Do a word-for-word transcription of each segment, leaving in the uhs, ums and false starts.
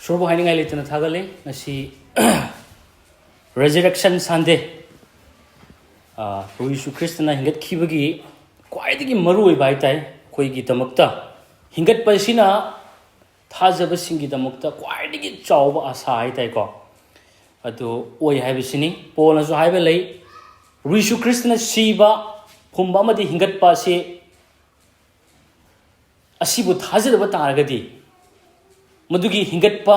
ꯏꯁꯣꯔꯕꯨ ꯍꯥꯏꯅꯤꯡꯉꯥꯏ ꯂꯩꯇꯅ ꯊꯥꯒꯠꯂꯤ꯫ ꯉꯁꯤ Resurrection Sunday, ꯑ, ꯄ꯭ꯔꯚꯨ ꯌꯤꯁꯨ ꯈ꯭ꯔꯤꯁꯇꯅ ꯍꯤꯡꯒꯠꯈꯤꯕꯒꯤ ꯈ꯭ꯋꯥꯏꯗꯒꯤ ꯃꯔꯨꯑꯣꯏꯕ ꯍꯥꯏ ꯇꯥꯏ ꯑꯩꯈꯣꯏꯒꯤꯗꯃꯛꯇ꯫ ꯍꯤꯡꯒꯠꯄ ꯑꯁꯤꯅ ꯊꯥꯖꯕꯁꯤꯡꯒꯤꯗꯃꯛꯇ ꯈ꯭ꯋꯥꯏꯗꯒꯤ ꯆꯥꯎꯕ ꯑꯥꯁꯥ ꯍꯥꯏ ꯇꯥꯏꯀꯣ, ꯑꯗꯨ ꯑꯣꯏ ꯍꯥꯏꯕꯁꯤꯅꯤ꯫ ꯄꯣꯜꯅꯁꯨ ꯍꯥꯏꯕ ꯂꯩ, ꯄ꯭ꯔꯚꯨ ꯌꯤꯁꯨ ꯈ꯭ꯔꯤꯁꯇꯅ ꯁꯤꯕ, ꯐꯨꯝꯕ ꯑꯃꯗꯤ ꯍꯤꯡꯒꯠꯄ ꯑꯁꯤ, ꯑꯁꯤꯕꯨ ꯊꯥꯖꯗꯕ ꯇꯥꯔꯒꯗꯤ, ꯃꯗꯨꯒꯤ ꯍꯤꯡꯒꯠꯄ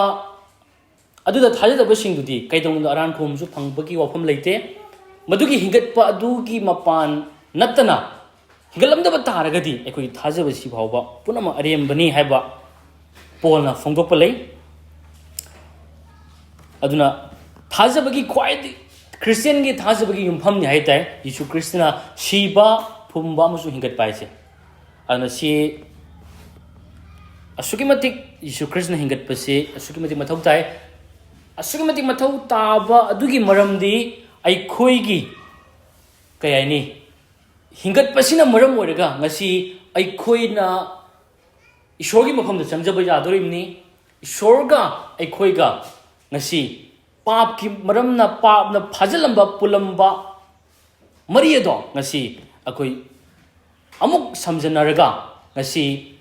ꯑꯗꯨꯗ ꯊꯥꯖꯗꯕꯁꯤꯡꯗꯨꯗꯤ ꯀꯩꯗꯧꯅꯨꯡꯗ ꯑꯔꯥꯟ ꯈꯨꯕꯝꯁꯨ ꯐꯪꯕꯒꯤ ꯋꯥꯐꯝ ꯂꯩꯇꯦ꯫ ꯃꯗꯨꯒꯤ ꯍꯤꯡꯒꯠꯄ ꯑꯗꯨꯒꯤ ꯃꯄꯥꯟ ꯅꯠꯇꯅ ꯍꯤꯡꯒꯠꯂꯝꯗꯕ ꯇꯥꯔꯒꯗꯤ ꯑꯩꯈꯣꯏꯒꯤ ꯊꯥꯖꯕꯁꯤ ꯐꯥꯎꯕ ꯄꯨꯝꯅꯃꯛ ꯑꯔꯦꯝꯕꯅꯤ ꯍꯥꯏꯕ ꯄꯣꯜꯅ ꯐꯣꯡꯗꯣꯛꯄ ꯂꯩ꯫ ꯑꯗꯨꯅ ꯊꯥꯖꯕꯒꯤ ꯈ꯭ꯋꯥꯏꯗꯒꯤ, ꯈ꯭ꯔꯤꯁꯇꯤꯌꯟꯒꯤ ꯊꯥꯖꯕꯒꯤ ꯌꯨꯝꯐꯝꯅꯤ ꯍꯥꯏ ꯇꯥꯏ ꯌꯤꯁꯨ ꯈ꯭ꯔꯤꯁꯇꯅ ꯁꯤꯕ, ꯐꯨꯝꯕ ꯑꯃꯁꯨꯡ ꯍꯤꯡꯒꯠꯄ ꯍꯥꯏꯁꯦ꯫ ꯑꯗꯨꯅ ꯁꯤ ꯑꯁꯨꯛꯀꯤ ꯃꯇꯤꯛ, ꯌꯤꯁꯨ ꯈ꯭ꯔꯤꯁꯇꯅ ꯍꯤꯡꯒꯠꯄꯁꯤ ꯑꯁꯨꯛꯀꯤ ꯃꯇꯤꯛ ꯃꯊꯧ ꯇꯥꯏ꯫ ꯑꯁꯨꯛꯀꯤ ꯃꯇꯤꯛ ꯃꯊꯧ ꯇꯥꯕ ꯑꯗꯨꯒꯤ ꯃꯔꯝꯗꯤ ꯑꯩꯈꯣꯏꯒꯤ, ꯀꯩ ꯍꯥꯏꯅꯤ, ꯍꯤꯡꯒꯠꯄꯁꯤꯅ ꯃꯔꯝ ꯑꯣꯏꯔꯒ ꯉꯁꯤ ꯑꯩꯈꯣꯏꯅ ꯏꯁꯣꯔꯒꯤ ꯃꯐꯝꯗ ꯆꯪꯖꯕ ꯌꯥꯗꯣꯔꯤꯕꯅꯤ꯫ ꯏꯁꯣꯔꯒ ꯑꯩꯈꯣꯏꯒ ꯉꯁꯤ ꯄꯥꯞꯀꯤ ꯃꯔꯝꯅ, ꯄꯥꯞꯅ ꯐꯥꯖꯤꯜꯂꯝꯕ, ꯄꯨꯜꯂꯝꯕ ꯃꯔꯤ ꯑꯗꯣ ꯉꯁꯤ ꯑꯩꯈꯣꯏ ꯑꯃꯨꯛ ꯁꯝꯖꯟꯅꯔꯒ ꯉꯁꯤ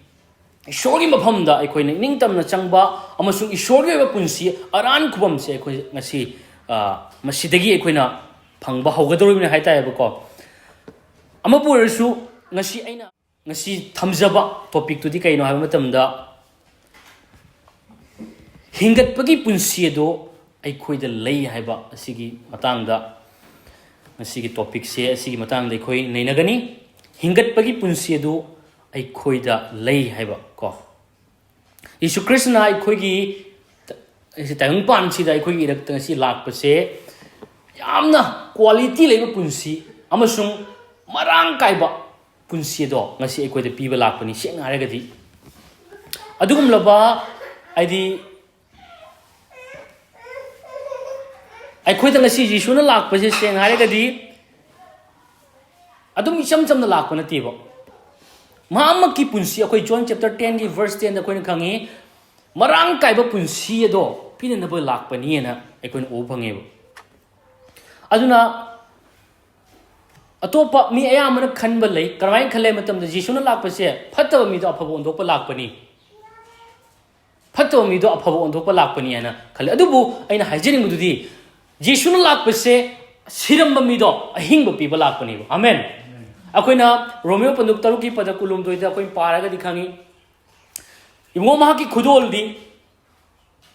ꯏꯁꯣꯔꯒꯤ ꯃꯐꯝꯗ ꯑꯩꯈꯣꯏꯅ ꯏꯅꯤꯡꯇꯝꯅ ꯆꯪꯕ ꯑꯃꯁꯨꯡ ꯏꯁꯣꯔꯒꯤ ꯑꯣꯏꯕ ꯄꯨꯟꯁꯤ ꯑꯔꯥꯟ ꯈꯨꯕꯝꯁꯦ ꯑꯩꯈꯣꯏ ꯉꯁꯤ, ꯑ, ꯃꯁꯤꯗꯒꯤ ꯑꯩꯈꯣꯏꯅ ꯐꯪꯕ ꯍꯧꯒꯗꯧꯔꯤꯕꯅꯤ ꯍꯥꯏ ꯇꯥꯏꯌꯦꯕꯀꯣ꯫ ꯑꯃꯕꯨ ꯑꯣꯏꯔꯁꯨ, ꯉꯁꯤ ꯑꯩꯅ ꯉꯁꯤ ꯊꯝꯖꯕ ꯇꯣꯄꯤꯛꯇꯨꯗꯤ ꯀꯩꯅꯣ ꯍꯥꯏꯕ ꯃꯇꯝꯗ, ꯍꯤꯡꯒꯠꯄꯒꯤ ꯄꯨꯟꯁꯤ ꯑꯗꯨ ꯑꯩꯈꯣꯏꯗ ꯂꯩ ꯍꯥꯏꯕ ꯑꯁꯤꯒꯤ ꯃꯇꯥꯡꯗ ꯉꯁꯤꯒꯤ ꯇꯣꯄꯤꯛꯁꯦ, ꯑꯁꯤꯒꯤ ꯃꯇꯥꯡꯗ ꯑꯩꯈꯣꯏ ꯅꯩꯅꯒꯅꯤ꯫ ꯍꯤꯡꯒꯠꯄꯒꯤ ꯄꯨꯟꯁꯤ ꯑꯗꯨ ꯑꯩꯈꯣꯏꯗ ꯂꯩ ꯍꯥꯏꯕ ꯀꯣ꯫ ꯌꯤꯁꯨ ꯈ꯭ꯔꯤꯁꯇꯅ ꯑꯩꯈꯣꯏꯒꯤ, ꯑꯩꯁꯦ ꯇꯥꯏꯕꯪꯄꯥꯟꯁꯤꯗ ꯑꯩꯈꯣꯏꯒꯤ ꯏꯔꯛꯇ ꯉꯁꯤ ꯂꯥꯛꯄꯁꯦ ꯌꯥꯝꯅ ꯀ꯭ꯋꯥꯂꯤꯇꯤ ꯂꯩꯕ ꯄꯨꯟꯁꯤ ꯑꯃꯁꯨꯡ ꯃꯔꯥꯡ ꯀꯥꯏꯕ ꯄꯨꯟꯁꯤ ꯑꯗꯣ ꯉꯁꯤ ꯑꯩꯈꯣꯏꯗ ꯄꯤꯕ ꯂꯥꯛꯄꯅꯤ꯫ ꯁꯦꯡꯅ ꯍꯥꯏꯔꯒꯗꯤ ꯑꯗꯨꯒꯨꯝꯂꯕ, ꯍꯥꯏꯗꯤ, ꯑꯩꯈꯣꯏꯗ ꯉꯁꯤ ꯌꯤꯁꯨꯅ ꯂꯥꯛꯄꯁꯦ ꯁꯦꯡꯅ ꯍꯥꯏꯔꯒꯗꯤ ꯑꯗꯨꯝ ꯏꯆꯝ ꯆꯝꯅ ꯂꯥꯛꯄ ꯅꯠꯇꯦꯕ꯫ ꯃꯍꯥꯛꯃꯛꯀꯤ ꯄꯨꯟꯁꯤ, ꯑꯩꯈꯣꯏ John chapter ten ꯒꯤ verse ten ꯗ ꯑꯩꯈꯣꯏꯅ ꯈꯪꯉꯤ, ꯃꯔꯥꯡ ꯀꯥꯏꯕ ꯄꯨꯟꯁꯤ ꯑꯗꯣ ꯄꯤꯅꯅꯕ ꯂꯥꯛꯄꯅꯤꯅ ꯑꯩꯈꯣꯏꯅ ꯎꯕ ꯐꯪꯉꯦꯕ꯫ ꯑꯗꯨꯅ ꯑꯇꯣꯞꯄ ꯃꯤ ꯑꯌꯥꯝꯕꯅ ꯈꯟꯕ ꯂꯩ꯫ ꯀꯔꯝꯍꯥꯏꯅ ꯈꯜꯂꯦ ꯍꯥꯏꯕ ꯃꯇꯝꯗ, ꯖꯤꯁꯨꯅ ꯂꯥꯛꯄꯁꯦ ꯐꯠꯇꯕ ꯃꯤꯗꯣ ꯑꯐꯕ ꯑꯣꯟꯊꯣꯛꯄ ꯂꯥꯛꯄꯅꯤ, ꯐꯠꯇꯕ ꯃꯤꯗꯣ ꯑꯐꯕ ꯑꯣꯟꯊꯣꯛꯄ ꯂꯥꯛꯄꯅꯤ ꯍꯥꯏꯅ ꯈꯜꯂꯤ꯫ ꯑꯗꯨꯕꯨ ꯑꯩꯅ ꯍꯥꯏꯖꯅꯤꯡꯕꯗꯨꯗꯤ, ꯖꯤꯁꯨꯅ ꯂꯥꯛꯄꯁꯦ ꯁꯤꯔꯝꯕ ꯃꯤꯗꯣ ꯑꯍꯤꯡꯕ ꯄꯤꯕ ꯂꯥꯛꯄꯅꯦꯕ꯫ ꯑꯃꯦꯟ꯫ ꯑꯩꯈꯣꯏꯅ ꯔꯣꯃꯤꯌꯣ ꯄꯟꯗꯨꯞ ꯇꯔꯨꯛꯀꯤ ꯄꯗ ꯀꯨꯟꯍꯨꯝꯗꯣꯏꯗ ꯑꯩꯈꯣꯏꯅ ꯄꯥꯔꯒꯗꯤ ꯈꯪꯉꯤ, ꯏꯕꯨꯡꯉꯣ, ꯃꯍꯥꯛꯀꯤ ꯈꯨꯗꯣꯜꯗꯤ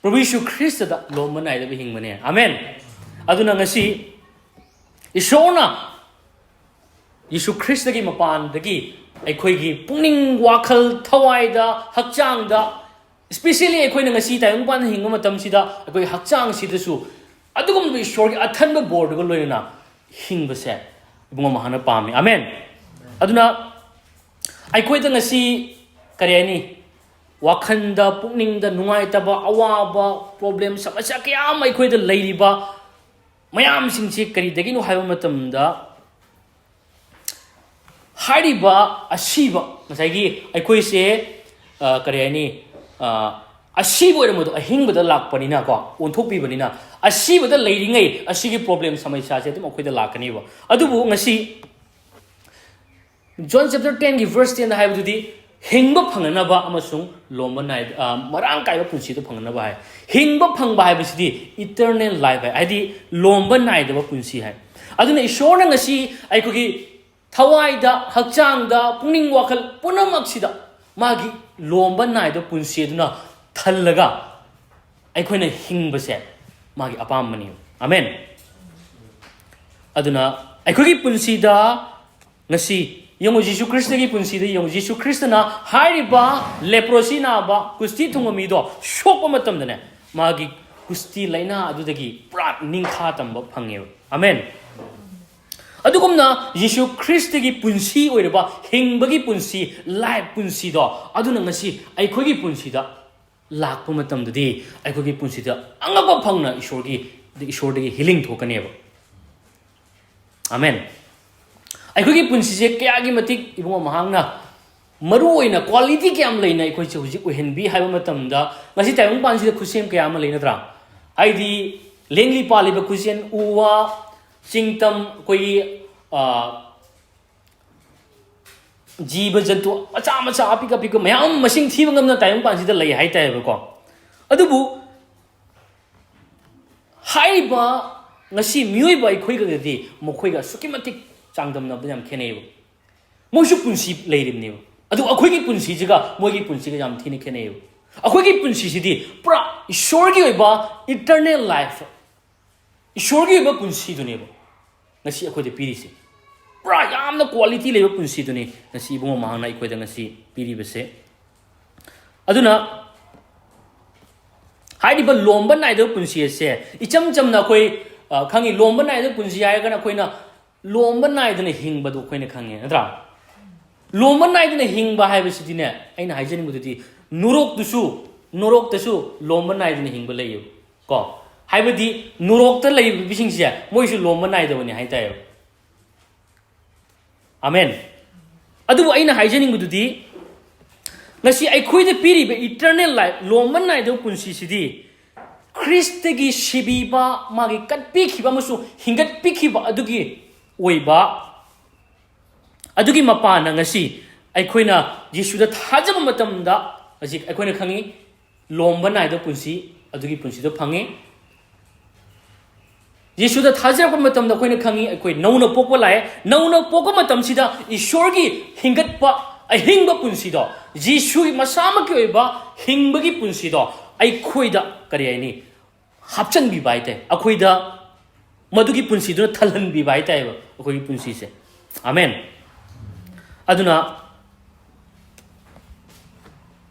ꯄ꯭ꯔꯚꯨ ꯌꯤꯁꯨ ꯈ꯭ꯔꯤꯁꯇꯗ ꯂꯣꯝꯕ ꯅꯥꯏꯗꯕ ꯍꯤꯡꯕꯅꯦ꯫ ꯑꯃꯦꯟ꯫ ꯑꯗꯨꯅ ꯉꯁꯤ ꯏꯁꯣꯔꯅ ꯌꯤꯁꯨ ꯈ꯭ꯔꯤꯁꯇꯒꯤ ꯃꯄꯥꯟꯗꯒꯤ ꯑꯩꯈꯣꯏꯒꯤ ꯄꯨꯛꯅꯤꯡ, ꯋꯥꯈꯜ, ꯊꯋꯥꯏꯗ, ꯍꯛꯆꯥꯡꯗ, especially ꯑꯩꯈꯣꯏꯅ ꯉꯁꯤ ꯇꯥꯏꯕꯪꯄꯥꯟꯗ ꯍꯤꯡꯕ ꯃꯇꯝꯁꯤꯗ ꯑꯩꯈꯣꯏ ꯍꯛꯆꯥꯡꯁꯤꯗꯁꯨ ꯑꯗꯨꯒꯨꯝꯂꯕ ꯏꯁꯣꯔꯒꯤ ꯑꯊꯟꯕ ꯕꯣꯔꯗꯨꯒ ꯂꯣꯏꯅꯅ ꯍꯤꯡꯕꯁꯦ ꯏꯕꯨꯡꯉꯣ ꯃꯍꯥꯛꯅ ꯄꯥꯝꯃꯤ꯫ ꯑꯃꯦꯟ꯫ ꯑꯗꯨꯅ ꯑꯩꯈꯣꯏꯗ ꯉꯁꯤ, ꯀꯔꯤ ꯍꯥꯏꯅꯤ, ꯋꯥꯈꯜꯗ, ꯄꯨꯛꯅꯤꯡꯗ ꯅꯨꯡꯉꯥꯏꯇꯕ, ꯑꯋꯥꯕ, problem, ꯁꯃꯁ꯭ꯌꯥ ꯀꯌꯥ ꯑꯃ ꯑꯩꯈꯣꯏꯗ ꯂꯩꯔꯤꯕ ꯃꯌꯥꯝꯁꯤꯡꯁꯤ ꯀꯔꯤꯗꯒꯤꯅꯣ ꯍꯥꯏꯕ ꯃꯇꯝꯗ, ꯍꯥꯏꯔꯤꯕ ꯑꯁꯤꯕ, ꯉꯁꯥꯏꯒꯤ ꯑꯩꯈꯣꯏꯁꯦ, ꯑ, ꯀꯔꯤ ꯍꯥꯏꯅꯤ, ꯑ, ꯑꯁꯤꯕ ꯑꯣꯏꯔꯝꯕꯗꯣ ꯑꯍꯤꯡꯕꯗ ꯂꯥꯛꯄꯅꯤꯅꯀꯣ, ꯑꯣꯟꯊꯣꯛꯄꯤꯕꯅꯤꯅ, ꯑꯁꯤꯕꯗ ꯂꯩꯔꯤꯉꯩ ꯑꯁꯤꯒꯤ problem, ꯁꯃꯁ꯭ꯌꯥꯁꯦ ꯑꯗꯨꯝ ꯑꯩꯈꯣꯏꯗ ꯂꯥꯛꯀꯅꯦꯕ꯫ ꯑꯗꯨꯕꯨ ꯉꯁꯤ John chapter ten ꯒꯤ verse ten ꯗ ꯍꯥꯏꯕꯗꯨꯗꯤ, ꯍꯤꯡꯕ ꯐꯪꯅꯅꯕ ꯑꯃꯁꯨꯡ ꯂꯣꯝꯕ ꯅꯥꯏ-, ꯑ, ꯃꯔꯥꯡ ꯀꯥꯏꯕ ꯄꯨꯟꯁꯤꯗꯨ ꯐꯪꯅꯅꯕ ꯍꯥꯏ꯫ ꯍꯤꯡꯕ ꯐꯪꯕ ꯍꯥꯏꯕꯁꯤꯗꯤ eternal life ꯍꯥꯏ, ꯍꯥꯏꯗꯤ ꯂꯣꯝꯕ ꯅꯥꯏꯗꯕ ꯄꯨꯟꯁꯤ ꯍꯥꯏ꯫ ꯑꯗꯨꯅ ꯏꯁꯣꯔꯅ ꯉꯁꯤ ꯑꯩꯈꯣꯏꯒꯤ ꯊꯋꯥꯏꯗ, ꯍꯛꯆꯥꯡꯗ, ꯄꯨꯛꯅꯤꯡ ꯋꯥꯈꯜ ꯄꯨꯝꯅꯃꯛꯁꯤꯗ ꯃꯥꯒꯤ ꯂꯣꯝꯕ ꯅꯥꯏꯗꯕ ꯄꯨꯟꯁꯤ ꯑꯗꯨꯅ ꯊꯜꯂꯒ ꯑꯩꯈꯣꯏꯅ ꯍꯤꯡꯕꯁꯦ ꯃꯥꯒꯤ ꯑꯄꯥꯝꯕꯅꯤ꯫ ꯑꯃꯦꯟ꯫ ꯑꯗꯨꯅ ꯑꯩꯈꯣꯏꯒꯤ ꯄꯨꯟꯁꯤꯗ ꯉꯁꯤ ꯌꯦꯡꯉꯨ, ꯖꯤꯁꯨ ꯈ꯭ꯔꯤꯁꯇꯒꯤ ꯄꯨꯟꯁꯤꯗ ꯌꯦꯡꯉꯨ, ꯖꯤꯁꯨ ꯈ꯭ꯔꯤꯁꯇꯅ ꯍꯥꯏꯔꯤꯕ leprosy ꯅꯥꯕ, ꯀꯨꯁꯇꯤ ꯊꯨꯡꯕ ꯃꯤꯗꯣ ꯁꯣꯛꯄ ꯃꯇꯝꯗꯅꯦ, ꯃꯥꯒꯤ ꯀꯨꯁꯇꯤ ꯂꯥꯏꯅꯥ ꯑꯗꯨꯗꯒꯤ ꯄꯨꯔꯥ ꯅꯤꯡꯈꯥ ꯇꯝꯕ ꯐꯪꯉꯦꯕ꯫ ꯑꯃꯦꯟ꯫ ꯑꯗꯨꯒꯨꯝꯅ ꯖꯤꯁꯨ ꯈ꯭ꯔꯤꯁꯇꯒꯤ ꯄꯨꯟꯁꯤ ꯑꯣꯏꯔꯕ ꯍꯤꯡꯕꯒꯤ ꯄꯨꯟꯁꯤ, life ꯄꯨꯟꯁꯤꯗꯣ, ꯑꯗꯨꯅ ꯉꯁꯤ ꯑꯩꯈꯣꯏꯒꯤ ꯄꯨꯟꯁꯤꯗ ꯂꯥꯛꯄ ꯃꯇꯝꯗꯗꯤ ꯑꯩꯈꯣꯏꯒꯤ ꯄꯨꯟꯁꯤꯗ ꯑꯉꯛꯄ ꯐꯪꯅ ꯏꯁꯣꯔꯒꯤ, ꯏꯁꯣꯔꯗꯒꯤ healing ꯊꯣꯛꯀꯅꯦꯕ꯫ ꯑꯃꯦꯟ꯫ ꯑꯩꯈꯣꯏꯒꯤ ꯄꯨꯟꯁꯤꯁꯦ ꯀꯌꯥꯒꯤ ꯃꯇꯤꯛ ꯏꯕꯨꯡꯉꯣ ꯃꯍꯥꯛꯅ ꯃꯔꯨ ꯑꯣꯏꯅ quality ꯀꯌꯥꯝ ꯂꯩꯅ ꯑꯩꯈꯣꯏꯁꯦ ꯍꯧꯖꯤꯛ ꯑꯣꯏꯍꯟꯕꯤ ꯍꯥꯏꯕ ꯃꯇꯝꯗ, ꯉꯁꯤ ꯇꯥꯏꯕꯪꯄꯥꯟꯁꯤꯗ ꯈꯨꯠꯁꯦꯝ ꯀꯌꯥ ꯑꯃ ꯂꯩ, ꯅꯠꯇ꯭ꯔꯥ? ꯍꯥꯏꯗꯤ, ꯂꯦꯡꯂꯤ ꯄꯥꯜꯂꯤꯕ ꯈꯨꯠꯁꯦꯝ, ꯎ ꯋꯥ, ꯆꯤꯡ ꯇꯝ, ꯑꯩꯈꯣꯏꯒꯤ, ꯑ, ꯖꯤꯕ ꯖꯟꯇꯨ ꯃꯆꯥ ꯃꯆꯥ ꯑꯄꯤꯛ ꯑꯄꯤꯛꯄ ꯃꯌꯥꯝ ꯃꯁꯤꯡ ꯊꯤꯕ ꯉꯝꯅ ꯇꯥꯏꯕꯪꯄꯥꯟꯁꯤꯗ ꯂꯩ ꯍꯥꯏꯇꯥꯔꯦꯕꯀꯣ꯫ ꯑꯗꯨꯕꯨ ꯍꯥꯏꯔꯤꯕ ꯉꯁꯤ ꯃꯤꯑꯣꯏꯕ ꯑꯩꯈꯣꯏꯒꯗꯤ ꯃꯈꯣꯏꯒ ꯑꯁꯨꯛꯀꯤ ꯃꯇꯤꯛ ꯆꯥꯡꯗꯝꯅꯕꯗ ꯌꯥꯝ ꯈꯦꯠꯅꯩꯌꯦꯕ꯫ ꯃꯣꯏꯁꯨ ꯄꯨꯟꯁꯤ ꯂꯩꯔꯤꯕꯅꯦꯕ꯫ ꯑꯗꯨ ꯑꯩꯈꯣꯏꯒꯤ ꯄꯨꯟꯁꯤꯁꯤꯒ ꯃꯣꯏꯒꯤ ꯄꯨꯟꯁꯤꯒ ꯌꯥꯝ ꯊꯤꯅ ꯈꯦꯠꯅꯩꯌꯦꯕ꯫ ꯑꯩꯈꯣꯏꯒꯤ ꯄꯨꯟꯁꯤꯁꯤꯗꯤ ꯄꯨꯔꯥ ꯏꯁꯣꯔꯒꯤ ꯑꯣꯏꯕ eternal life, ꯏꯁꯣꯔꯒꯤ ꯑꯣꯏꯕ ꯄꯨꯟꯁꯤꯗꯨꯅꯦꯕ ꯉꯁꯤ ꯑꯩꯈꯣꯏꯗ ꯄꯤꯔꯤꯁꯦ꯫ ꯄꯨꯔꯥ ꯌꯥꯝꯅ quality ꯂꯩꯕ ꯄꯨꯟꯁꯤꯗꯨꯅꯤ ꯉꯁꯤ ꯏꯕꯨꯡꯉꯣ ꯃꯍꯥꯛꯅ ꯑꯩꯈꯣꯏꯗ ꯉꯁꯤ ꯄꯤꯔꯤꯕꯁꯦ꯫ ꯑꯗꯨꯅ ꯍꯥꯏꯔꯤꯕ ꯂꯣꯝꯕ ꯅꯥꯏꯗꯕ ꯄꯨꯟꯁꯤ ꯑꯁꯦ, ꯏꯆꯝ ꯆꯝꯅ ꯑꯩꯈꯣꯏ, ꯑ, ꯈꯪꯉꯤ, ꯂꯣꯝꯕ ꯅꯥꯏꯗꯕ ꯄꯨꯟꯁꯤ ꯍꯥꯏꯔꯒꯅ ꯑꯩꯈꯣꯏꯅ ꯂꯣꯝꯕ ꯅꯥꯏꯗꯅ ꯍꯤꯡꯕꯗꯨ ꯑꯩꯈꯣꯏꯅ ꯈꯪꯉꯦ, ꯅꯠꯇ꯭ꯔꯥ? ꯂꯣꯝꯕ ꯅꯥꯏꯗꯅ ꯍꯤꯡꯕ ꯍꯥꯏꯕꯁꯤꯗꯤꯅꯦ, ꯑꯩꯅ ꯍꯥꯏꯖꯅꯤꯡꯕꯗꯨꯗꯤ, ꯅꯨꯔꯣꯛꯇꯨꯁꯨ, ꯅꯨꯔꯣꯛꯇꯁꯨ ꯂꯣꯝꯕ ꯅꯥꯏꯗꯅ ꯍꯤꯡꯕ ꯂꯩꯌꯦꯕ ꯀꯣ꯫ ꯍꯥꯏꯕꯗꯤ ꯅꯨꯔꯣꯛꯇ ꯂꯩꯕꯁꯤꯡꯁꯦ ꯃꯣꯏꯁꯨ ꯂꯣꯝꯕ ꯅꯥꯏꯗꯕꯅꯤ ꯍꯥꯏꯇꯥꯔꯦꯕ꯫ ꯑꯃꯦꯟ꯫ ꯑꯗꯨꯕꯨ ꯑꯩꯅ ꯍꯥꯏꯖꯅꯤꯡꯕꯗꯨꯗꯤ, ꯉꯁꯤ ꯑꯩꯈꯣꯏꯗ ꯄꯤꯔꯤꯕ eternal life, ꯂꯣꯝꯕ ꯅꯥꯏꯗꯕ ꯄꯨꯟꯁꯤꯁꯤꯗꯤ, ꯈ꯭ꯔꯤꯁꯇꯒꯤ ꯁꯤꯕꯤꯕ, ꯃꯥꯒꯤ ꯀꯠꯄꯤꯈꯤꯕ ꯑꯃꯁꯨꯡ ꯍꯤꯡꯒꯠꯄꯤꯈꯤꯕ ꯑꯗꯨꯒꯤ ꯑꯣꯏꯕ, ꯑꯗꯨꯒꯤ ꯃꯄꯥꯟꯅ ꯉꯁꯤ ꯑꯩꯈꯣꯏꯅ ꯌꯦꯁꯨꯗ ꯊꯥꯖꯕ ꯃꯇꯝꯗ, ꯍꯧꯖꯤꯛ ꯑꯩꯈꯣꯏꯅ ꯈꯪꯉꯤ, ꯂꯣꯝꯕ ꯅꯥꯏꯗꯕ ꯄꯨꯟꯁꯤ, ꯑꯗꯨꯒꯤ ꯄꯨꯟꯁꯤꯗꯣ ꯐꯪꯉꯤ꯫ ꯌꯦꯁꯨꯗ ꯊꯥꯖꯔꯛꯄ ꯃꯇꯝꯗ ꯑꯩꯈꯣꯏꯅ ꯈꯪꯉꯤ, ꯑꯩꯈꯣꯏ ꯅꯧꯅ ꯄꯣꯛꯄ ꯂꯥꯛꯑꯦ꯫ ꯅꯧꯅ ꯄꯣꯛꯄ ꯃꯇꯝꯁꯤꯗ ꯏꯁꯣꯔꯒꯤ ꯍꯤꯡꯒꯠꯄ, ꯑꯍꯤꯡꯕ ꯄꯨꯟꯁꯤꯗꯣ, ꯌꯦꯁꯨꯒꯤ ꯃꯁꯥꯃꯛꯀꯤ ꯑꯣꯏꯕ ꯍꯤꯡꯕꯒꯤ ꯄꯨꯟꯁꯤꯗꯣ ꯑꯩꯈꯣꯏꯗ, ꯀꯔꯤ ꯍꯥꯏꯅꯤ, ꯍꯥꯞꯆꯤꯟꯕꯤꯕ ꯍꯥꯏꯇꯥꯔꯦ꯫ ꯑꯩꯈꯣꯏꯗ ꯃꯗꯨꯒꯤ ꯄꯨꯟꯁꯤꯗꯨꯅ ꯊꯜꯍꯟꯕꯤꯕ ꯍꯥꯏꯇꯥꯔꯦꯕ ꯑꯩꯈꯣꯏꯒꯤ ꯄꯨꯟꯁꯤꯁꯦ꯫ ꯑꯃꯦꯟ꯫ ꯑꯗꯨꯅ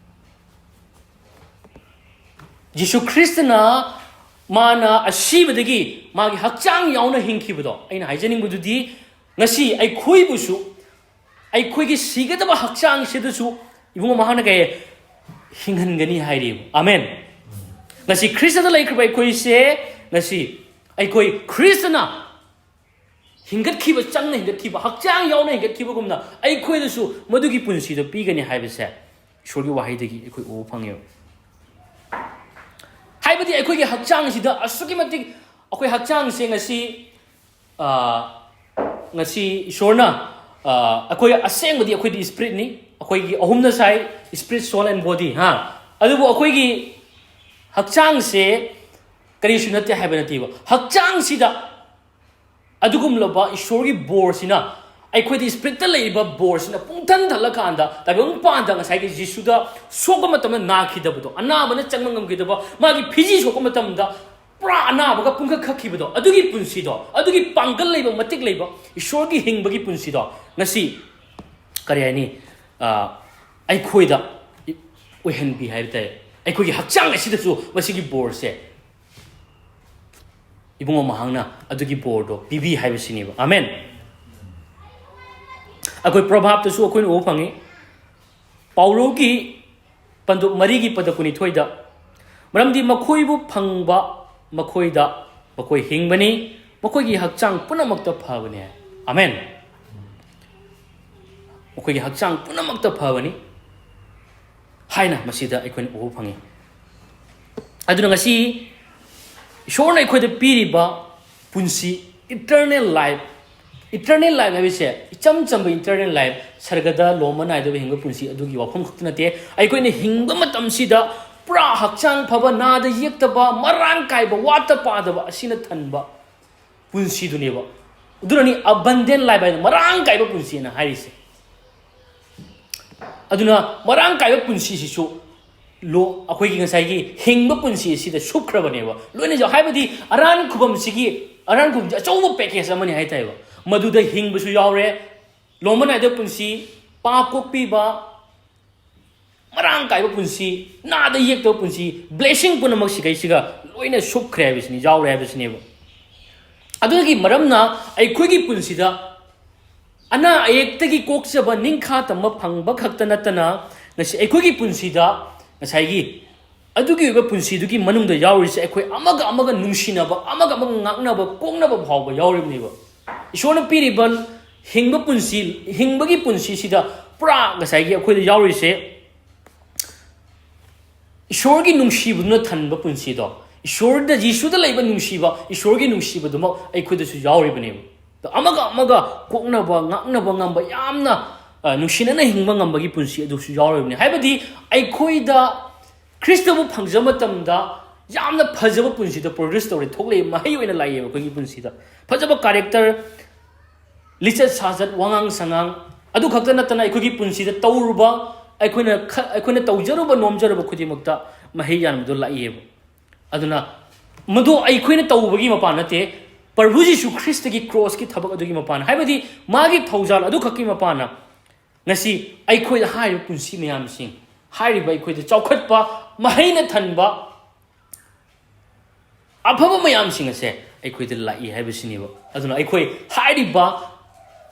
ꯖꯤꯁꯨ ꯈ꯭ꯔꯤꯁꯇꯅ ꯃꯥꯅ ꯑꯁꯤꯕꯗꯒꯤ ꯃꯥꯒꯤ ꯍꯛꯆꯥꯡ ꯌꯥꯎꯅ ꯍꯤꯡꯈꯤꯕꯗꯣ, ꯑꯩꯅ ꯍꯥꯏꯖꯅꯤꯡꯕꯗꯨꯗꯤ, ꯉꯁꯤ ꯑꯩꯈꯣꯏꯕꯨꯁꯨ, ꯑꯩꯈꯣꯏꯒꯤ ꯁꯤꯒꯗꯕ ꯍꯛꯆꯥꯡꯁꯤꯗꯁꯨ ꯏꯕꯨꯡꯉꯣ ꯃꯍꯥꯛꯅ ꯀꯩ ꯍꯤꯡꯍꯟꯒꯅꯤ ꯍꯥꯏꯔꯤꯕ꯫ ꯑꯃꯦꯟ꯫ ꯉꯁꯤ ꯈ꯭ꯔꯤꯁꯇꯗ ꯂꯩꯈ꯭ꯔꯕ ꯑꯩꯈꯣꯏꯁꯦ, ꯉꯁꯤ ꯑꯩꯈꯣꯏ ꯈ꯭ꯔꯤꯁꯇꯅ ꯍꯤꯡꯒꯠꯈꯤꯕ, ꯆꯪꯅ ꯍꯤꯡꯒꯠꯈꯤꯕ, ꯍꯛꯆꯥꯡ ꯌꯥꯎꯅ ꯍꯤꯡꯒꯠꯈꯤꯕꯒꯨꯝꯅ ꯑꯩꯈꯣꯏꯗꯁꯨ ꯃꯗꯨꯒꯤ ꯄꯨꯟꯁꯤꯗꯣ ꯄꯤꯒꯅꯤ ꯍꯥꯏꯕꯁꯦ ꯏꯁꯣꯔꯒꯤ ꯋꯥꯍꯩꯗꯒꯤ ꯑꯩꯈꯣꯏ ꯎꯕ ꯐꯪꯉꯦꯕ꯫ ꯍꯥꯏꯕꯗꯤ ꯑꯩꯈꯣꯏꯒꯤ ꯍꯛꯆꯥꯡꯁꯤꯗ ꯑꯁꯨꯛꯀꯤ ꯃꯇꯤꯛ, ꯑꯩꯈꯣꯏ ꯍꯛꯆꯥꯡꯁꯦ ꯉꯁꯤ, ꯑ, ꯉꯁꯤ ꯏꯁꯣꯔꯅ, ꯑ, ꯑꯩꯈꯣꯏ ꯑꯁꯦꯡꯕꯗꯤ ꯑꯩꯈꯣꯏꯗꯤ spiritꯅꯤ, ꯑꯩꯈꯣꯏꯒꯤ ꯑꯍꯨꯝꯅ ꯁꯥꯏ, spirit, soul and body, ꯍꯥ꯫ ꯑꯗꯨꯕꯨ ꯑꯩꯈꯣꯏꯒꯤ ꯍꯛꯆꯥꯡꯁꯦ ꯀꯔꯤꯁꯨ ꯅꯠꯇꯦ ꯍꯥꯏꯕ ꯅꯠꯇꯦꯕ꯫ ꯍꯛꯆꯥꯡꯁꯤꯗ ꯑꯗꯨꯒꯨꯝꯂꯕ ꯏꯁꯣꯔꯒꯤ ꯕꯣꯔꯁꯤꯅ, ꯑꯩꯈꯣꯏꯗꯤ spiritꯇ ꯂꯩꯔꯤꯕ ꯕꯣꯔꯁꯤꯅ ꯄꯨꯡꯊꯟ ꯊꯜꯂꯀꯥꯟꯗ, ꯇꯥꯏꯕꯪꯄꯥꯟꯗ ꯉꯁꯥꯏꯒꯤ ꯖꯤꯁꯨꯗ ꯁꯣꯛꯄ ꯃꯇꯝꯗ ꯅꯥꯈꯤꯗꯕꯗꯣ, ꯑꯅꯥꯕꯅ ꯆꯪꯕ ꯉꯝꯈꯤꯗꯕ, ꯃꯥꯒꯤ ꯐꯤꯖꯤ ꯁꯣꯛꯄ ꯃꯇꯝꯗ ꯄꯨꯔꯥ ꯑꯅꯥꯕꯒ ꯄꯨꯡꯈꯛ ꯈꯛꯈꯤꯕꯗꯣ, ꯑꯗꯨꯒꯤ ꯄꯨꯟꯁꯤꯗꯣ, ꯑꯗꯨꯒꯤ ꯄꯥꯡꯒꯜ ꯂꯩꯕ, ꯃꯇꯤꯛ ꯂꯩꯕ ꯏꯁꯣꯔꯒꯤ ꯍꯤꯡꯕꯒꯤ ꯄꯨꯟꯁꯤꯗꯣ ꯉꯁꯤ, ꯀꯔꯤ ꯍꯥꯏꯅꯤ, ꯑ, ꯑꯩꯈꯣꯏꯗ ꯑꯣꯏꯍꯟꯕꯤ ꯍꯥꯏꯕ ꯇꯥꯏ꯫ ꯑꯩꯈꯣꯏꯒꯤ ꯍꯛꯆꯥꯡ ꯑꯁꯤꯗꯁꯨ ꯃꯁꯤꯒꯤ ꯕꯣꯔꯁꯦ ꯏꯕꯨꯡꯉꯣ ꯃꯍꯥꯛꯅ ꯑꯗꯨꯒꯤ ꯕꯣꯔꯗꯣ ꯄꯤꯕꯤ ꯍꯥꯏꯕꯁꯤꯅꯦꯕ꯫ ꯑꯃꯦꯟ꯫ ꯑꯩꯈꯣꯏ ꯄ꯭ꯔꯣꯚꯥꯞꯇꯁꯨ ꯑꯩꯈꯣꯏꯅ ꯎꯕ ꯐꯪꯉꯤ, ꯄꯥꯎꯔꯧꯒꯤ ꯄꯟꯗꯨꯞ ꯃꯔꯤꯒꯤ ꯄꯗ ꯀꯨꯟꯅꯤꯊꯣꯏꯗ, "ꯃꯔꯝꯗꯤ ꯃꯈꯣꯏꯕꯨ ꯐꯪꯕ ꯃꯈꯣꯏꯗ ꯃꯈꯣꯏ ꯍꯤꯡꯕꯅꯤ, ꯃꯈꯣꯏꯒꯤ ꯍꯛꯆꯥꯡ ꯄꯨꯝꯅꯃꯛꯇ ꯐꯕꯅꯤ"꯫ ꯑꯃꯦꯟ꯫ ꯃꯈꯣꯏꯒꯤ ꯍꯛꯆꯥꯡ ꯄꯨꯝꯅꯃꯛꯇ ꯐꯕꯅꯤ ꯍꯥꯏꯅ ꯃꯁꯤꯗ ꯑꯩꯈꯣꯏꯅ ꯎꯕ ꯐꯪꯉꯤ꯫ ꯑꯗꯨꯅ ꯉꯁꯤ ꯏꯁꯣꯔꯅ ꯑꯩꯈꯣꯏꯗ ꯄꯤꯔꯤꯕ ꯄꯨꯟꯁꯤ, eternal life, eternal life ꯍꯥꯏꯕꯁꯦ ꯏꯆꯝ ꯆꯝꯕ eternal life, ꯁꯔꯒꯗ ꯂꯣꯝꯕ ꯅꯥꯏꯗꯕ ꯍꯤꯡꯕ ꯄꯨꯟꯁꯤ ꯑꯗꯨꯒꯤ ꯋꯥꯐꯝ ꯈꯛꯇ ꯅꯠꯇꯦ꯫ ꯑꯩꯈꯣꯏꯅ ꯍꯤꯡꯕ ꯃꯇꯝꯁꯤꯗ ꯄꯨꯔꯥ ꯍꯛꯆꯥꯡ ꯐꯕ, ꯅꯥꯗ ꯌꯦꯛꯇꯕ, ꯃꯔꯥꯡ ꯀꯥꯏꯕ, ꯋꯥꯠꯇ ꯄꯥꯗꯕ, ꯑꯁꯤꯅ ꯊꯟꯕ ꯄꯨꯟꯁꯤꯗꯨꯅꯦꯕ꯫ ꯑꯗꯨꯅꯅꯤ abundant life ꯍꯥꯏꯅ, ꯃꯔꯥꯡ ꯀꯥꯏꯕ ꯄꯨꯟꯁꯤꯅ ꯍꯥꯏꯔꯤꯁꯦ꯫ ꯑꯗꯨꯅ ꯃꯔꯥꯡ ꯀꯥꯏꯕ ꯄꯨꯟꯁꯤꯁꯤꯁꯨ ꯂꯣ-, ꯑꯩꯈꯣꯏꯒꯤ ꯉꯁꯥꯏꯒꯤ ꯍꯤꯡꯕ ꯄꯨꯟꯁꯤ ꯑꯁꯤꯗ ꯁꯨꯞꯈ꯭ꯔꯕꯅꯦꯕ꯫ ꯂꯣꯏꯅ ꯌꯥꯎ-, ꯍꯥꯏꯕꯗꯤ ꯑꯔꯥꯟ ꯈꯨꯕꯝꯁꯤꯒꯤ, ꯑꯔꯥꯟ ꯈꯨꯕꯝꯁꯤ ꯑꯆꯧꯕ package ꯑꯃꯅꯤ ꯍꯥꯏꯇꯥꯔꯦꯕ꯫ ꯃꯗꯨꯗ ꯍꯤꯡꯕꯁꯨ ꯌꯥꯎꯔꯦ, ꯂꯣꯝꯕ ꯅꯥꯏꯗꯕ ꯄꯨꯟꯁꯤ, ꯄꯥꯞ ꯀꯣꯛꯄꯤꯕ, ꯃꯔꯥꯡ ꯀꯥꯏꯕ ꯄꯨꯟꯁꯤ, ꯅꯥꯗ ꯌꯦꯛꯇꯕ ꯄꯨꯟꯁꯤ, blessing ꯄꯨꯝꯅꯃꯛ ꯁꯤꯈꯩꯁꯤꯒ ꯂꯣꯏꯅ ꯁꯨꯞꯈ꯭ꯔꯦ ꯍꯥꯏꯕꯁꯤꯅꯤ, ꯌꯥꯎꯔꯦ ꯍꯥꯏꯕꯁꯤꯅꯦꯕ꯫ ꯑꯗꯨꯒꯤ ꯃꯔꯝꯅ ꯑꯩꯈꯣꯏꯒꯤ ꯄꯨꯟꯁꯤꯗ ꯑꯅꯥ ꯑꯌꯦꯛꯇꯒꯤ ꯀꯣꯛꯆꯕ, ꯅꯤꯡꯈꯥ ꯇꯝꯕ ꯐꯪꯕ ꯈꯛꯇ ꯅꯠꯇꯅ, ꯉꯁꯤ ꯑꯩꯈꯣꯏꯒꯤ ꯄꯨꯟꯁꯤꯗ ꯉꯁꯥꯏꯒꯤ ꯑꯗꯨꯒꯤ ꯑꯣꯏꯕ ꯄꯨꯟꯁꯤꯗꯨꯒꯤ ꯃꯅꯨꯡꯗ ꯌꯥꯎꯔꯤꯁꯦ, ꯑꯩꯈꯣꯏ ꯑꯃꯒ ꯑꯃꯒ ꯅꯨꯡꯁꯤꯅꯕ, ꯑꯃꯒ ꯑꯃꯒ ꯉꯥꯛꯅꯕ, ꯀꯣꯛꯅꯕ ꯐꯥꯎꯕ ꯌꯥꯎꯔꯤꯕꯅꯦꯕ꯫ ꯏꯁꯣꯔꯅ ꯄꯤꯔꯤꯕ ꯍꯤꯡꯕ ꯄꯨꯟꯁꯤ, ꯍꯤꯡꯕꯒꯤ ꯄꯨꯟꯁꯤꯁꯤꯗ ꯄꯨꯔꯥ ꯉꯁꯥꯏꯒꯤ ꯑꯩꯈꯣꯏꯗ ꯌꯥꯎꯔꯤꯁꯦ ꯏꯁꯣꯔꯒꯤ ꯅꯨꯡꯁꯤꯕꯗꯨꯅ ꯊꯟꯕ ꯄꯨꯟꯁꯤꯗꯣ, ꯏꯁꯣꯔꯗ, ꯖꯤꯁꯨꯗ ꯂꯩꯕ ꯅꯨꯡꯁꯤꯕ, ꯏꯁꯣꯔꯒꯤ ꯅꯨꯡꯁꯤꯕꯗꯨꯃꯛ ꯑꯩꯈꯣꯏꯗꯁꯨ ꯌꯥꯎꯔꯤꯕꯅꯦꯕ꯫ ꯑꯗꯣ ꯑꯃꯒ ꯑꯃꯒ ꯀꯣꯛꯅꯕ, ꯉꯥꯛꯅꯕ ꯉꯝꯕ, ꯌꯥꯝꯅ, ꯑ, ꯅꯨꯡꯁꯤꯅꯅ ꯍꯤꯡꯕ ꯉꯝꯕꯒꯤ ꯄꯨꯟꯁꯤ ꯑꯗꯨꯁꯨ ꯌꯥꯎꯔꯤꯕꯅꯤ꯫ ꯍꯥꯏꯕꯗꯤ ꯑꯩꯈꯣꯏꯗ ꯈ꯭ꯔꯤꯁꯇꯕꯨ ꯐꯪꯖꯕ ꯃꯇꯝꯗ ꯌꯥꯝꯅ ꯐꯖꯕ ꯄꯨꯟꯁꯤꯗ produce ꯇꯧꯔꯦ, ꯊꯣꯛꯂꯛꯑꯦ, ꯃꯍꯩ ꯑꯣꯏꯅ ꯂꯥꯛꯑꯦꯕ ꯑꯩꯈꯣꯏꯒꯤ ꯄꯨꯟꯁꯤꯗ꯫ ꯐꯖꯕ character, ꯂꯤꯆꯠ ꯁꯥꯖꯠ, ꯋꯥꯉꯥꯡ ꯁꯉꯥꯡ, ꯑꯗꯨ ꯈꯛꯇ ꯅꯠꯇꯅ ꯑꯩꯈꯣꯏꯒꯤ ꯄꯨꯟꯁꯤꯗ ꯇꯧꯔꯨꯕ, ꯑꯩꯈꯣꯏꯅ ꯈ-, ꯑꯩꯈꯣꯏꯅ ꯇꯧꯖꯔꯨꯕ ꯅꯣꯝꯖꯔꯨꯕ ꯈꯨꯗꯤꯡꯃꯛꯇ ꯃꯍꯩ ꯌꯥꯟꯕꯗꯣ ꯂꯥꯛꯏꯑꯕ꯫ ꯑꯗꯨꯅ ꯃꯗꯨ ꯑꯩꯈꯣꯏꯅ ꯇꯧꯕꯒꯤ ꯃꯄꯥꯟ ꯅꯠꯇꯦ, ꯄ꯭ꯔꯚꯨ ꯖꯤꯁꯨ ꯈ꯭ꯔꯤꯁꯇꯒꯤ ꯀ꯭ꯔꯣꯁꯀꯤ ꯊꯕꯛ ꯑꯗꯨꯒꯤ ꯃꯄꯥꯟ, ꯍꯥꯏꯕꯗꯤ ꯃꯥꯒꯤ ꯊꯧꯖꯥꯜ ꯑꯗꯨꯈꯛꯀꯤ ꯃꯄꯥꯟꯅ ꯉꯁꯤ ꯑꯩꯈꯣꯏꯗ ꯍꯥꯏꯔꯤꯕ ꯄꯨꯟꯁꯤ ꯃꯌꯥꯝꯁꯤꯡ, ꯍꯥꯏꯔꯤꯕ ꯑꯩꯈꯣꯏꯗ ꯆꯥꯎꯈꯠꯄ, ꯃꯍꯩꯅ ꯊꯟꯕ, ꯑꯐꯕ ꯃꯌꯥꯝꯁꯤꯡ ꯑꯁꯦ ꯑꯩꯈꯣꯏꯗ ꯂꯥꯛꯏ ꯍꯥꯏꯕꯁꯤꯅꯦꯕ꯫ ꯑꯗꯨꯅ ꯑꯩꯈꯣꯏ ꯍꯥꯏꯔꯤꯕ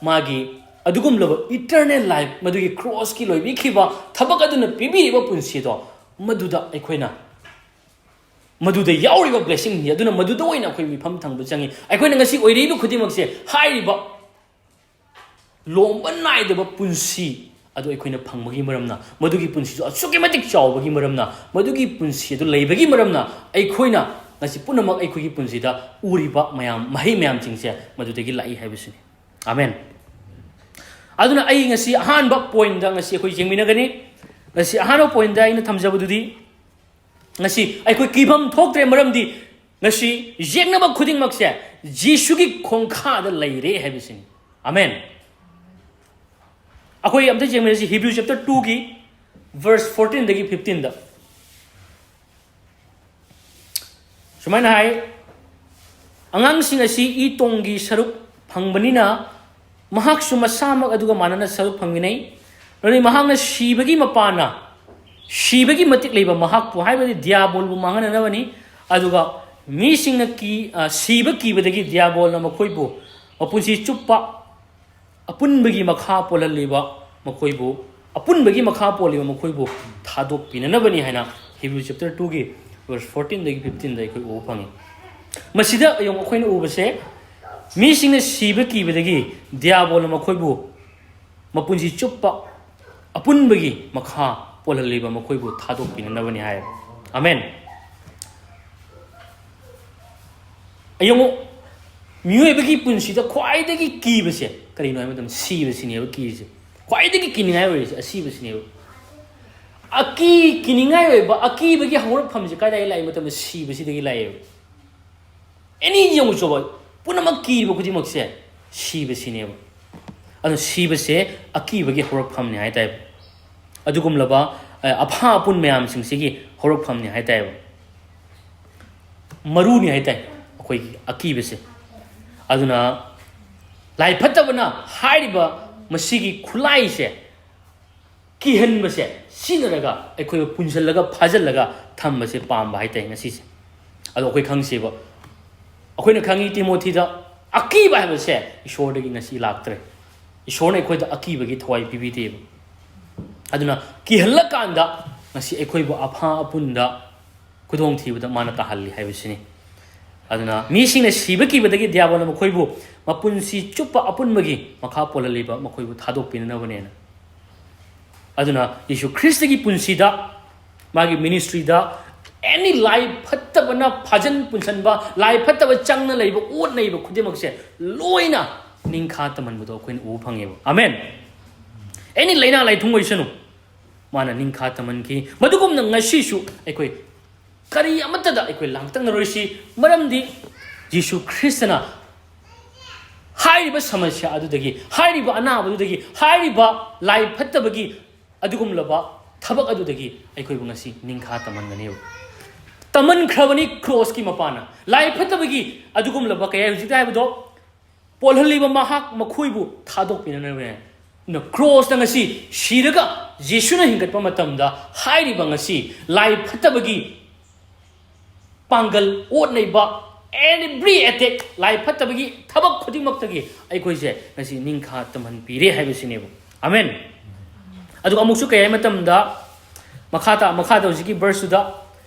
ꯃꯥꯒꯤ ꯑꯗꯨꯒꯨꯝꯂꯕ eternal life, ꯃꯗꯨꯒꯤ ꯀ꯭ꯔꯣꯁꯀꯤ ꯂꯣꯏꯕꯤꯈꯤꯕ ꯊꯕꯛ ꯑꯗꯨꯅ ꯄꯤꯕꯤꯔꯤꯕ ꯄꯨꯟꯁꯤꯗꯣ, ꯃꯗꯨꯗ ꯑꯩꯈꯣꯏꯅ, ꯃꯗꯨꯗ ꯌꯥꯎꯔꯤꯕ blessingꯅꯤ꯫ ꯑꯗꯨꯅ ꯃꯗꯨꯗ ꯑꯣꯏꯅ ꯑꯩꯈꯣꯏ ꯃꯤꯐꯝ ꯊꯝꯕ ꯆꯪꯉꯤ꯫ ꯑꯩꯈꯣꯏꯅ ꯉꯁꯤ ꯑꯣꯏꯔꯛꯏꯕ ꯈꯨꯗꯤꯡꯃꯛꯁꯦ ꯍꯥꯏꯔꯤꯕ ꯂꯣꯝꯕ ꯅꯥꯏꯗꯕ ꯄꯨꯟꯁꯤ ꯑꯗꯨ ꯑꯩꯈꯣꯏꯅ ꯐꯪꯕꯒꯤ ꯃꯔꯝꯅ, ꯃꯗꯨꯒꯤ ꯄꯨꯟꯁꯤꯁꯨ ꯑꯁꯨꯛꯀꯤ ꯃꯇꯤꯛ ꯆꯥꯎꯕꯒꯤ ꯃꯔꯝꯅ, ꯃꯗꯨꯒꯤ ꯄꯨꯟꯁꯤ ꯑꯗꯨ ꯂꯩꯕꯒꯤ ꯃꯔꯝꯅ ꯑꯩꯈꯣꯏꯅ ꯉꯁꯤ ꯄꯨꯝꯅꯃꯛ ꯑꯩꯈꯣꯏꯒꯤ ꯄꯨꯟꯁꯤꯗ ꯎꯔꯤꯕ ꯃꯌꯥꯝ, ꯃꯍꯩ ꯃꯌꯥꯝꯁꯤꯡꯁꯦ ꯃꯗꯨꯗꯒꯤ ꯂꯥꯛꯏ ꯍꯥꯏꯕꯁꯤꯅꯤ꯫ ꯑꯃꯦꯟ꯫ ꯑꯗꯨꯅ ꯑꯩ ꯉꯁꯤ ꯑꯍꯥꯟꯕ pointꯇ ꯉꯁꯤ ꯑꯩꯈꯣꯏ ꯌꯦꯡꯃꯤꯟꯅꯒꯅꯤ꯫ ꯉꯁꯤ ꯑꯍꯥꯟꯕ pointꯇ ꯑꯩꯅ ꯊꯝꯖꯕꯗꯨꯗꯤ, ꯉꯁꯤ ꯑꯩꯈꯣꯏ ꯀꯤꯐꯝ ꯊꯣꯛꯇ꯭ꯔꯦ, ꯃꯔꯝꯗꯤ ꯉꯁꯤ ꯌꯦꯛꯅꯕ ꯈꯨꯗꯤꯡꯃꯛꯁꯦ ꯖꯤꯁꯨꯒꯤ ꯈꯣꯡꯈꯥꯗ ꯂꯩꯔꯦ ꯍꯥꯏꯕꯁꯤꯅꯤ꯫ ꯑꯃꯦꯟ꯫ ꯑꯩꯈꯣꯏ ꯑꯝꯇ ꯌꯦꯡꯃꯤꯟꯅꯁꯤ, Hebrew chapter twoꯒꯤ verse fourteenꯗꯒꯤ fifteenꯗ ꯁꯨꯃꯥꯏꯅ ꯍꯥꯏ, "ꯑꯉꯥꯡꯁꯤꯡ ꯑꯁꯤ ꯏ ꯇꯣꯡꯒꯤ ꯁꯔꯨꯛ ꯐꯪꯕꯅꯤꯅ ꯃꯍꯥꯛꯁꯨ ꯃꯁꯥꯃꯛ ꯑꯗꯨꯒ ꯃꯥꯟꯅꯅ ꯁꯔꯨꯛ ꯐꯪꯃꯤꯟꯅꯩ꯫ ꯑꯗꯨꯅ ꯃꯍꯥꯛꯅ ꯁꯤꯕꯒꯤ ꯃꯄꯥꯟꯅ, ꯁꯤꯕꯒꯤ ꯃꯇꯤꯛ ꯂꯩꯕ ꯃꯍꯥꯛꯄꯨ", ꯍꯥꯏꯕꯗꯤ ꯗꯤꯌꯥꯕꯣꯜꯕꯨ ꯃꯥꯡꯍꯟꯅꯅꯕꯅꯤ꯫ ꯑꯗꯨꯒ ꯃꯤꯁꯤꯡꯅ ꯀꯤ-, ꯑ, ꯁꯤꯕ ꯀꯤꯕꯗꯒꯤ ꯗꯤꯌꯥꯕꯣꯜꯅ ꯃꯈꯣꯏꯕꯨ ꯃꯄꯨꯟꯁꯤ ꯆꯨꯞꯄ ꯑꯄꯨꯟꯕꯒꯤ ꯃꯈꯥ ꯄꯣꯜꯍꯜꯂꯤꯕ ꯃꯈꯣꯏꯕꯨ, ꯑꯄꯨꯟꯕꯒꯤ ꯃꯈꯥ ꯄꯣꯜꯂꯤꯕ ꯃꯈꯣꯏꯕꯨ ꯊꯥꯗꯣꯛꯄꯤꯅꯅꯕꯅꯤ ꯍꯥꯏꯅ Hebrew chapter twoꯒꯤ verse fourteenꯗꯒꯤ fifteenꯗ ꯑꯩꯈꯣꯏ ꯎꯕ ꯐꯪꯉꯤ꯫ ꯃꯁꯤꯗ ꯌꯦꯡꯉꯨ, ꯑꯩꯈꯣꯏꯅ ꯎꯕꯁꯦ ꯃꯤꯁꯤꯡꯅ ꯁꯤꯕ ꯀꯤꯕꯗꯒꯤ ꯗꯤꯌꯥꯕꯣꯜꯅ ꯃꯈꯣꯏꯕꯨ ꯃꯄꯨꯟꯁꯤ ꯆꯨꯞꯄ ꯑꯄꯨꯟꯕꯒꯤ ꯃꯈꯥ ꯄꯣꯜꯍꯜꯂꯤꯕ ꯃꯈꯣꯏꯕꯨ ꯊꯥꯗꯣꯛꯄꯤꯅꯅꯕꯅꯤ ꯍꯥꯏ꯫ ꯑꯃꯦꯟ꯫ ꯌꯦꯡꯉꯨ, ꯃꯤꯑꯣꯏꯕꯒꯤ ꯄꯨꯟꯁꯤꯗ ꯈ꯭ꯋꯥꯏꯗꯒꯤ ꯀꯤꯕꯁꯦ ꯀꯔꯤꯅꯣ ꯍꯥꯏꯕ ꯃꯇꯝꯗ ꯁꯤꯕꯁꯤꯅꯦꯕ ꯀꯤꯔꯤꯁꯦ꯫ ꯈ꯭ꯋꯥꯏꯗꯒꯤ ꯀꯤꯅꯤꯡꯉꯥꯏ ꯑꯣꯏꯔꯤꯁꯦ ꯑꯁꯤꯕꯁꯤꯅꯦꯕ꯫ ꯑꯀꯤ ꯀꯤꯅꯤꯡꯉꯥꯏ ꯑꯣꯏꯕ ꯑꯀꯤꯕꯒꯤ ꯍꯧꯔꯛꯐꯝꯁꯦ ꯀꯗꯥꯏꯗꯒꯤ ꯂꯥꯛꯏ ꯃꯇꯝꯗ ꯁꯤꯕꯁꯤꯗꯒꯤ ꯂꯥꯛꯑꯦꯕ꯫ ꯑꯦꯅꯤ ꯌꯦꯡꯉꯨ ꯆꯣꯕ, ꯄꯨꯝꯅꯃꯛ ꯀꯤꯕ ꯈꯨꯗꯤꯡꯃꯛꯁꯦ ꯁꯤꯕꯁꯤꯅꯦꯕ꯫ ꯑꯗꯣ ꯁꯤꯕꯁꯦ ꯑꯀꯤꯕꯒꯤ ꯍꯧꯔꯛꯐꯝꯅꯦ ꯍꯥꯏꯇꯥꯔꯦ꯫ ꯑꯗꯨꯒꯨꯝꯂꯕ ꯑ, ꯑꯐꯥ ꯑꯄꯨꯟ ꯃꯌꯥꯝꯁꯤꯡꯁꯤꯒꯤ ꯍꯧꯔꯛꯐꯝꯅꯦ ꯍꯥꯏꯇꯥꯔꯦꯕ꯫ ꯃꯔꯨꯅꯤ ꯍꯥꯏꯇꯥꯔꯦ ꯑꯩꯈꯣꯏꯒꯤ ꯑꯀꯤꯕꯁꯦ꯫ ꯑꯗꯨꯅ ꯂꯥꯏ ꯐꯠꯇꯕꯅ ꯍꯥꯏꯔꯤꯕ ꯃꯁꯤꯒꯤ ꯈꯨꯠꯂꯥꯏꯁꯦ ꯀꯤꯍꯟꯕꯁꯦ ꯁꯤꯖꯤꯟꯅꯔꯒ ꯑꯩꯈꯣꯏꯕꯨ ꯄꯨꯟꯁꯤꯜꯂꯒ ꯐꯥꯖꯤꯜꯂꯒ ꯊꯝꯕꯁꯦ ꯄꯥꯝꯕ ꯍꯥꯏꯇꯥꯔꯦ ꯉꯁꯤꯁꯦ꯫ ꯑꯗꯣ ꯑꯩꯈꯣꯏ ꯈꯪꯁꯦꯕ, ꯑꯩꯈꯣꯏꯅ ꯈꯪꯉꯤ ꯇꯤꯃꯣꯊꯤꯗ ꯑꯀꯤꯕ ꯍꯥꯏꯕꯁꯦ ꯏꯁꯣꯔꯗꯒꯤ ꯉꯁꯤ ꯂꯥꯛꯇ꯭ꯔꯦ꯫ ꯏꯁꯣꯔꯅ ꯑꯩꯈꯣꯏꯗ ꯑꯀꯤꯕꯒꯤ ꯊꯋꯥꯏ ꯄꯤꯕꯤꯗꯦꯕ꯫ ꯑꯗꯨꯅ ꯀꯤꯍꯜꯂꯀꯥꯟꯗ ꯉꯁꯤ ꯑꯩꯈꯣꯏꯕꯨ ꯑꯐꯥ ꯑꯄꯨꯟꯗ ꯈꯨꯗꯣꯡꯊꯤꯕꯗ ꯃꯥꯅ ꯇꯥꯍꯜꯂꯤ ꯍꯥꯏꯕꯁꯤꯅꯤ꯫ ꯑꯗꯨꯅ ꯃꯤꯁꯤꯡꯅ ꯁꯤꯕ ꯀꯤꯕꯗꯒꯤ ꯗꯤꯌꯥꯕꯣꯜꯅ ꯃꯈꯣꯏꯕꯨ ꯃꯄꯨꯟꯁꯤ ꯆꯨꯞꯄ ꯑꯄꯨꯟꯕꯒꯤ ꯃꯈꯥ ꯄꯣꯜꯍꯜꯂꯤꯕ ꯃꯈꯣꯏꯕꯨ ꯊꯥꯗꯣꯛꯄꯤꯅꯅꯕꯅꯦꯅ꯫ ꯑꯗꯨꯅ ꯌꯤꯁꯨ ꯈ꯭ꯔꯤꯁꯇꯒꯤ ꯄꯨꯟꯁꯤꯗ, ꯃꯥꯒꯤ ꯃꯤꯅꯤꯁꯇ꯭ꯔꯤꯗ ꯑꯦꯅꯤ ꯂꯥꯏ ꯐꯠꯇꯕꯅ ꯐꯥꯖꯟ ꯄꯨꯟꯁꯟꯕ, ꯂꯥꯏ ꯐꯠꯇꯕ ꯆꯪꯅ ꯂꯩꯕ, ꯑꯣꯠꯅꯩꯕ ꯈꯨꯗꯤꯡꯃꯛꯁꯦ ꯂꯣꯏꯅ ꯅꯤꯡꯈꯥ ꯇꯝꯍꯟꯕꯗꯣ ꯑꯩꯈꯣꯏꯅ ꯎꯕ ꯐꯪꯉꯦꯕ꯫ ꯑꯃꯦꯟ꯫ ꯑꯦꯅꯤ ꯂꯥꯏꯅꯥ ꯂꯥꯏꯊꯨꯡ ꯑꯣꯏꯁꯅꯨ, ꯃꯥꯅ ꯅꯤꯡꯈꯥ ꯇꯝꯍꯟꯈꯤ꯫ ꯃꯗꯨꯒꯨꯝꯅ ꯉꯁꯤꯁꯨ ꯑꯩꯈꯣꯏ ꯀꯔꯤ ꯑꯃꯠꯇꯗ ꯑꯩꯈꯣꯏ ꯂꯥꯡꯇꯛꯅꯔꯣꯏꯁꯤ, ꯃꯔꯝꯗꯤ ꯌꯤꯁꯨ ꯈ꯭ꯔꯤꯁꯇꯅ ꯍꯥꯏꯔꯤꯕ ꯁꯃꯁ꯭ꯌꯥ ꯑꯗꯨꯗꯒꯤ, ꯍꯥꯏꯔꯤꯕ ꯑꯅꯥꯕꯗꯨꯗꯒꯤ, ꯍꯥꯏꯔꯤꯕ ꯂꯥꯏ ꯐꯠꯇꯕꯒꯤ ꯑꯗꯨꯒꯨꯝꯂꯕ ꯊꯕꯛ ꯑꯗꯨꯗꯒꯤ ꯑꯩꯈꯣꯏꯕꯨ ꯉꯁꯤ ꯅꯤꯡꯈꯥ ꯇꯝꯍꯟꯒꯅꯦꯕ꯫ ꯇꯝꯍꯟꯈ꯭ꯔꯕꯅꯤ ꯀ꯭ꯔꯣꯁꯀꯤ ꯃꯄꯥꯟꯅ꯫ ꯂꯥꯏ ꯐꯠꯇꯕꯒꯤ ꯑꯗꯨꯒꯨꯝꯂꯕ ꯀꯌꯥ ꯍꯧꯖꯤꯛꯇ ꯍꯥꯏꯕꯗꯣ ꯄꯣꯜꯍꯜꯂꯤꯕ ꯃꯍꯥꯛ ꯃꯈꯣꯏꯕꯨ ꯊꯥꯗꯣꯛꯄꯤꯅꯅꯕꯅꯦ꯫ ꯑꯗꯨꯅ ꯀ꯭ꯔꯣꯁꯇ ꯉꯁꯤ ꯁꯤꯔꯒ ꯌꯤꯁꯨꯅ ꯍꯤꯡꯒꯠꯄ ꯃꯇꯝꯗ ꯍꯥꯏꯔꯤꯕ ꯉꯁꯤ ꯂꯥꯏ ꯐꯠꯇꯕꯒꯤ ꯄꯥꯡꯒꯜ, ꯑꯣꯠꯅꯩꯕ, every attack, ꯂꯥꯏ ꯐꯠꯇꯕꯒꯤ ꯊꯕꯛ ꯈꯨꯗꯤꯡꯃꯛꯇꯒꯤ ꯑꯩꯈꯣꯏꯁꯦ ꯉꯁꯤ ꯅꯤꯡꯈꯥ ꯇꯝꯍꯟꯕꯤꯔꯦ ꯍꯥꯏꯕꯁꯤꯅꯦꯕ꯫ ꯑꯃꯦꯟ꯫ ꯑꯗꯨꯒ ꯑꯃꯨꯛꯁꯨ ꯀꯩ ꯍꯥꯏ ꯃꯇꯝꯗ, ꯃꯈꯥ ꯇꯥ-, ꯃꯈꯥꯗ ꯍꯧꯖꯤꯛꯀꯤ ꯚꯔꯁꯇꯨꯗ,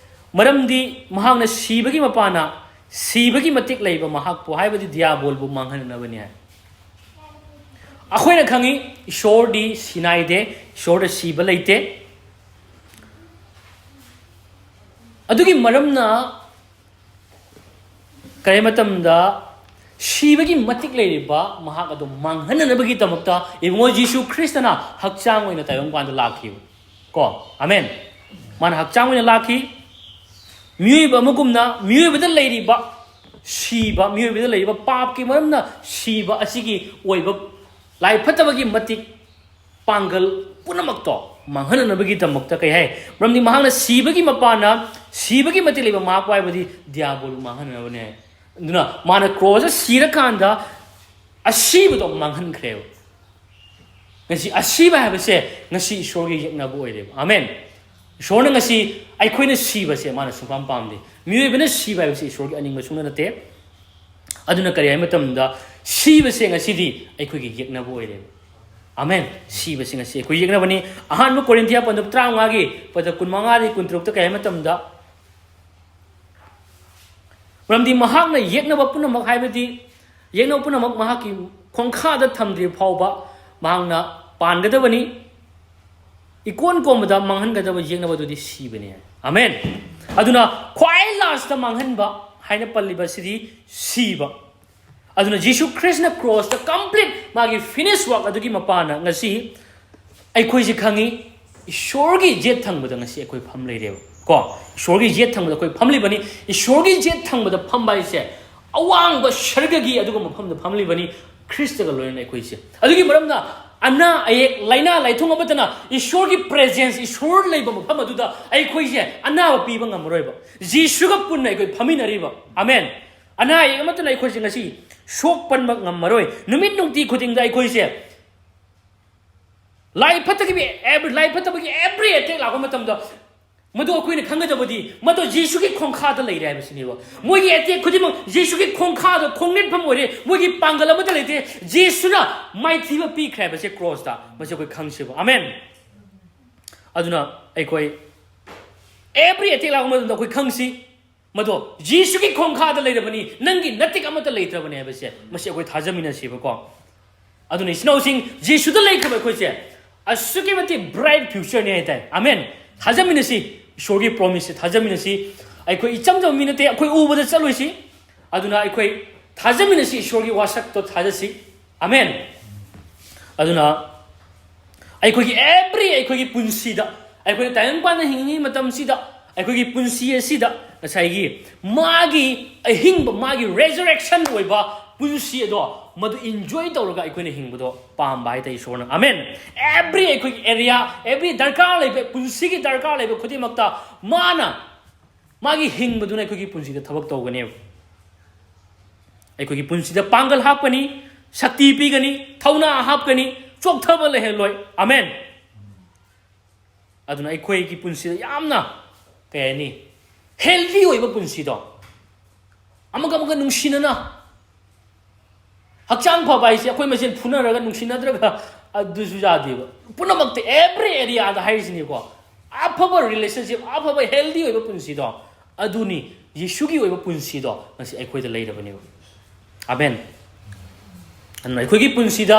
"ꯃꯔꯝꯗꯤ ꯃꯍꯥꯛꯅ ꯁꯤꯕꯒꯤ ꯃꯄꯥꯟꯅ ꯁꯤꯕꯒꯤ ꯃꯇꯤꯛ ꯂꯩꯕ ꯃꯍꯥꯛꯄꯨ, ꯍꯥꯏꯕꯗꯤ ꯗꯤꯌꯥꯕꯣꯜꯕꯨ ꯃꯥꯡꯍꯟꯅꯅꯕꯅꯤ ꯍꯥꯏ꯫ ꯑꯩꯈꯣꯏꯅ ꯈꯪꯉꯤ, ꯏꯁꯣꯔꯗꯤ ꯁꯤꯅꯥꯏꯗꯦ, ꯏꯁꯣꯔꯗ ꯁꯤꯕ ꯂꯩꯇꯦ꯫ ꯑꯗꯨꯒꯤ ꯃꯔꯝꯅ ꯀꯔꯤ ꯃꯇꯝꯗ ꯁꯤꯕꯒꯤ ꯃꯇꯤꯛ ꯂꯩꯔꯤꯕ ꯃꯍꯥꯛ ꯑꯗꯨ ꯃꯥꯡꯍꯟꯅꯅꯕꯒꯤꯗꯃꯛꯇ ꯏꯕꯨꯡꯉꯣ ꯖꯤꯁꯨ ꯈ꯭ꯔꯤꯁꯇꯅ ꯍꯛꯆꯥꯡ ꯑꯣꯏꯅ ꯇꯥꯏꯕꯪꯄꯥꯟꯗ ꯂꯥꯛꯈꯤꯕ ꯀꯣ꯫ ꯑꯃꯦꯟ꯫ ꯃꯥꯅ ꯍꯛꯆꯥꯡ ꯑꯣꯏꯅ ꯂꯥꯛꯈꯤ꯫ ꯃꯤꯑꯣꯏꯕ ꯑꯃꯒꯨꯝꯅ ꯃꯤꯑꯣꯏꯕꯗ ꯂꯩꯔꯤꯕ ꯁꯤꯕ, ꯃꯤꯑꯣꯏꯕꯗ ꯂꯩꯔꯤꯕ ꯄꯥꯞꯀꯤ ꯃꯔꯝꯅ ꯁꯤꯕ ꯑꯁꯤꯒꯤ ꯑꯣꯏꯕ ꯂꯥꯏ ꯐꯠꯇꯕꯒꯤ ꯃꯇꯤꯛ ꯄꯥꯡꯒꯜ ꯄꯨꯝꯅꯃꯛꯇꯣ ꯃꯥꯡꯍꯟꯅꯅꯕꯒꯤꯗꯃꯛꯇ ꯀꯩ ꯍꯥꯏ? ꯃꯔꯝꯗꯤ ꯃꯍꯥꯛꯅ ꯁꯤꯕꯒꯤ ꯃꯄꯥꯟꯅ, ꯁꯤꯕꯒꯤ ꯃꯇꯤꯛ ꯂꯩꯕ ꯃꯍꯥꯛꯄꯨ ꯍꯥꯏꯕꯗꯤ ꯗꯤꯌꯥꯕꯣꯜꯕꯨ ꯃꯥꯡꯍꯟꯅꯅꯕꯅꯦ ꯍꯥꯏ꯫ ꯑꯗꯨꯅ ꯃꯥꯅ ꯀ꯭ꯔꯣꯁꯇ ꯁꯤꯔꯀꯥꯟꯗ ꯑꯁꯤꯕꯗꯣ ꯃꯥꯡꯍꯟꯈ꯭ꯔꯦꯕ꯫ ꯉꯁꯤ ꯑꯁꯤꯕ ꯍꯥꯏꯕꯁꯦ ꯉꯁꯤ ꯏꯁꯣꯔꯒꯤ ꯌꯦꯛꯅꯕ ꯑꯣꯏꯔꯦꯕ꯫ ꯑꯃꯦꯟ꯫ ꯏꯁꯣꯔꯅ ꯉꯁꯤ ꯑꯩꯈꯣꯏꯅ ꯁꯤꯕꯁꯦ ꯃꯥꯅ ꯁꯨꯡꯄꯥꯝ ꯄꯥꯝꯗꯦ꯫ ꯃꯤꯑꯣꯏꯕꯅ ꯁꯤꯕ ꯍꯥꯏꯕꯁꯤ ꯏꯁꯣꯔꯒꯤ ꯑꯅꯤꯡꯕ ꯁꯨꯡꯅ ꯅꯠꯇꯦ꯫ ꯑꯗꯨꯅ ꯀꯔꯤ ꯍꯥꯏ ꯃꯇꯝꯗ ꯁꯤꯕꯁꯦ ꯉꯁꯤꯗꯤ ꯑꯩꯈꯣꯏꯒꯤ ꯌꯦꯛꯅꯕ ꯑꯣꯏꯔꯦꯕ꯫ ꯑꯃꯦꯟ꯫ ꯁꯤꯕꯁꯤ ꯉꯁꯤ ꯑꯩꯈꯣꯏ ꯌꯦꯛꯅꯕꯅꯤ꯫ ꯑꯍꯥꯟꯕ ꯀꯣꯔꯤꯟꯊꯤꯌꯥ ꯄꯟꯗꯨꯞ ꯇꯔꯥꯃꯉꯥꯒꯤ ꯄꯗ ꯀꯨꯟꯃꯉꯥꯗꯒꯤ ꯀꯨꯟꯇꯔꯨꯛꯇ ꯀꯔꯤ ꯍꯥꯏ ꯃꯇꯝꯗ, ꯃꯔꯝꯗꯤ ꯃꯍꯥꯛꯅ ꯌꯦꯛꯅꯕ ꯄꯨꯝꯅꯃꯛ, ꯍꯥꯏꯕꯗꯤ ꯌꯦꯛꯅꯕ ꯄꯨꯝꯅꯃꯛ ꯃꯍꯥꯛꯀꯤ ꯈꯣꯡꯈꯥꯗ ꯊꯝꯗ꯭ꯔꯤ ꯐꯥꯎꯕ ꯃꯍꯥꯛꯅ ꯄꯥꯟꯒꯗꯕꯅꯤ꯫ ꯏꯀꯣꯟ ꯀꯣꯟꯕꯗ ꯃꯥꯡꯍꯟꯒꯗꯕ ꯌꯦꯛꯅꯕꯗꯨꯗꯤ ꯁꯤꯕꯅꯤ꯫ ꯑꯃꯦꯟ꯫ ꯑꯗꯨꯅ ꯈ꯭ꯋꯥꯏ ꯂꯥꯁꯇ ꯃꯥꯡꯍꯟꯕ ꯍꯥꯏꯅ ꯄꯜꯂꯤꯕ ꯑꯁꯤꯗꯤ ꯁꯤꯕ꯫ ꯑꯗꯨꯅ ꯖꯤꯁꯨ ꯈ꯭ꯔꯤꯁꯅ ꯀ꯭ꯔꯣꯁꯇ ꯀꯝꯄ꯭ꯂꯤꯠ ꯃꯥꯒꯤ ꯐꯤꯅꯤꯁ ꯋꯥꯛ ꯑꯗꯨꯒꯤ ꯃꯄꯥꯟꯅ ꯉꯁꯤ ꯑꯩꯈꯣꯏꯁꯤ ꯈꯪꯉꯤ, ꯏꯁꯣꯔꯒꯤ ꯌꯦꯠ ꯊꯪꯕꯗ ꯉꯁꯤ ꯑꯩꯈꯣꯏ ꯐꯝ ꯂꯩꯔꯦꯕ ꯀꯣ꯫ ꯏꯁꯣꯔꯒꯤ ꯌꯦꯠ ꯊꯪꯕꯗ ꯑꯩꯈꯣꯏ ꯐꯝꯂꯤꯕꯅꯤ꯫ ꯏꯁꯣꯔꯒꯤ ꯌꯦꯠ ꯊꯪꯕꯗ ꯐꯝꯕ ꯍꯥꯏꯁꯦ ꯑꯋꯥꯡꯕ ꯁꯔꯒꯒꯤ ꯑꯗꯨꯒꯨꯝꯕ ꯃꯐꯝꯗ ꯐꯝꯂꯤꯕꯅꯤ, ꯈ꯭ꯔꯤꯁꯇꯒ ꯂꯣꯏꯅꯅ ꯑꯩꯈꯣꯏꯁꯦ꯫ ꯑꯗꯨꯒꯤ ꯃꯔꯝꯅ ꯑꯅꯥ ꯑꯌꯦꯛ, ꯂꯥꯏꯅꯥ ꯂꯥꯏꯊꯨꯡ ꯑꯃꯠꯇꯅ ꯏꯁꯣꯔꯒꯤ ꯄ꯭ꯔꯦꯖꯦꯟꯁ, ꯏꯁꯣꯔ ꯂꯩꯕ ꯃꯐꯝ ꯑꯗꯨꯗ ꯑꯩꯈꯣꯏꯁꯦ ꯑꯅꯥꯕ ꯄꯤꯕ ꯉꯝꯃꯔꯣꯏꯕ꯫ ꯖꯤꯁꯨꯒ ꯄꯨꯟꯅ ꯑꯩꯈꯣꯏ ꯐꯝꯃꯤꯟꯅꯔꯤꯕ꯫ ꯑꯃꯦꯟ꯫ ꯑꯅꯥ ꯑꯌꯦꯛ ꯑꯃꯠꯇꯅ ꯑꯩꯈꯣꯏꯁꯦ ꯉꯁꯤ ꯁꯣꯛ ꯄꯟꯕ ꯉꯝꯃꯔꯣꯏ꯫ ꯅꯨꯃꯤꯠ ꯅꯨꯡꯇꯤ ꯈꯨꯗꯤꯡꯗ ꯑꯩꯈꯣꯏꯁꯦ ꯂꯥꯏ ꯐꯠꯇꯕꯒꯤ ꯑꯦꯕ꯭ꯔꯤ, ꯂꯥꯏ ꯐꯠꯇꯕꯒꯤ ꯑꯦꯕ꯭ꯔꯤ ꯑꯦꯇꯦꯛ ꯂꯥꯛꯄ ꯃꯇꯝꯗ ꯃꯗꯨ ꯑꯩꯈꯣꯏꯅ ꯈꯪꯒꯗꯕꯗꯤ ꯃꯗꯨ ꯖꯤꯁꯨꯒꯤ ꯈꯣꯡꯈꯥꯗ ꯂꯩꯔꯦ ꯍꯥꯏꯕꯁꯤꯅꯦꯕ꯫ ꯃꯣꯏꯒꯤ ꯑꯦꯇꯦꯛ ꯈꯨꯗꯤꯡꯃꯛ ꯖꯤꯁꯨꯒꯤ ꯈꯣꯡꯈꯥꯗ ꯈꯣꯡꯅꯦꯠꯐꯝ ꯑꯣꯏꯔꯦ꯫ ꯃꯣꯏꯒꯤ ꯄꯥꯡꯒꯜ ꯑꯃꯠꯇ ꯂꯩꯇꯦ꯫ ꯖꯤꯁꯨꯅ ꯃꯥꯏꯊꯤꯕ ꯄꯤꯈ꯭ꯔꯦ ꯍꯥꯏꯕꯁꯦ ꯀ꯭ꯔꯣꯁꯇ, ꯃꯁꯤ ꯑꯩꯈꯣꯏ ꯈꯪꯁꯦꯕ꯫ ꯑꯃꯦꯟ꯫ ꯑꯗꯨꯅ ꯑꯩꯈꯣꯏ ꯑꯦꯕ꯭ꯔꯤ ꯑꯦꯇꯦꯛ ꯂꯥꯛꯄ ꯃꯇꯝꯗ ꯑꯩꯈꯣꯏ ꯈꯪꯁꯤ, ꯃꯗꯣ ꯖꯤꯁꯨꯒꯤ ꯈꯣꯡꯈꯥꯗ ꯂꯩꯔꯕꯅꯤ, ꯅꯪꯒꯤ ꯅꯇꯤꯛ ꯑꯃꯠꯇ ꯂꯩꯇ꯭ꯔꯕꯅꯤ ꯍꯥꯏꯕꯁꯦ ꯃꯁꯤ ꯑꯩꯈꯣꯏ ꯊꯥꯖꯃꯤꯟꯅꯁꯦꯕꯀꯣ꯫ ꯑꯗꯨꯅ ꯏꯆꯤꯟ ꯏꯅꯥꯎꯁꯤꯡ, ꯖꯤꯁꯨꯗ ꯂꯩꯈ꯭ꯔꯕ ꯑꯩꯈꯣꯏꯁꯦ ꯑꯁꯨꯛꯀꯤ ꯃꯇꯤꯛ bright future ꯅꯤ ꯍꯥꯏꯇꯥꯔꯦ꯫ ꯑꯃꯦꯟ꯫ ꯊꯥꯖꯃꯤꯟꯅꯁꯤ, ꯏꯁꯣꯔꯒꯤ promise ꯁꯦ ꯊꯥꯖꯃꯤꯟꯅꯁꯤ꯫ ꯑꯩꯈꯣꯏ ꯏꯆꯝ ꯆꯝꯕ ꯃꯤ ꯅꯠꯇꯦ, ꯑꯩꯈꯣꯏ ꯎꯕꯗ ꯆꯠꯂꯣꯏꯁꯤ꯫ ꯑꯗꯨꯅ ꯑꯩꯈꯣꯏ ꯊꯥꯖꯃꯤꯟꯅꯁꯤ, ꯏꯁꯣꯔꯒꯤ ꯋꯥꯁꯛꯇꯣ ꯊꯥꯖꯁꯤ꯫ ꯑꯃꯦꯟ꯫ ꯑꯗꯨꯅ ꯑꯩꯈꯣꯏꯒꯤ every, ꯑꯩꯈꯣꯏꯒꯤ ꯄꯨꯟꯁꯤꯗ, ꯑꯩꯈꯣꯏꯅ ꯇꯥꯏꯕꯪꯄꯥꯟꯗ ꯍꯤꯡꯉꯤꯉꯩ ꯃꯇꯝꯁꯤꯗ, ꯑꯩꯈꯣꯏꯒꯤ ꯄꯨꯟꯁꯤ ꯑꯁꯤꯗ ꯉꯁꯥꯏꯒꯤ ꯃꯥꯒꯤ ꯑꯍꯤꯡꯕ, ꯃꯥꯒꯤ resurrection ꯑꯣꯏꯕ ꯄꯨꯟꯁꯤ ꯑꯗꯣ ꯃꯗꯨ enjoy ꯇꯧꯔꯒ ꯑꯩꯈꯣꯏꯅ ꯍꯤꯡꯕꯗꯣ ꯄꯥꯝꯕ ꯍꯥꯏꯇꯥꯔꯦ ꯏꯁꯣꯔꯅ꯫ ꯑꯃꯦꯟ꯫ Every, ꯑꯩꯈꯣꯏꯒꯤ area, every ꯗꯔꯀꯥꯔ ꯂꯩꯕ, ꯄꯨꯟꯁꯤꯒꯤ ꯗꯔꯀꯥꯔ ꯂꯩꯕ ꯈꯨꯗꯤꯡꯃꯛꯇ ꯃꯥꯅ, ꯃꯥꯒꯤ ꯍꯤꯡꯕꯗꯨꯅ ꯑꯩꯈꯣꯏꯒꯤ ꯄꯨꯟꯁꯤꯗ ꯊꯕꯛ ꯇꯧꯒꯅꯦꯕ꯫ ꯑꯩꯈꯣꯏꯒꯤ ꯄꯨꯟꯁꯤꯗ ꯄꯥꯡꯒꯜ ꯍꯥꯞꯀꯅꯤ, ꯁꯛꯇꯤ ꯄꯤꯒꯅꯤ, ꯊꯧꯅꯥ ꯍꯥꯞꯀꯅꯤ, ꯆꯣꯛꯊꯕ ꯂꯩꯍꯜꯂꯣꯏ꯫ ꯑꯃꯦꯟ꯫ ꯑꯗꯨꯅ ꯑꯩꯈꯣꯏꯒꯤ ꯄꯨꯟꯁꯤꯗ ꯌꯥꯝꯅ, ꯀꯩ ꯍꯥꯏꯅꯤ, healthy ꯑꯣꯏꯕ ꯄꯨꯟꯁꯤꯗꯣ, ꯑꯃꯒ ꯑꯃꯒ ꯅꯨꯡꯁꯤꯅꯅ, ꯍꯛꯆꯥꯡ ꯐꯕ ꯍꯥꯏꯁꯦ ꯑꯩꯈꯣꯏ ꯃꯁꯦꯟ ꯐꯨꯅꯔꯒ ꯅꯨꯡꯁꯤꯅꯗ꯭ꯔꯒ ꯑꯗꯨꯁꯨ ꯌꯥꯗꯦꯕ꯫ ꯄꯨꯝꯅꯃꯛꯇ, every areaꯗ ꯍꯥꯏꯔꯤꯁꯤꯅꯤꯀꯣ, ꯑꯐꯕ relationship, ꯑꯐꯕ healthy ꯑꯣꯏꯕ ꯄꯨꯟꯁꯤꯗꯣ, ꯑꯗꯨꯅꯤ ꯌꯦꯁꯨꯒꯤ ꯑꯣꯏꯕ ꯄꯨꯟꯁꯤꯗꯣ ꯉꯁꯤ ꯑꯩꯈꯣꯏꯗ ꯂꯩꯔꯕꯅꯦꯕ꯫ ꯑꯃꯦꯟ꯫ ꯑꯗꯨꯅ ꯑꯩꯈꯣꯏꯒꯤ ꯄꯨꯟꯁꯤꯗ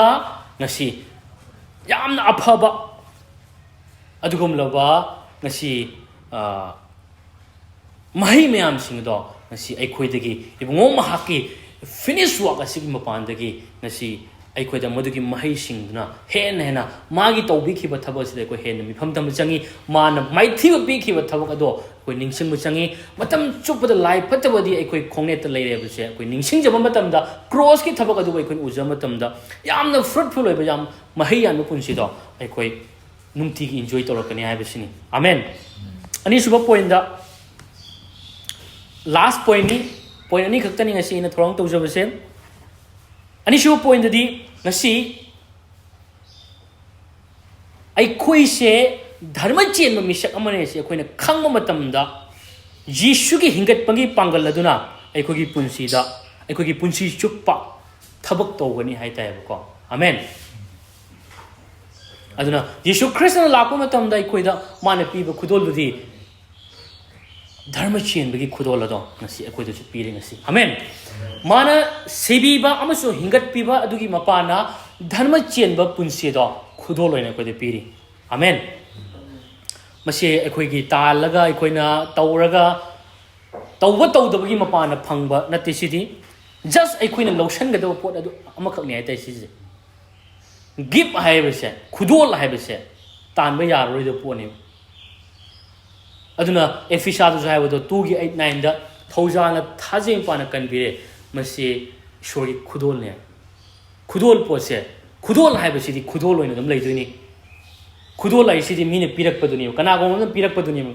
ꯉꯁꯤ ꯌꯥꯝꯅ ꯑꯐꯕ ꯑꯗꯨꯒꯨꯝꯂꯕ ꯉꯁꯤ, ꯑ, ꯃꯍꯩ ꯃꯌꯥꯝꯁꯤꯡ ꯑꯗꯣ ꯉꯁꯤ ꯑꯩꯈꯣꯏꯗꯒꯤ ꯏꯕꯨꯡꯉꯣ ꯃꯍꯥꯛꯀꯤ finish work ꯑꯁꯤꯒꯤ ꯃꯄꯥꯟꯗꯒꯤ ꯉꯁꯤ ꯑꯩꯈꯣꯏꯗ ꯃꯗꯨꯒꯤ ꯃꯍꯩꯁꯤꯡꯗꯨꯅ ꯍꯦꯟꯅ ꯍꯦꯟꯅ ꯃꯥꯒꯤ ꯇꯧꯕꯤꯈꯤꯕ ꯊꯕꯛ ꯑꯁꯤꯗ ꯑꯩꯈꯣꯏ ꯍꯦꯟꯅ ꯃꯤꯐꯝ ꯊꯝꯕ ꯆꯪꯉꯤ꯫ ꯃꯥꯅ ꯃꯥꯏꯊꯤꯕ ꯄꯤꯈꯤꯕ ꯊꯕꯛ ꯑꯗꯣ ꯑꯩꯈꯣꯏ ꯅꯤꯡꯁꯤꯡꯕ ꯆꯪꯉꯤ꯫ ꯃꯇꯝ ꯆꯨꯞꯄꯗ ꯂꯥꯏ ꯐꯠꯇꯕꯗꯤ ꯑꯩꯈꯣꯏ ꯈꯣꯡꯅꯦꯠꯇ ꯂꯩꯔꯦ ꯍꯥꯏꯕꯁꯦ ꯑꯩꯈꯣꯏ ꯅꯤꯡꯁꯤꯡꯖꯕ ꯃꯇꯝꯗ, crossꯀꯤ ꯊꯕꯛ ꯑꯗꯨꯕꯨ ꯑꯩꯈꯣꯏꯅ ꯎꯖꯕ ꯃꯇꯝꯗ, ꯌꯥꯝꯅ fruitful ꯑꯣꯏꯕ, ꯌꯥꯝ ꯃꯍꯩ ꯌꯥꯟꯕ ꯄꯨꯟꯁꯤꯗꯣ ꯑꯩꯈꯣꯏ ꯅꯨꯡꯇꯤꯒꯤ enjoy ꯇꯧꯔꯛꯀꯅꯤ ꯍꯥꯏꯕꯁꯤꯅꯤ꯫ ꯑꯃꯦꯟ꯫ ꯑꯅꯤꯁꯨꯕ pointꯇ, last pointꯅꯤ, point ꯑꯅꯤꯈꯛꯇꯅꯤ ꯉꯁꯤ ꯑꯩꯅ ꯊꯧꯔꯥꯡ ꯇꯧꯖꯕꯁꯦ꯫ ꯑꯅꯤꯁꯨꯕ pointꯇꯗꯤ ꯉꯁꯤ ꯑꯩꯈꯣꯏꯁꯦ ꯙꯔꯃ ꯆꯦꯟꯕ ꯃꯤꯁꯛ ꯑꯃꯅꯤ ꯍꯥꯏꯁꯤ ꯑꯩꯈꯣꯏꯅ ꯈꯪꯕ ꯃꯇꯝꯗ, ꯖꯤꯁꯨꯒꯤ ꯍꯤꯡꯒꯠꯄꯒꯤ ꯄꯥꯡꯒꯜ ꯑꯗꯨꯅ ꯑꯩꯈꯣꯏꯒꯤ ꯄꯨꯟꯁꯤꯗ, ꯑꯩꯈꯣꯏꯒꯤ ꯄꯨꯟꯁꯤ ꯆꯨꯞꯄ ꯊꯕꯛ ꯇꯧꯒꯅꯤ ꯍꯥꯏꯇꯥꯏꯕꯀꯣ꯫ ꯑꯃꯦꯟ꯫ ꯑꯗꯨꯅ ꯌꯦꯁꯨ ꯈ꯭ꯔꯤꯁꯇꯅ ꯂꯥꯛꯄ ꯃꯇꯝꯗ ꯑꯩꯈꯣꯏꯗ ꯃꯥꯅ ꯄꯤꯕ ꯈꯨꯗꯣꯜꯗꯨꯗꯤ ꯙꯔꯃ ꯆꯦꯟꯕꯒꯤ ꯈꯨꯗꯣꯜ ꯑꯗꯣ ꯉꯁꯤ ꯑꯩꯈꯣꯏꯗꯁꯨ ꯄꯤꯔꯦ꯫ ꯉꯁꯤ, ꯑꯃꯦꯟ꯫ ꯃꯥꯅ ꯁꯤꯕꯤꯕ ꯑꯃꯁꯨꯡ ꯍꯤꯡꯒꯠꯄꯤꯕ ꯑꯗꯨꯒꯤ ꯃꯄꯥꯟꯅ ꯙꯔꯃ ꯆꯦꯟꯕ ꯄꯨꯟꯁꯤ ꯑꯗꯣ ꯈꯨꯗꯣꯜ ꯑꯣꯏꯅ ꯑꯩꯈꯣꯏꯗ ꯄꯤꯔꯤ꯫ ꯑꯃꯦꯟ꯫ ꯃꯁꯤ ꯑꯩꯈꯣꯏꯒꯤ ꯇꯥꯜꯂꯒ, ꯑꯩꯈꯣꯏꯅ ꯇꯧꯔꯒ, ꯇꯧꯕ ꯇꯧꯗꯕꯒꯤ ꯃꯄꯥꯟꯅ ꯐꯪꯕ ꯅꯠꯇꯦ꯫ ꯁꯤꯗꯤ just ꯑꯩꯈꯣꯏꯅ ꯂꯧꯁꯟꯒꯗꯕ ꯄꯣꯠ ꯑꯗꯨ ꯑꯃꯈꯛꯅꯤ ꯍꯥꯏꯇꯥꯔꯦ꯫ ꯁꯤꯁꯦ, ꯒꯤꯐ ꯍꯥꯏꯕꯁꯦ, ꯈꯨꯗꯣꯜ ꯍꯥꯏꯕꯁꯦ ꯇꯥꯟꯕ ꯌꯥꯔꯔꯣꯏꯗꯕ ꯄꯣꯠꯅꯦꯕ꯫ ꯑꯗꯨꯅ ꯑꯦꯐꯤꯁꯥꯗꯁꯨ ꯍꯥꯏꯕꯗꯣ, ꯇꯨꯒꯤ ꯑꯩꯠ ꯅꯥꯏꯟꯗ, "ꯊꯧꯖꯥꯜꯅ ꯊꯥꯖꯩ ꯃꯄꯥꯅ ꯀꯟꯕꯤꯔꯦ, ꯃꯁꯤ ꯏꯁꯣꯔꯒꯤ ꯈꯨꯗꯣꯜꯅꯦ"꯫ ꯈꯨꯗꯣꯜ ꯄꯣꯠꯁꯦ, ꯈꯨꯗꯣꯜ ꯍꯥꯏꯕꯁꯤꯗꯤ ꯈꯨꯗꯣꯜ ꯑꯣꯏꯅ ꯑꯗꯨꯝ ꯂꯩꯗꯣꯏꯅꯤ꯫ ꯈꯨꯗꯣꯜ ꯍꯥꯏꯁꯤꯗꯤ ꯃꯤꯅ ꯄꯤꯔꯛꯄꯗꯨꯅꯦꯕ, ꯀꯅꯥꯒꯨꯝꯕ ꯑꯃꯅ ꯄꯤꯔꯛꯄꯗꯨꯅꯦꯕ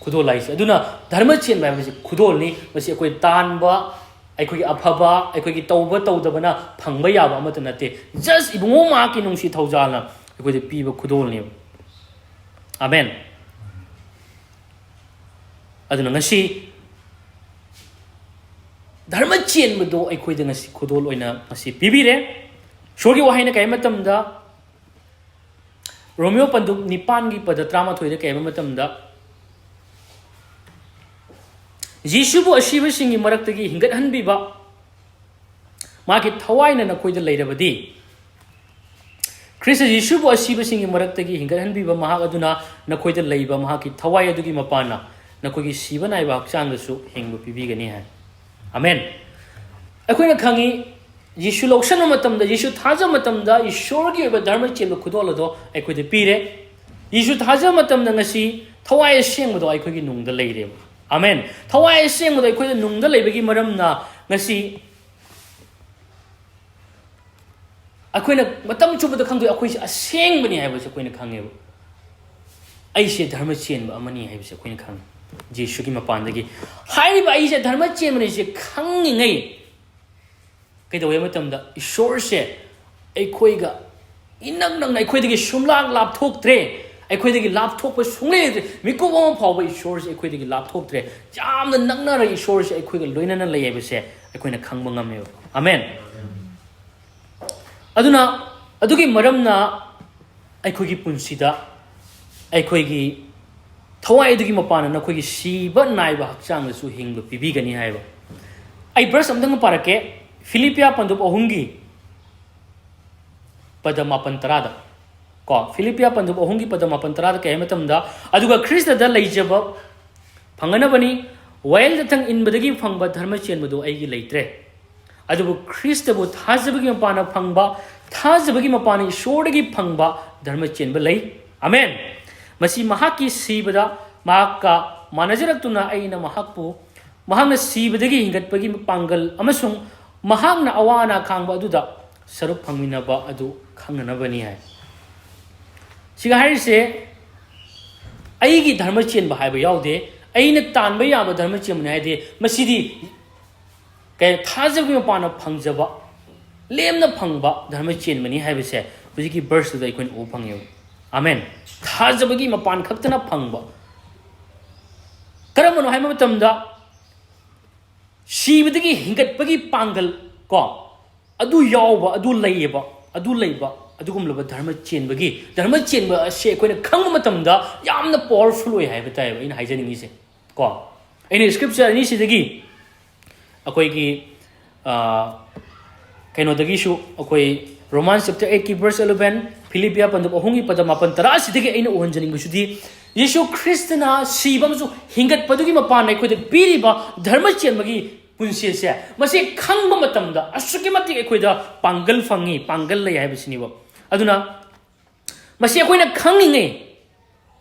ꯈꯨꯗꯣꯜ ꯍꯥꯏꯁꯦ꯫ ꯑꯗꯨꯅ ꯙꯔꯃ ꯆꯦꯟꯕ ꯍꯥꯏꯕꯁꯤ ꯈꯨꯗꯣꯜꯅꯤ꯫ ꯃꯁꯤ ꯑꯩꯈꯣꯏ ꯇꯥꯟꯕ, ꯑꯩꯈꯣꯏꯒꯤ ꯑꯐꯕ, ꯑꯩꯈꯣꯏꯒꯤ ꯇꯧꯕ ꯇꯧꯗꯕꯅ ꯐꯪꯕ ꯌꯥꯕ ꯑꯃꯠꯇ ꯅꯠꯇꯦ꯫ Just ꯏꯕꯨꯡꯉꯣ ꯃꯍꯥꯛꯀꯤ ꯅꯨꯡꯁꯤ ꯊꯧꯖꯥꯜꯅ ꯑꯩꯈꯣꯏꯗ ꯄꯤꯕ ꯈꯨꯗꯣꯜꯅꯦꯕ꯫ ꯑꯃꯦꯟ꯫ ꯑꯗꯨꯅ ꯉꯁꯤ ꯙꯔꯃ ꯆꯦꯟꯕꯗꯣ ꯑꯩꯈꯣꯏꯗ ꯉꯁꯤ ꯈꯨꯗꯣꯜ ꯑꯣꯏꯅ ꯉꯁꯤ ꯄꯤꯕꯤꯔꯦ꯫ ꯏꯁꯣꯔꯒꯤ ꯋꯥꯍꯩꯅ ꯀꯩ ꯍꯥꯏ ꯃꯇꯝꯗ, ꯔꯣꯃꯤꯌꯣ ꯄꯟꯗꯨꯞ ꯅꯤꯄꯥꯟꯒꯤ ꯄꯗ ꯇꯔꯥꯃꯥꯊꯣꯏꯗ ꯀꯩ ꯍꯥꯏꯕ ꯃꯇꯝꯗ, "ꯌꯦꯁꯨꯕꯨ ꯑꯁꯤꯕꯁꯤꯡꯒꯤ ꯃꯔꯛꯇꯒꯤ ꯍꯤꯡꯒꯠꯍꯟꯕꯤꯕ ꯃꯍꯥꯛꯀꯤ ꯊꯋꯥꯏꯅ ꯅꯈꯣꯏꯗ ꯂꯩꯔꯕꯗꯤ, ꯈ꯭ꯔꯤꯁꯇ ꯌꯦꯁꯨꯕꯨ ꯑꯁꯤꯕꯁꯤꯡꯒꯤ ꯃꯔꯛꯇꯒꯤ ꯍꯤꯡꯒꯠꯍꯟꯕꯤꯕ ꯃꯍꯥꯛ ꯑꯗꯨꯅ ꯅꯈꯣꯏꯗ ꯂꯩꯕ ꯃꯍꯥꯛꯀꯤ ꯊꯋꯥꯏ ꯑꯗꯨꯒꯤ ꯃꯄꯥꯟꯅ ꯅꯈꯣꯏꯒꯤ ꯁꯤꯕ ꯅꯥꯏꯕ ꯍꯛꯆꯥꯡꯗꯁꯨ ꯍꯤꯡꯕ ꯄꯤꯕꯤꯒꯅꯤ" ꯍꯥꯏ꯫ ꯑꯃꯦꯟ꯫ ꯑꯩꯈꯣꯏꯅ ꯈꯪꯉꯤ, ꯌꯦꯁꯨ ꯂꯧꯁꯟꯕ ꯃꯇꯝꯗ, ꯌꯦꯁꯨ ꯊꯥꯖꯕ ꯃꯇꯝꯗ ꯏꯁꯣꯔꯒꯤ ꯑꯣꯏꯕ ꯙꯔꯃ ꯆꯦꯟꯕ ꯈꯨꯗꯣꯜ ꯑꯗꯣ ꯑꯩꯈꯣꯏꯗ ꯄꯤꯔꯦ꯫ ꯌꯦꯁꯨ ꯊꯥꯖꯕ ꯃꯇꯝꯗ ꯉꯁꯤ ꯊꯋꯥꯏ ꯑꯁꯦꯡꯕꯗꯣ ꯑꯩꯈꯣꯏꯒꯤ ꯅꯨꯡꯗ ꯂꯩꯔꯦꯕ꯫ ꯑꯃꯦꯟ꯫ ꯊꯋꯥꯏ ꯑꯁꯦꯡꯕꯗꯣ ꯑꯩꯈꯣꯏꯗ ꯅꯨꯡꯗ ꯂꯩꯕꯒꯤ ꯃꯔꯝꯅ ꯉꯁꯤ ꯑꯩꯈꯣꯏꯅ ꯃꯇꯝ ꯆꯨꯞꯄꯗ ꯈꯪꯗꯣꯏ, ꯑꯩꯈꯣꯏꯁꯦ ꯑꯁꯦꯡꯕꯅꯤ ꯍꯥꯏꯕꯁꯦ ꯑꯩꯈꯣꯏꯅ ꯈꯪꯉꯦꯕ꯫ ꯑꯩꯁꯦ ꯙꯔꯃ ꯆꯦꯟꯕ ꯑꯃꯅꯤ ꯍꯥꯏꯕꯁꯦ ꯑꯩꯈꯣꯏꯅ ꯈꯪꯉꯦ꯫ ꯖꯤꯁꯨꯒꯤ ꯃꯄꯥꯟꯗꯒꯤ ꯍꯥꯏꯔꯤꯕ "ꯑꯩꯁꯦ ꯙꯔꯃ ꯆꯦꯟꯕꯅꯤꯁꯦ" ꯈꯪꯉꯤꯉꯩ ꯀꯩꯗꯧꯋꯦ ꯍꯥꯏꯕ ꯃꯇꯝꯗ, ꯏꯁꯣꯔꯁꯦ ꯑꯩꯈꯣꯏꯒ ꯏꯅꯛ ꯅꯛꯅ, ꯑꯩꯈꯣꯏꯗꯒꯤ ꯁꯨꯝꯂꯥꯛ ꯂꯥꯞꯊꯣꯛꯇ꯭ꯔꯦ꯫ ꯑꯩꯈꯣꯏꯗꯒꯤ ꯂꯥꯞꯊꯣꯛꯄ ꯁꯨꯡꯂꯩ ꯂꯩꯇ꯭ꯔꯦ꯫ ꯃꯤꯀꯨꯞ ꯑꯃ ꯐꯥꯎꯕ ꯏꯁꯣꯔꯁꯦ ꯑꯩꯈꯣꯏꯗꯒꯤ ꯂꯥꯞꯊꯣꯛꯇ꯭ꯔꯦ꯫ ꯌꯥꯝꯅ ꯅꯛꯅꯔ ꯏꯁꯣꯔꯁꯦ ꯑꯩꯈꯣꯏꯒ ꯂꯣꯏꯅꯅ ꯂꯩ ꯍꯥꯏꯕꯁꯦ ꯑꯩꯈꯣꯏꯅ ꯈꯪꯕ ꯉꯝꯃꯦꯕ꯫ ꯑꯃꯦꯟ꯫ ꯑꯗꯨꯅ ꯑꯗꯨꯒꯤ ꯃꯔꯝꯅ ꯑꯩꯈꯣꯏꯒꯤ ꯄꯨꯟꯁꯤꯗ ꯑꯩꯈꯣꯏꯒꯤ ꯊꯋꯥꯏ ꯑꯗꯨꯒꯤ ꯃꯄꯥꯟꯅ ꯅꯈꯣꯏꯒꯤ ꯁꯤꯕ ꯅꯥꯏꯕ ꯍꯛꯆꯥꯡꯗꯁꯨ ꯍꯤꯡꯕ ꯄꯤꯕꯤꯒꯅꯤ ꯍꯥꯏꯕ꯫ ꯑꯩ ꯕꯔꯁ ꯑꯝꯇꯪ ꯄꯥꯔꯛꯀꯦ꯫ ꯐꯤꯂꯤꯄꯤꯌꯥ ꯄꯟꯗꯨꯞ ꯑꯍꯨꯝꯒꯤ ꯄꯗ ꯃꯥꯄꯟ ꯇꯔꯥꯗ꯫ ꯀꯣ, ꯐꯤꯂꯤꯄꯤꯌꯥ ꯄꯟꯗꯨꯞ ꯑꯍꯨꯝꯒꯤ ꯄꯗ ꯃꯥꯄꯟ ꯇꯔꯥꯗ ꯀꯩ ꯍꯥꯏ ꯃꯇꯝꯗ, "ꯑꯗꯨꯒ ꯈ꯭ꯔꯤꯁꯇꯗ ꯂꯩꯖꯕ ꯐꯪꯅꯅꯕꯅꯤ, ꯋꯥꯌꯦꯜꯗ ꯊꯪ ꯏꯟꯕꯗꯒꯤ ꯐꯪꯕ ꯙꯔꯃ ꯆꯦꯟꯕꯗꯨ ꯑꯩꯒꯤ ꯂꯩꯇ꯭ꯔꯦ꯫ ꯑꯗꯨꯕꯨ ꯈ꯭ꯔꯤꯁꯇꯕꯨ ꯊꯥꯖꯕꯒꯤ ꯃꯄꯥꯟꯅ ꯐꯪꯕ, ꯊꯥꯖꯕꯒꯤ ꯃꯄꯥꯟꯅ ꯏꯁꯣꯔꯗꯒꯤ ꯐꯪꯕ ꯙꯔꯃ ꯆꯦꯟꯕ ꯂꯩ꯫ ꯑꯃꯦꯟ꯫ ꯃꯁꯤ ꯃꯍꯥꯛꯀꯤ ꯁꯤꯕꯗ ꯃꯍꯥꯛꯀ ꯃꯥꯟꯅꯖꯔꯛꯇꯨꯅ ꯑꯩꯅ ꯃꯍꯥꯛꯄꯨ, ꯃꯍꯥꯛꯅ ꯁꯤꯕꯗꯒꯤ ꯍꯤꯡꯒꯠꯄꯒꯤ ꯄꯥꯡꯒꯜ ꯑꯃꯁꯨꯡ ꯃꯍꯥꯛꯅ ꯑꯋꯥ ꯑꯅꯥ ꯈꯥꯡꯕ ꯑꯗꯨꯗ ꯁꯔꯨꯛ ꯐꯪꯃꯤꯟꯅꯕ ꯑꯗꯨ ꯈꯪꯅꯅꯕꯅꯤ" ꯍꯥꯏ꯫ ꯁꯤꯒ ꯍꯥꯏꯔꯤꯁꯦ, ꯑꯩꯒꯤ ꯙꯔꯃ ꯆꯦꯟꯕ ꯍꯥꯏꯕ ꯌꯥꯎꯗꯦ, ꯑꯩꯅ ꯇꯥꯟꯕ ꯌꯥꯕ ꯙꯔꯃ ꯆꯦꯟꯕꯅꯤ ꯍꯥꯏꯗꯦ꯫ ꯃꯁꯤꯗꯤ ꯀꯩ, ꯊꯥꯖꯕꯒꯤ ꯃꯄꯥꯟꯅ ꯐꯪꯖꯕ, ꯂꯦꯝꯅ ꯐꯪꯕ ꯙꯔꯃ ꯆꯦꯟꯕꯅꯤ ꯍꯥꯏꯕꯁꯦ ꯍꯧꯖꯤꯛꯀꯤ ꯕꯔꯁꯇꯨꯗ ꯑꯩꯈꯣꯏꯅ ꯎꯕ ꯐꯪꯉꯦꯕ꯫ ꯑꯃꯦꯟ꯫ ꯊꯥꯖꯕꯒꯤ ꯃꯄꯥꯟ ꯈꯛꯇꯅ ꯐꯪꯕ꯫ ꯀꯔꯝꯕꯅꯣ ꯍꯥꯏꯕ ꯃꯇꯝꯗ, ꯁꯤꯕꯗꯒꯤ ꯍꯤꯡꯒꯠꯄꯒꯤ ꯄꯥꯡꯒꯜ, ꯀꯣ, ꯑꯗꯨ ꯌꯥꯎꯕ, ꯑꯗꯨ ꯂꯩꯌꯦꯕ, ꯑꯗꯨ ꯂꯩꯕ, ꯑꯗꯨꯒꯨꯝꯂꯕ ꯙꯔꯃ ꯆꯦꯟꯕꯒꯤ, ꯙꯔꯃ ꯆꯦꯟꯕ ꯑꯁꯤ ꯑꯩꯈꯣꯏꯅ ꯈꯪꯕ ꯃꯇꯝꯗ ꯌꯥꯝꯅ ꯄꯥꯋꯔꯐꯨꯜ ꯑꯣꯏ ꯍꯥꯏꯕ ꯇꯥꯏꯌꯦꯕ ꯑꯩꯅ ꯍꯥꯏꯖꯅꯤꯡꯉꯤꯁꯦ꯫ ꯀꯣ, ꯑꯩꯅ ꯁ꯭ꯀ꯭ꯔꯤꯞꯆꯔ ꯑꯅꯤꯁꯤꯗꯒꯤ ꯑꯩꯈꯣꯏꯒꯤ, ꯑ, ꯀꯩꯅꯣꯗꯒꯤꯁꯨ, ꯑꯩꯈꯣꯏ ꯔꯣꯃꯥꯟ ꯆꯦꯞꯇꯔ ꯑꯩꯠꯀꯤ ꯕꯔꯁ ꯑꯦꯂꯚꯦꯟ, ꯐꯤꯂꯤꯄꯤꯌꯥ ꯄꯟꯗꯨꯞ ꯑꯍꯨꯝꯒꯤ ꯄꯗ ꯃꯥꯄꯟ ꯇꯔꯥ ꯑꯁꯤꯗꯒꯤ ꯑꯩꯅ ꯎꯍꯟꯖꯅꯤꯡꯕꯁꯤꯗꯤ, ꯌꯤꯁꯨ ꯈ꯭ꯔꯤꯁꯇꯅ ꯁꯤꯕ ꯑꯃꯁꯨꯡ ꯍꯤꯡꯒꯠꯄꯗꯨꯒꯤ ꯃꯄꯥꯟꯗ ꯑꯩꯈꯣꯏꯗ ꯄꯤꯔꯤꯕ ꯙꯔꯃ ꯆꯦꯟꯕꯒꯤ ꯄꯨꯟꯁꯤ ꯑꯁꯦ, ꯃꯁꯤ ꯈꯪꯕ ꯃꯇꯝꯗ ꯑꯁꯨꯛꯀꯤ ꯃꯇꯤꯛ ꯑꯩꯈꯣꯏꯗ ꯄꯥꯡꯒꯜ ꯐꯪꯉꯤ, ꯄꯥꯡꯒꯜ ꯂꯩ ꯍꯥꯏꯕꯁꯤꯅꯦꯕ꯫ ꯑꯗꯨꯅ ꯃꯁꯤ ꯑꯩꯈꯣꯏꯅ ꯈꯪꯉꯤꯉꯩ,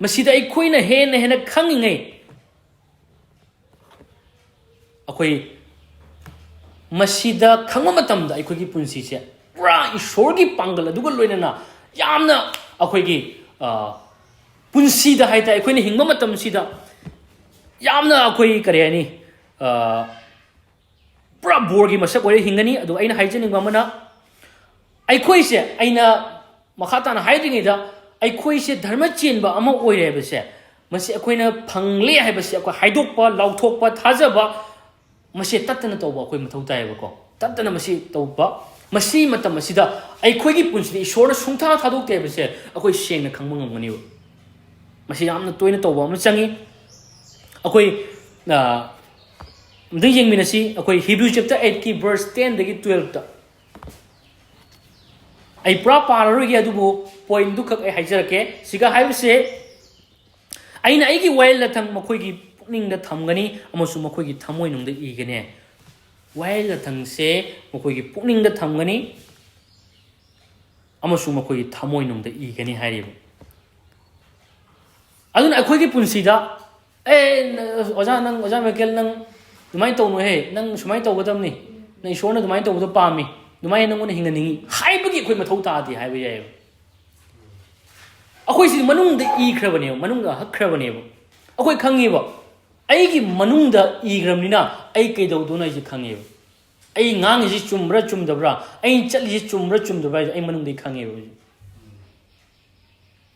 ꯃꯁꯤꯗ ꯑꯩꯈꯣꯏꯅ ꯍꯦꯟꯅ ꯍꯦꯟꯅ ꯈꯪꯉꯤꯉꯩ, ꯑꯩꯈꯣꯏ ꯃꯁꯤꯗ ꯈꯪꯕ ꯃꯇꯝꯗ ꯑꯩꯈꯣꯏꯒꯤ ꯄꯨꯟꯁꯤꯁꯦ ꯄꯨꯔꯥ ꯏꯁꯣꯔꯒꯤ ꯄꯥꯡꯒꯜ ꯑꯗꯨꯒ ꯂꯣꯏꯅꯅ ꯌꯥꯝꯅ ꯑꯩꯈꯣꯏꯒꯤ, ꯑ, ꯄꯨꯟꯁꯤꯗ ꯍꯥꯏ ꯇꯥꯔꯦ, ꯑꯩꯈꯣꯏꯅ ꯍꯤꯡꯕ ꯃꯇꯝꯁꯤꯗ ꯌꯥꯝꯅ ꯑꯩꯈꯣꯏ, ꯀꯔꯤ ꯍꯥꯏꯅꯤ, ꯑ, ꯄꯨꯔꯥ ꯕꯣꯔꯒꯤ ꯃꯁꯛ ꯑꯣꯏꯔ ꯍꯤꯡꯒꯅꯤ꯫ ꯑꯗꯨ ꯑꯩꯅ ꯍꯥꯏꯖꯅꯤꯡꯕ ꯑꯃꯅ, ꯑꯩꯈꯣꯏꯁꯦ, ꯑꯩꯅ ꯃꯈꯥ ꯇꯥꯅ ꯍꯥꯏꯗ꯭ꯔꯤꯉꯩꯗ, ꯑꯩꯈꯣꯏꯁꯦ ꯙꯔꯃ ꯆꯦꯟꯕ ꯑꯃ ꯑꯣꯏꯔꯦ ꯍꯥꯏꯕꯁꯦ, ꯃꯁꯤ ꯑꯩꯈꯣꯏꯅ ꯐꯪꯂꯦ ꯍꯥꯏꯕꯁꯦ ꯑꯩꯈꯣꯏ ꯍꯥꯏꯗꯣꯛꯄ, ꯂꯥꯎꯊꯣꯛꯄ, ꯊꯥꯖꯕ, ꯃꯁꯤ ꯇꯠꯇꯅ ꯇꯧꯕ ꯑꯩꯈꯣꯏ ꯃꯊꯧ ꯇꯥꯏꯌꯦꯕꯀꯣ꯫ ꯇꯠꯇꯅ ꯃꯁꯤ ꯇꯧꯕ, ꯃꯁꯤ ꯃꯇꯝ ꯑꯁꯤꯗ ꯑꯩꯈꯣꯏꯒꯤ ꯄꯨꯟꯁꯤꯗ ꯏꯁꯣꯔꯅ ꯁꯨꯡꯊꯥ ꯊꯥꯗꯣꯛꯇꯦ ꯍꯥꯏꯕꯁꯦ ꯑꯩꯈꯣꯏ ꯁꯦꯡꯅ ꯈꯪꯕ ꯉꯝꯒꯅꯦꯕ꯫ ꯃꯁꯤ ꯌꯥꯝꯅ ꯇꯣꯏꯅ ꯇꯧꯕ ꯑꯃ ꯆꯪꯉꯤ꯫ ꯑꯩꯈꯣꯏ ꯑ, ꯑꯝꯇꯪ ꯌꯦꯡꯃꯤꯟꯅꯁꯤ꯫ ꯑꯩꯈꯣꯏ Hebrew chapter eightꯀꯤ verse tenꯗꯒꯤ twelveꯇ꯫ ꯑꯩ ꯄꯨꯔꯥ ꯄꯥꯔꯔꯣꯏꯒꯦ, ꯑꯗꯨꯕꯨ pointꯗꯨ ꯈꯛ ꯑꯩ ꯍꯥꯏꯖꯔꯛꯀꯦ꯫ ꯁꯤꯒ ꯍꯥꯏꯕꯁꯦ, "ꯑꯩꯅ ꯑꯩꯒꯤ ꯋꯥꯌꯦꯜ ꯂꯊꯪ ꯃꯈꯣꯏꯒꯤ ꯄꯨꯛꯅꯤꯡꯗ ꯊꯝꯒꯅꯤ ꯑꯃꯁꯨꯡ ꯃꯈꯣꯏꯒꯤ ꯊꯃꯣꯏꯅꯨꯡꯗ ꯏꯒꯅꯤ"꯫ ꯋꯥꯌꯦꯜ ꯂꯊꯪꯁꯦ ꯃꯈꯣꯏꯒꯤ ꯄꯨꯛꯅꯤꯡꯗ ꯊꯝꯒꯅꯤ ꯑꯃꯁꯨꯡ ꯃꯈꯣꯏꯒꯤ ꯊꯃꯣꯏꯅꯨꯡꯗ ꯏꯒꯅꯤ ꯍꯥꯏꯔꯤꯕ꯫ ꯑꯗꯨꯅ ꯑꯩꯈꯣꯏꯒꯤ ꯄꯨꯟꯁꯤꯗ, "ꯑꯦ, ꯅ-, ꯑꯣꯖꯥ, ꯅꯪ, ꯑꯣꯖꯥ ꯃꯥꯏꯀꯦꯜ, ꯅꯪ ꯑꯗꯨꯃꯥꯏꯅ ꯇꯧꯅꯨꯍꯦ, ꯅꯪ ꯁꯨꯃꯥꯏꯅ ꯇꯧꯒꯗꯕꯅꯤ, ꯅꯪ ꯏꯁꯣꯔꯅ ꯑꯗꯨꯃꯥꯏꯅ ꯇꯧꯕꯗꯣ ꯄꯥꯝꯃꯤ, ꯑꯗꯨꯃꯥꯏꯅ ꯅꯪꯉꯣꯟꯗ ꯍꯤꯡꯍꯟꯅꯤꯡꯉꯤ" ꯍꯥꯏꯕꯒꯤ ꯑꯩꯈꯣꯏ ꯃꯊꯧ ꯇꯥꯗꯦ ꯍꯥꯏꯕ ꯌꯥꯏꯑꯕ꯫ ꯑꯩꯈꯣꯏꯁꯤ ꯃꯅꯨꯡꯗ ꯏꯈ꯭ꯔꯕꯅꯦꯕ, ꯃꯅꯨꯡꯗ ꯍꯛꯈ꯭ꯔꯕꯅꯦꯕ꯫ ꯑꯩꯈꯣꯏ ꯈꯪꯉꯤꯕ, "ꯑꯩꯒꯤ ꯃꯅꯨꯡꯗ ꯏꯈ꯭ꯔꯕꯅꯤꯅ ꯑꯩ ꯀꯩꯗꯧꯗꯣꯏꯅꯣ" ꯍꯥꯏꯁꯦ ꯈꯪꯉꯦꯕ꯫ ꯑꯩ ꯉꯥꯡꯉꯤꯁꯤ ꯆꯨꯝꯕ꯭ꯔꯥ ꯆꯨꯝꯗꯕ꯭ꯔꯥ, ꯑꯩꯅ ꯆꯠꯂꯤꯁꯤ ꯆꯨꯝꯕ꯭ꯔꯥ ꯆꯨꯝꯗꯕ꯭ꯔꯥ ꯍꯥꯏꯁꯦ ꯑꯩ ꯃꯅꯨꯡꯗ ꯈꯪꯉꯦꯕ ꯍꯧꯖꯤꯛ꯫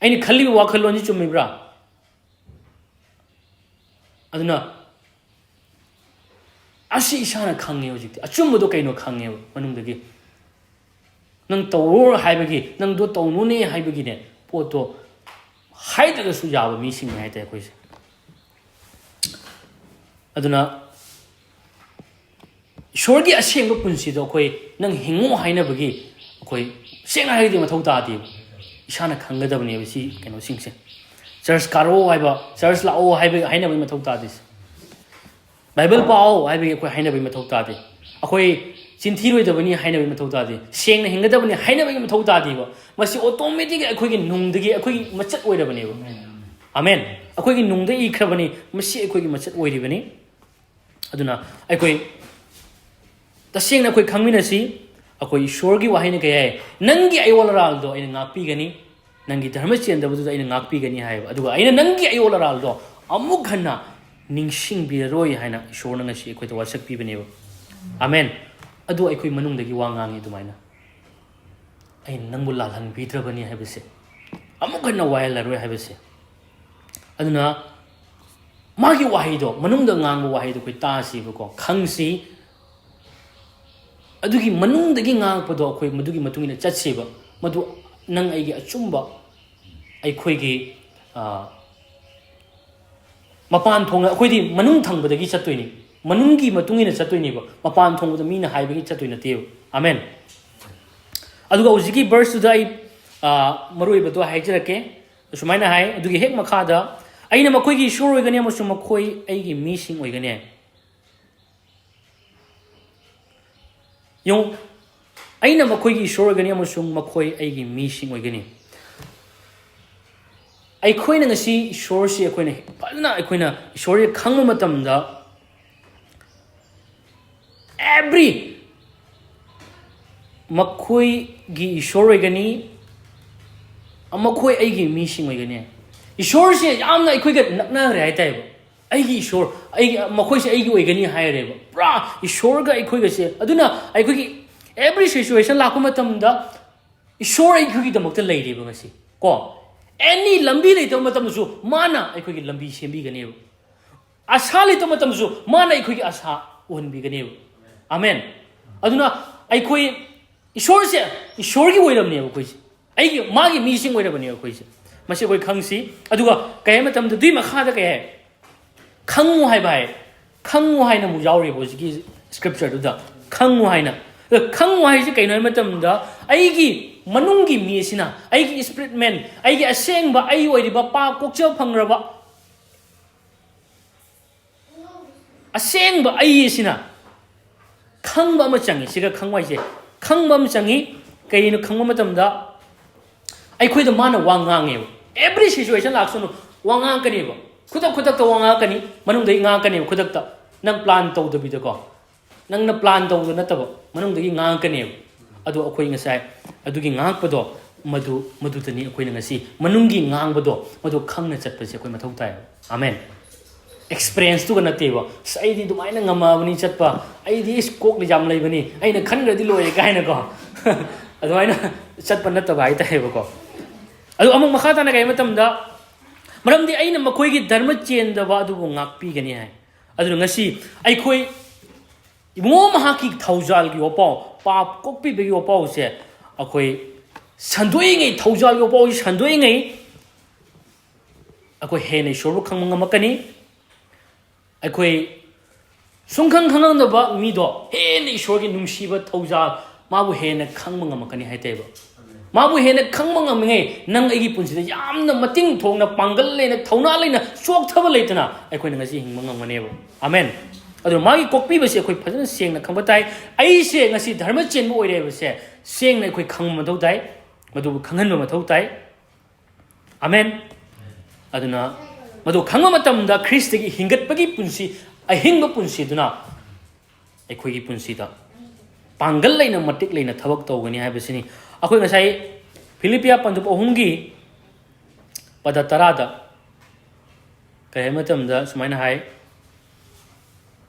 ꯑꯩꯅ ꯈꯜꯂꯤꯕ ꯋꯥꯈꯜꯂꯣꯟꯁꯤ ꯆꯨꯝꯃꯤꯕ꯭ꯔꯥ? ꯑꯗꯨꯅ ꯑꯁꯤ ꯏꯁꯥꯅ ꯈꯪꯉꯦ ꯍꯧꯖꯤꯛꯇꯤ꯫ ꯑꯆꯨꯝꯕꯗꯣ ꯀꯩꯅꯣ ꯈꯪꯉꯦꯕ ꯃꯅꯨꯡꯗꯒꯤ꯫ ꯅꯪ ꯇꯧꯔꯣ ꯍꯥꯏꯕꯒꯤ, ꯅꯪꯗꯣ ꯇꯧꯅꯨꯅꯦ ꯍꯥꯏꯕꯒꯤꯅꯦ, ꯄꯣꯠꯇꯣ ꯍꯥꯏꯗ꯭ꯔꯒꯁꯨ ꯌꯥꯕ ꯃꯤꯁꯤꯡꯅꯤ ꯍꯥꯏꯇꯥꯔꯦ ꯑꯩꯈꯣꯏꯁꯦ꯫ ꯑꯗꯨꯅ ꯏꯁꯣꯔꯒꯤ ꯑꯁꯦꯡꯕ ꯄꯨꯟꯁꯤꯗꯣ ꯑꯩꯈꯣꯏ ꯅꯪ ꯍꯤꯡꯉꯨ ꯍꯥꯏꯅꯕꯒꯤ ꯑꯩꯈꯣꯏ ꯁꯦꯡꯅ ꯍꯥꯏꯔꯗꯤ ꯃꯊꯧ ꯇꯥꯗꯦꯕ꯫ ꯏꯁꯥꯅ ꯈꯪꯒꯗꯕꯅꯦꯕ ꯁꯤ ꯀꯩꯅꯣꯁꯤꯡꯁꯦ꯫ ꯆꯔꯆ ꯀꯥꯔꯛꯑꯣ ꯍꯥꯏꯕ, ꯆꯔꯆ ꯂꯥꯛꯑꯣ ꯍꯥꯏꯕ, ꯍꯥꯏꯅꯕꯒꯤ ꯃꯊꯧ ꯇꯥꯗꯦ꯫ ꯕꯥꯏꯕꯜ ꯄꯥꯎ ꯍꯥꯏꯕꯒꯤ ꯑꯩꯈꯣꯏ ꯍꯥꯏꯅꯕꯒꯤ ꯃꯊꯧ ꯇꯥꯗꯦ꯫ ꯑꯩꯈꯣꯏ ꯆꯤꯟꯊꯤꯔꯣꯏꯗꯕꯅꯤ ꯍꯥꯏꯅꯕꯒꯤ ꯃꯊꯧ ꯇꯥꯗꯦ꯫ ꯁꯦꯡꯅ ꯍꯤꯡꯒꯗꯕꯅꯤ ꯍꯥꯏꯅꯕꯒꯤ ꯃꯊꯧ ꯇꯥꯗꯦꯕ꯫ ꯃꯁꯤ automatic ꯑꯩꯈꯣꯏꯒꯤ ꯅꯨꯡꯗꯒꯤ ꯑꯩꯈꯣꯏꯒꯤ ꯃꯆꯠ ꯑꯣꯏꯔꯕꯅꯦꯕ꯫ ꯑꯃꯦꯟ꯫ ꯑꯩꯈꯣꯏꯒꯤ ꯅꯨꯡꯗ ꯏꯈ꯭ꯔꯕꯅꯤ, ꯃꯁꯤ ꯑꯩꯈꯣꯏꯒꯤ ꯃꯆꯠ ꯑꯣꯏꯔꯤꯕꯅꯤ꯫ ꯑꯗꯨꯅ ꯑꯩꯈꯣꯏ ꯇꯁꯦꯡꯅ ꯑꯩꯈꯣꯏ ꯈꯪꯃꯤꯟꯅꯁꯤ꯫ ꯑꯩꯈꯣꯏ ꯏꯁꯣꯔꯒꯤ ꯋꯥꯍꯩꯅ ꯀꯩ ꯍꯥꯏ? "ꯅꯪꯒꯤ ꯑꯌꯣꯜ ꯑꯔꯥꯜꯗꯣ ꯑꯩꯅ ꯉꯥꯛꯄꯤꯒꯅꯤ, ꯅꯪꯒꯤ ꯙꯔꯃ ꯆꯦꯟꯗꯕꯗꯨꯗ ꯑꯩꯅ ꯉꯥꯛꯄꯤꯒꯅꯤ" ꯍꯥꯏꯌꯦꯕ꯫ ꯑꯗꯨꯒ "ꯑꯩꯅ ꯅꯪꯒꯤ ꯑꯌꯣꯜ ꯑꯔꯥꯜꯗꯣ ꯑꯃꯨꯛ ꯍꯟꯅ ꯅꯤꯡꯁꯤꯡꯕꯤꯔꯔꯣꯏ" ꯍꯥꯏꯅ ꯏꯁꯣꯔꯅ ꯉꯁꯤ ꯑꯩꯈꯣꯏꯗ ꯋꯥꯁꯛꯄꯤꯕꯅꯦꯕ꯫ ꯑꯃꯦꯟ꯫ ꯑꯗꯨ ꯑꯩꯈꯣꯏ ꯃꯅꯨꯡꯗꯒꯤ ꯋꯥ ꯉꯥꯡꯉꯤ ꯑꯗꯨꯃꯥꯏꯅ꯫ "ꯑꯩꯅ ꯅꯪꯕꯨ ꯂꯥꯜꯍꯟꯕꯤꯗ꯭ꯔꯕꯅꯤ" ꯍꯥꯏꯕꯁꯦ, "ꯑꯃꯨꯛ ꯍꯟꯅ ꯋꯥꯌꯦꯜꯂꯔꯣꯏ" ꯍꯥꯏꯕꯁꯦ꯫ ꯑꯗꯨꯅ ꯃꯥꯒꯤ ꯋꯥꯍꯩꯗꯣ, ꯃꯅꯨꯡꯗ ꯉꯥꯡꯕ ꯋꯥꯍꯩꯗꯣ ꯑꯩꯈꯣꯏ ꯇꯥꯁꯤꯕꯀꯣ, ꯈꯪꯁꯤ꯫ ꯑꯗꯨꯒꯤ ꯃꯅꯨꯡꯗꯒꯤ ꯉꯥꯡꯉꯛꯄꯗꯣ ꯑꯩꯈꯣꯏ ꯃꯗꯨꯒꯤ ꯃꯇꯨꯡ ꯏꯟꯅ ꯆꯠꯁꯦꯕ꯫ ꯃꯗꯨ ꯅꯪ ꯑꯩꯒꯤ ꯑꯆꯨꯝꯕ, ꯑꯩꯈꯣꯏꯒꯤ, ꯑ, ꯃꯄꯥꯟ ꯊꯣꯡꯅ ꯑꯩꯈꯣꯏꯗꯤ ꯃꯅꯨꯡ ꯊꯪꯕꯗꯒꯤ ꯆꯠꯇꯣꯏꯅꯤ, ꯃꯅꯨꯡꯒꯤ ꯃꯇꯨꯡ ꯏꯟꯅ ꯆꯠꯇꯣꯏꯅꯦꯕ꯫ ꯃꯄꯥꯟ ꯊꯣꯡꯕꯗ ꯃꯤꯅ ꯍꯥꯏꯕꯒꯤ ꯆꯠꯇꯣꯏ ꯅꯠꯇꯦꯕ꯫ ꯑꯃꯦꯟ꯫ ꯑꯗꯨꯒ ꯍꯧꯖꯤꯛꯀꯤ ꯚꯔꯁꯇꯨꯗ ꯑꯩ ꯑ, ꯃꯔꯨ ꯑꯣꯏꯕꯗꯣ ꯍꯥꯏꯖꯔꯛꯀꯦ꯫ ꯑꯁꯨꯃꯥꯏꯅ ꯍꯥꯏ, ꯑꯗꯨꯒꯤ ꯍꯦꯛ ꯃꯈꯥꯗ, "ꯑꯩꯅ ꯃꯈꯣꯏꯒꯤ ꯏꯁꯣꯔ ꯑꯣꯏꯒꯅꯤ ꯑꯃꯁꯨꯡ ꯃꯈꯣꯏ ꯑꯩꯒꯤ ꯃꯤꯁꯤꯡ ꯑꯣꯏꯒꯅꯤ"꯫ ꯌꯦꯡꯉꯨ, "ꯑꯩꯅ ꯃꯈꯣꯏꯒꯤ ꯏꯁꯣꯔ ꯑꯣꯏꯒꯅꯤ ꯑꯃꯁꯨꯡ ꯃꯈꯣꯏ ꯑꯩꯒꯤ ꯃꯤꯁꯤꯡ ꯑꯣꯏꯒꯅꯤ"꯫ ꯑꯩꯈꯣꯏꯅ ꯉꯁꯤ ꯏꯁꯣꯔꯁꯤ ꯑꯩꯈꯣꯏꯅ ꯐꯖꯅ, ꯑꯩꯈꯣꯏꯅ ꯏꯁꯣꯔꯁꯤ ꯈꯪꯕ ꯃꯇꯝꯗ, every, "ꯃꯈꯣꯏꯒꯤ ꯏꯁꯣꯔ ꯑꯣꯏꯒꯅꯤ, ꯃꯈꯣꯏ ꯑꯩꯒꯤ ꯃꯤꯁꯤꯡ ꯑꯣꯏꯒꯅꯤ"꯫ ꯏꯁꯣꯔꯁꯦ ꯌꯥꯝꯅ ꯑꯩꯈꯣꯏꯒ ꯅꯛꯅꯈ꯭ꯔꯦ ꯍꯥꯏꯇꯥꯔꯦꯕ꯫ "ꯑꯩꯒꯤ ꯏꯁꯣꯔ, ꯑꯩꯒꯤ, ꯃꯈꯣꯏꯁꯦ ꯑꯩꯒꯤ ꯑꯣꯏꯒꯅꯤ" ꯍꯥꯏꯔꯦꯕ꯫ ꯄꯨꯔꯥ ꯏꯁꯣꯔꯒ ꯑꯩꯈꯣꯏꯒꯁꯦ꯫ ꯑꯗꯨꯅ ꯑꯩꯈꯣꯏꯒꯤ every situation ꯂꯥꯛꯄ ꯃꯇꯝꯗ ꯏꯁꯣꯔ ꯑꯩꯈꯣꯏꯒꯤꯗꯃꯛꯇ ꯂꯩꯔꯦꯕ ꯉꯁꯤ꯫ ꯀꯣ, any ꯂꯝꯕꯤ ꯂꯩꯇꯕ ꯃꯇꯝꯗꯁꯨ ꯃꯥꯅ ꯑꯩꯈꯣꯏꯒꯤ ꯂꯝꯕꯤ ꯁꯦꯝꯕꯤꯒꯅꯦꯕ꯫ ꯑꯁꯥ ꯂꯩꯇꯕ ꯃꯇꯝꯗꯁꯨ ꯃꯥꯅ ꯑꯩꯈꯣꯏꯒꯤ ꯑꯁꯥ ꯎꯍꯟꯕꯤꯒꯅꯦꯕ꯫ ꯑꯃꯦꯟ꯫ ꯑꯗꯨꯅ ꯑꯩꯈꯣꯏ ꯏꯁꯣꯔꯁꯦ, ꯏꯁꯣꯔꯒꯤ ꯑꯣꯏꯔꯕꯅꯦꯕ ꯑꯩꯈꯣꯏꯁꯦ꯫ ꯑꯩꯒꯤ, ꯃꯥꯒꯤ ꯃꯤꯁꯤꯡ ꯑꯣꯏꯔꯕꯅꯦꯕ ꯑꯩꯈꯣꯏꯁꯦ꯫ ꯃꯁꯤ ꯑꯩꯈꯣꯏ ꯈꯪꯁꯤ꯫ ꯑꯗꯨꯒ ꯀꯩ ꯍꯥꯏ ꯃꯇꯝꯗ, ꯑꯗꯨꯏ ꯃꯈꯥꯗ ꯀꯩ ꯍꯥꯏ? "ꯈꯪꯉꯨ" ꯍꯥꯏꯕ ꯍꯥꯏ꯫ "ꯈꯪꯉꯨ" ꯍꯥꯏꯅ ꯑꯃꯨꯛ ꯌꯥꯎꯔꯤꯕ ꯍꯧꯖꯤꯛꯀꯤ scriptureꯗꯨꯗ꯫ "ꯈꯪꯉꯨ" ꯍꯥꯏꯅ꯫ ꯑꯗꯣ "ꯈꯪꯉꯨ" ꯍꯥꯏꯁꯦ ꯀꯩꯅꯣ ꯍꯥꯏꯕ ꯃꯇꯝꯗ, ꯑꯩꯒꯤ ꯃꯅꯨꯡꯒꯤ ꯃꯤ ꯑꯁꯤꯅ, ꯑꯩꯒꯤ spirit man, ꯑꯩꯒꯤ ꯑꯁꯦꯡꯕ ꯑꯩ ꯑꯣꯏꯔꯤꯕ, ꯄꯥꯞ ꯀꯣꯛꯆꯕ ꯐꯪꯈ꯭ꯔꯕ ꯑꯁꯦꯡꯕ ꯑꯩ ꯑꯁꯤꯅ ꯈꯪꯕ ꯑꯃ ꯆꯪꯉꯤ꯫ ꯁꯤꯒ ꯈꯪꯕ ꯍꯥꯏꯁꯦ, ꯈꯪꯕ ꯑꯃ ꯆꯪꯉꯤ꯫ ꯀꯩꯅꯣ ꯈꯪꯕ ꯃꯇꯝꯗ, ꯑꯩꯈꯣꯏꯗ ꯃꯥꯅ ꯋꯥ ꯉꯥꯡꯉꯦꯕ꯫ Every situation ꯂꯥꯛꯁꯅꯨ, ꯋꯥ ꯉꯥꯡꯉꯛꯀꯅꯦꯕ꯫ ꯈꯨꯗꯛ ꯈꯨꯗꯛꯇ ꯋꯥ ꯉꯥꯡꯉꯛꯀꯅꯤ, ꯃꯅꯨꯡꯗꯒꯤ ꯉꯥꯡꯉꯛꯀꯅꯦꯕ ꯈꯨꯗꯛꯇ꯫ ꯅꯪ plan ꯇꯧꯗꯕꯤꯗꯀꯣ, ꯅꯪꯅ plan ꯇꯧꯕꯗ ꯅꯠꯇꯕ, ꯃꯅꯨꯡꯗꯒꯤ ꯉꯥꯡꯉꯛꯀꯅꯦꯕ꯫ ꯑꯗꯣ ꯑꯩꯈꯣꯏ ꯉꯁꯥꯏ ꯑꯗꯨꯒꯤ ꯉꯥꯡꯉꯛꯄꯗꯣ, ꯃꯗꯨ, ꯃꯗꯨꯗꯅꯤ ꯑꯩꯈꯣꯏꯅ ꯉꯁꯤ ꯃꯅꯨꯡꯒꯤ ꯉꯥꯡꯕꯗꯣ, ꯃꯗꯨ ꯈꯪꯅ ꯆꯠꯄꯁꯦ ꯑꯩꯈꯣꯏ ꯃꯊꯧ ꯇꯥꯏ꯫ ꯑꯃꯦꯟ꯫ Experienceꯇꯨꯒ ꯅꯠꯇꯦꯕ, "ꯑꯁ, ꯑꯩꯗꯤ ꯑꯗꯨꯃꯥꯏꯅ ꯉꯝꯃꯛꯑꯕꯅꯤ ꯆꯠꯄ, ꯑꯩꯗꯤ ꯏꯁ ꯀꯣꯛꯅ ꯌꯥꯝ ꯂꯩꯕꯅꯤ, ꯑꯩꯅ ꯈꯟꯈ꯭ꯔꯗꯤ ꯂꯣꯏꯔꯦ" ꯀꯥꯏꯅꯀꯣ꯫ ꯑꯗꯨꯃꯥꯏꯅ ꯆꯠꯄ ꯅꯠꯇꯕ ꯍꯥꯏꯇꯥꯔꯦꯕꯀꯣ꯫ ꯑꯗꯨ ꯑꯃꯨꯛ ꯃꯈꯥ ꯇꯥꯅ ꯀꯩ ꯍꯥꯏ ꯃꯇꯝꯗ, "ꯃꯔꯝꯗꯤ ꯑꯩꯅ ꯃꯈꯣꯏꯒꯤ ꯙꯔꯃ ꯆꯦꯟꯗꯕ ꯑꯗꯨꯕꯨ ꯉꯥꯛꯄꯤꯒꯅꯤ" ꯍꯥꯏ꯫ ꯑꯗꯨꯅ ꯉꯁꯤ ꯑꯩꯈꯣꯏ ꯏꯕꯨꯡꯉꯣ ꯃꯍꯥꯛꯀꯤ ꯊꯧꯖꯥꯜꯒꯤ ꯋꯥꯄꯥꯎ, ꯄꯥꯞ ꯀꯣꯛꯄꯤꯕꯒꯤ ꯋꯥꯄꯥꯎꯁꯦ ꯑꯩꯈꯣꯏ ꯁꯟꯗꯣꯛꯏꯉꯩ, ꯊꯧꯖꯥꯜꯒꯤ ꯋꯥꯄꯥꯎꯁꯦ ꯁꯟꯗꯣꯛꯏꯉꯩ, ꯑꯩꯈꯣꯏ ꯍꯦꯟꯅ ꯏꯁꯣꯔꯕꯨ ꯈꯪꯕ ꯉꯝꯃꯛꯀꯅꯤ꯫ ꯑꯩꯈꯣꯏ ꯁꯨꯡꯈꯪ ꯈꯪꯉꯝꯗꯕ ꯃꯤꯗꯣ ꯍꯦꯟꯅ ꯏꯁꯣꯔꯒꯤ ꯅꯨꯡꯁꯤꯕ ꯊꯧꯖꯥꯜ, ꯃꯥꯕꯨ ꯍꯦꯟꯅ ꯈꯪꯕ ꯉꯝꯃꯛꯀꯅꯤ ꯍꯥꯏꯇꯥꯏꯕ꯫ ꯃꯥꯕꯨ ꯍꯦꯟꯅ ꯈꯪꯕ ꯉꯝꯃꯤꯉꯩ, ꯅꯪ ꯑꯩꯒꯤ ꯄꯨꯟꯁꯤꯗ ꯌꯥꯝꯅ ꯃꯇꯤꯡ ꯊꯣꯛꯅ, ꯄꯥꯡꯒꯜ ꯂꯩꯅ, ꯊꯧꯅꯥ ꯂꯩꯅ, ꯆꯣꯛꯊꯕ ꯂꯩꯇꯅ ꯑꯩꯈꯣꯏꯅ ꯉꯁꯤ ꯍꯤꯡꯕ ꯉꯝꯒꯅꯦꯕ꯫ ꯑꯃꯦꯟ꯫ ꯑꯗꯨꯅ ꯃꯥꯒꯤ ꯀꯣꯛꯄꯤꯕꯁꯦ ꯑꯩꯈꯣꯏ ꯐꯖꯅ ꯁꯦꯡꯅ ꯈꯪꯕ ꯇꯥꯏ꯫ ꯑꯩꯁꯦ ꯉꯁꯤ ꯙꯔꯃ ꯆꯦꯟꯕ ꯑꯣꯏꯔꯦ ꯍꯥꯏꯕꯁꯦ ꯁꯦꯡꯅ ꯑꯩꯈꯣꯏ ꯈꯪꯕ ꯃꯊꯧ ꯇꯥꯏ, ꯃꯗꯨꯕꯨ ꯈꯪꯍꯟꯕ ꯃꯊꯧ ꯇꯥꯏ꯫ ꯑꯃꯦꯟ꯫ ꯑꯗꯨꯅ ꯃꯗꯨ ꯈꯪꯕ ꯃꯇꯝꯗ ꯈ꯭ꯔꯤꯁꯇꯒꯤ ꯍꯤꯡꯒꯠꯄꯒꯤ ꯄꯨꯟꯁꯤ, ꯑꯍꯤꯡꯕ ꯄꯨꯟꯁꯤꯗꯨꯅ ꯑꯩꯈꯣꯏꯒꯤ ꯄꯨꯟꯁꯤꯗ ꯄꯥꯡꯒꯜ ꯂꯩꯅ, ꯃꯇꯤꯛ ꯂꯩꯅ ꯊꯕꯛ ꯇꯧꯒꯅꯤ ꯍꯥꯏꯕꯁꯤꯅꯤ꯫ ꯑꯩꯈꯣꯏ ꯉꯁꯥꯏ ꯐꯤꯂꯤꯄꯤꯌꯥ ꯄꯟꯗꯨꯞ ꯑꯍꯨꯝꯒꯤ ꯄꯗ ꯇꯔꯥꯗ ꯀꯔꯤ ꯍꯥꯏ ꯃꯇꯝꯗ ꯁꯨꯃꯥꯏꯅ ꯍꯥꯏ,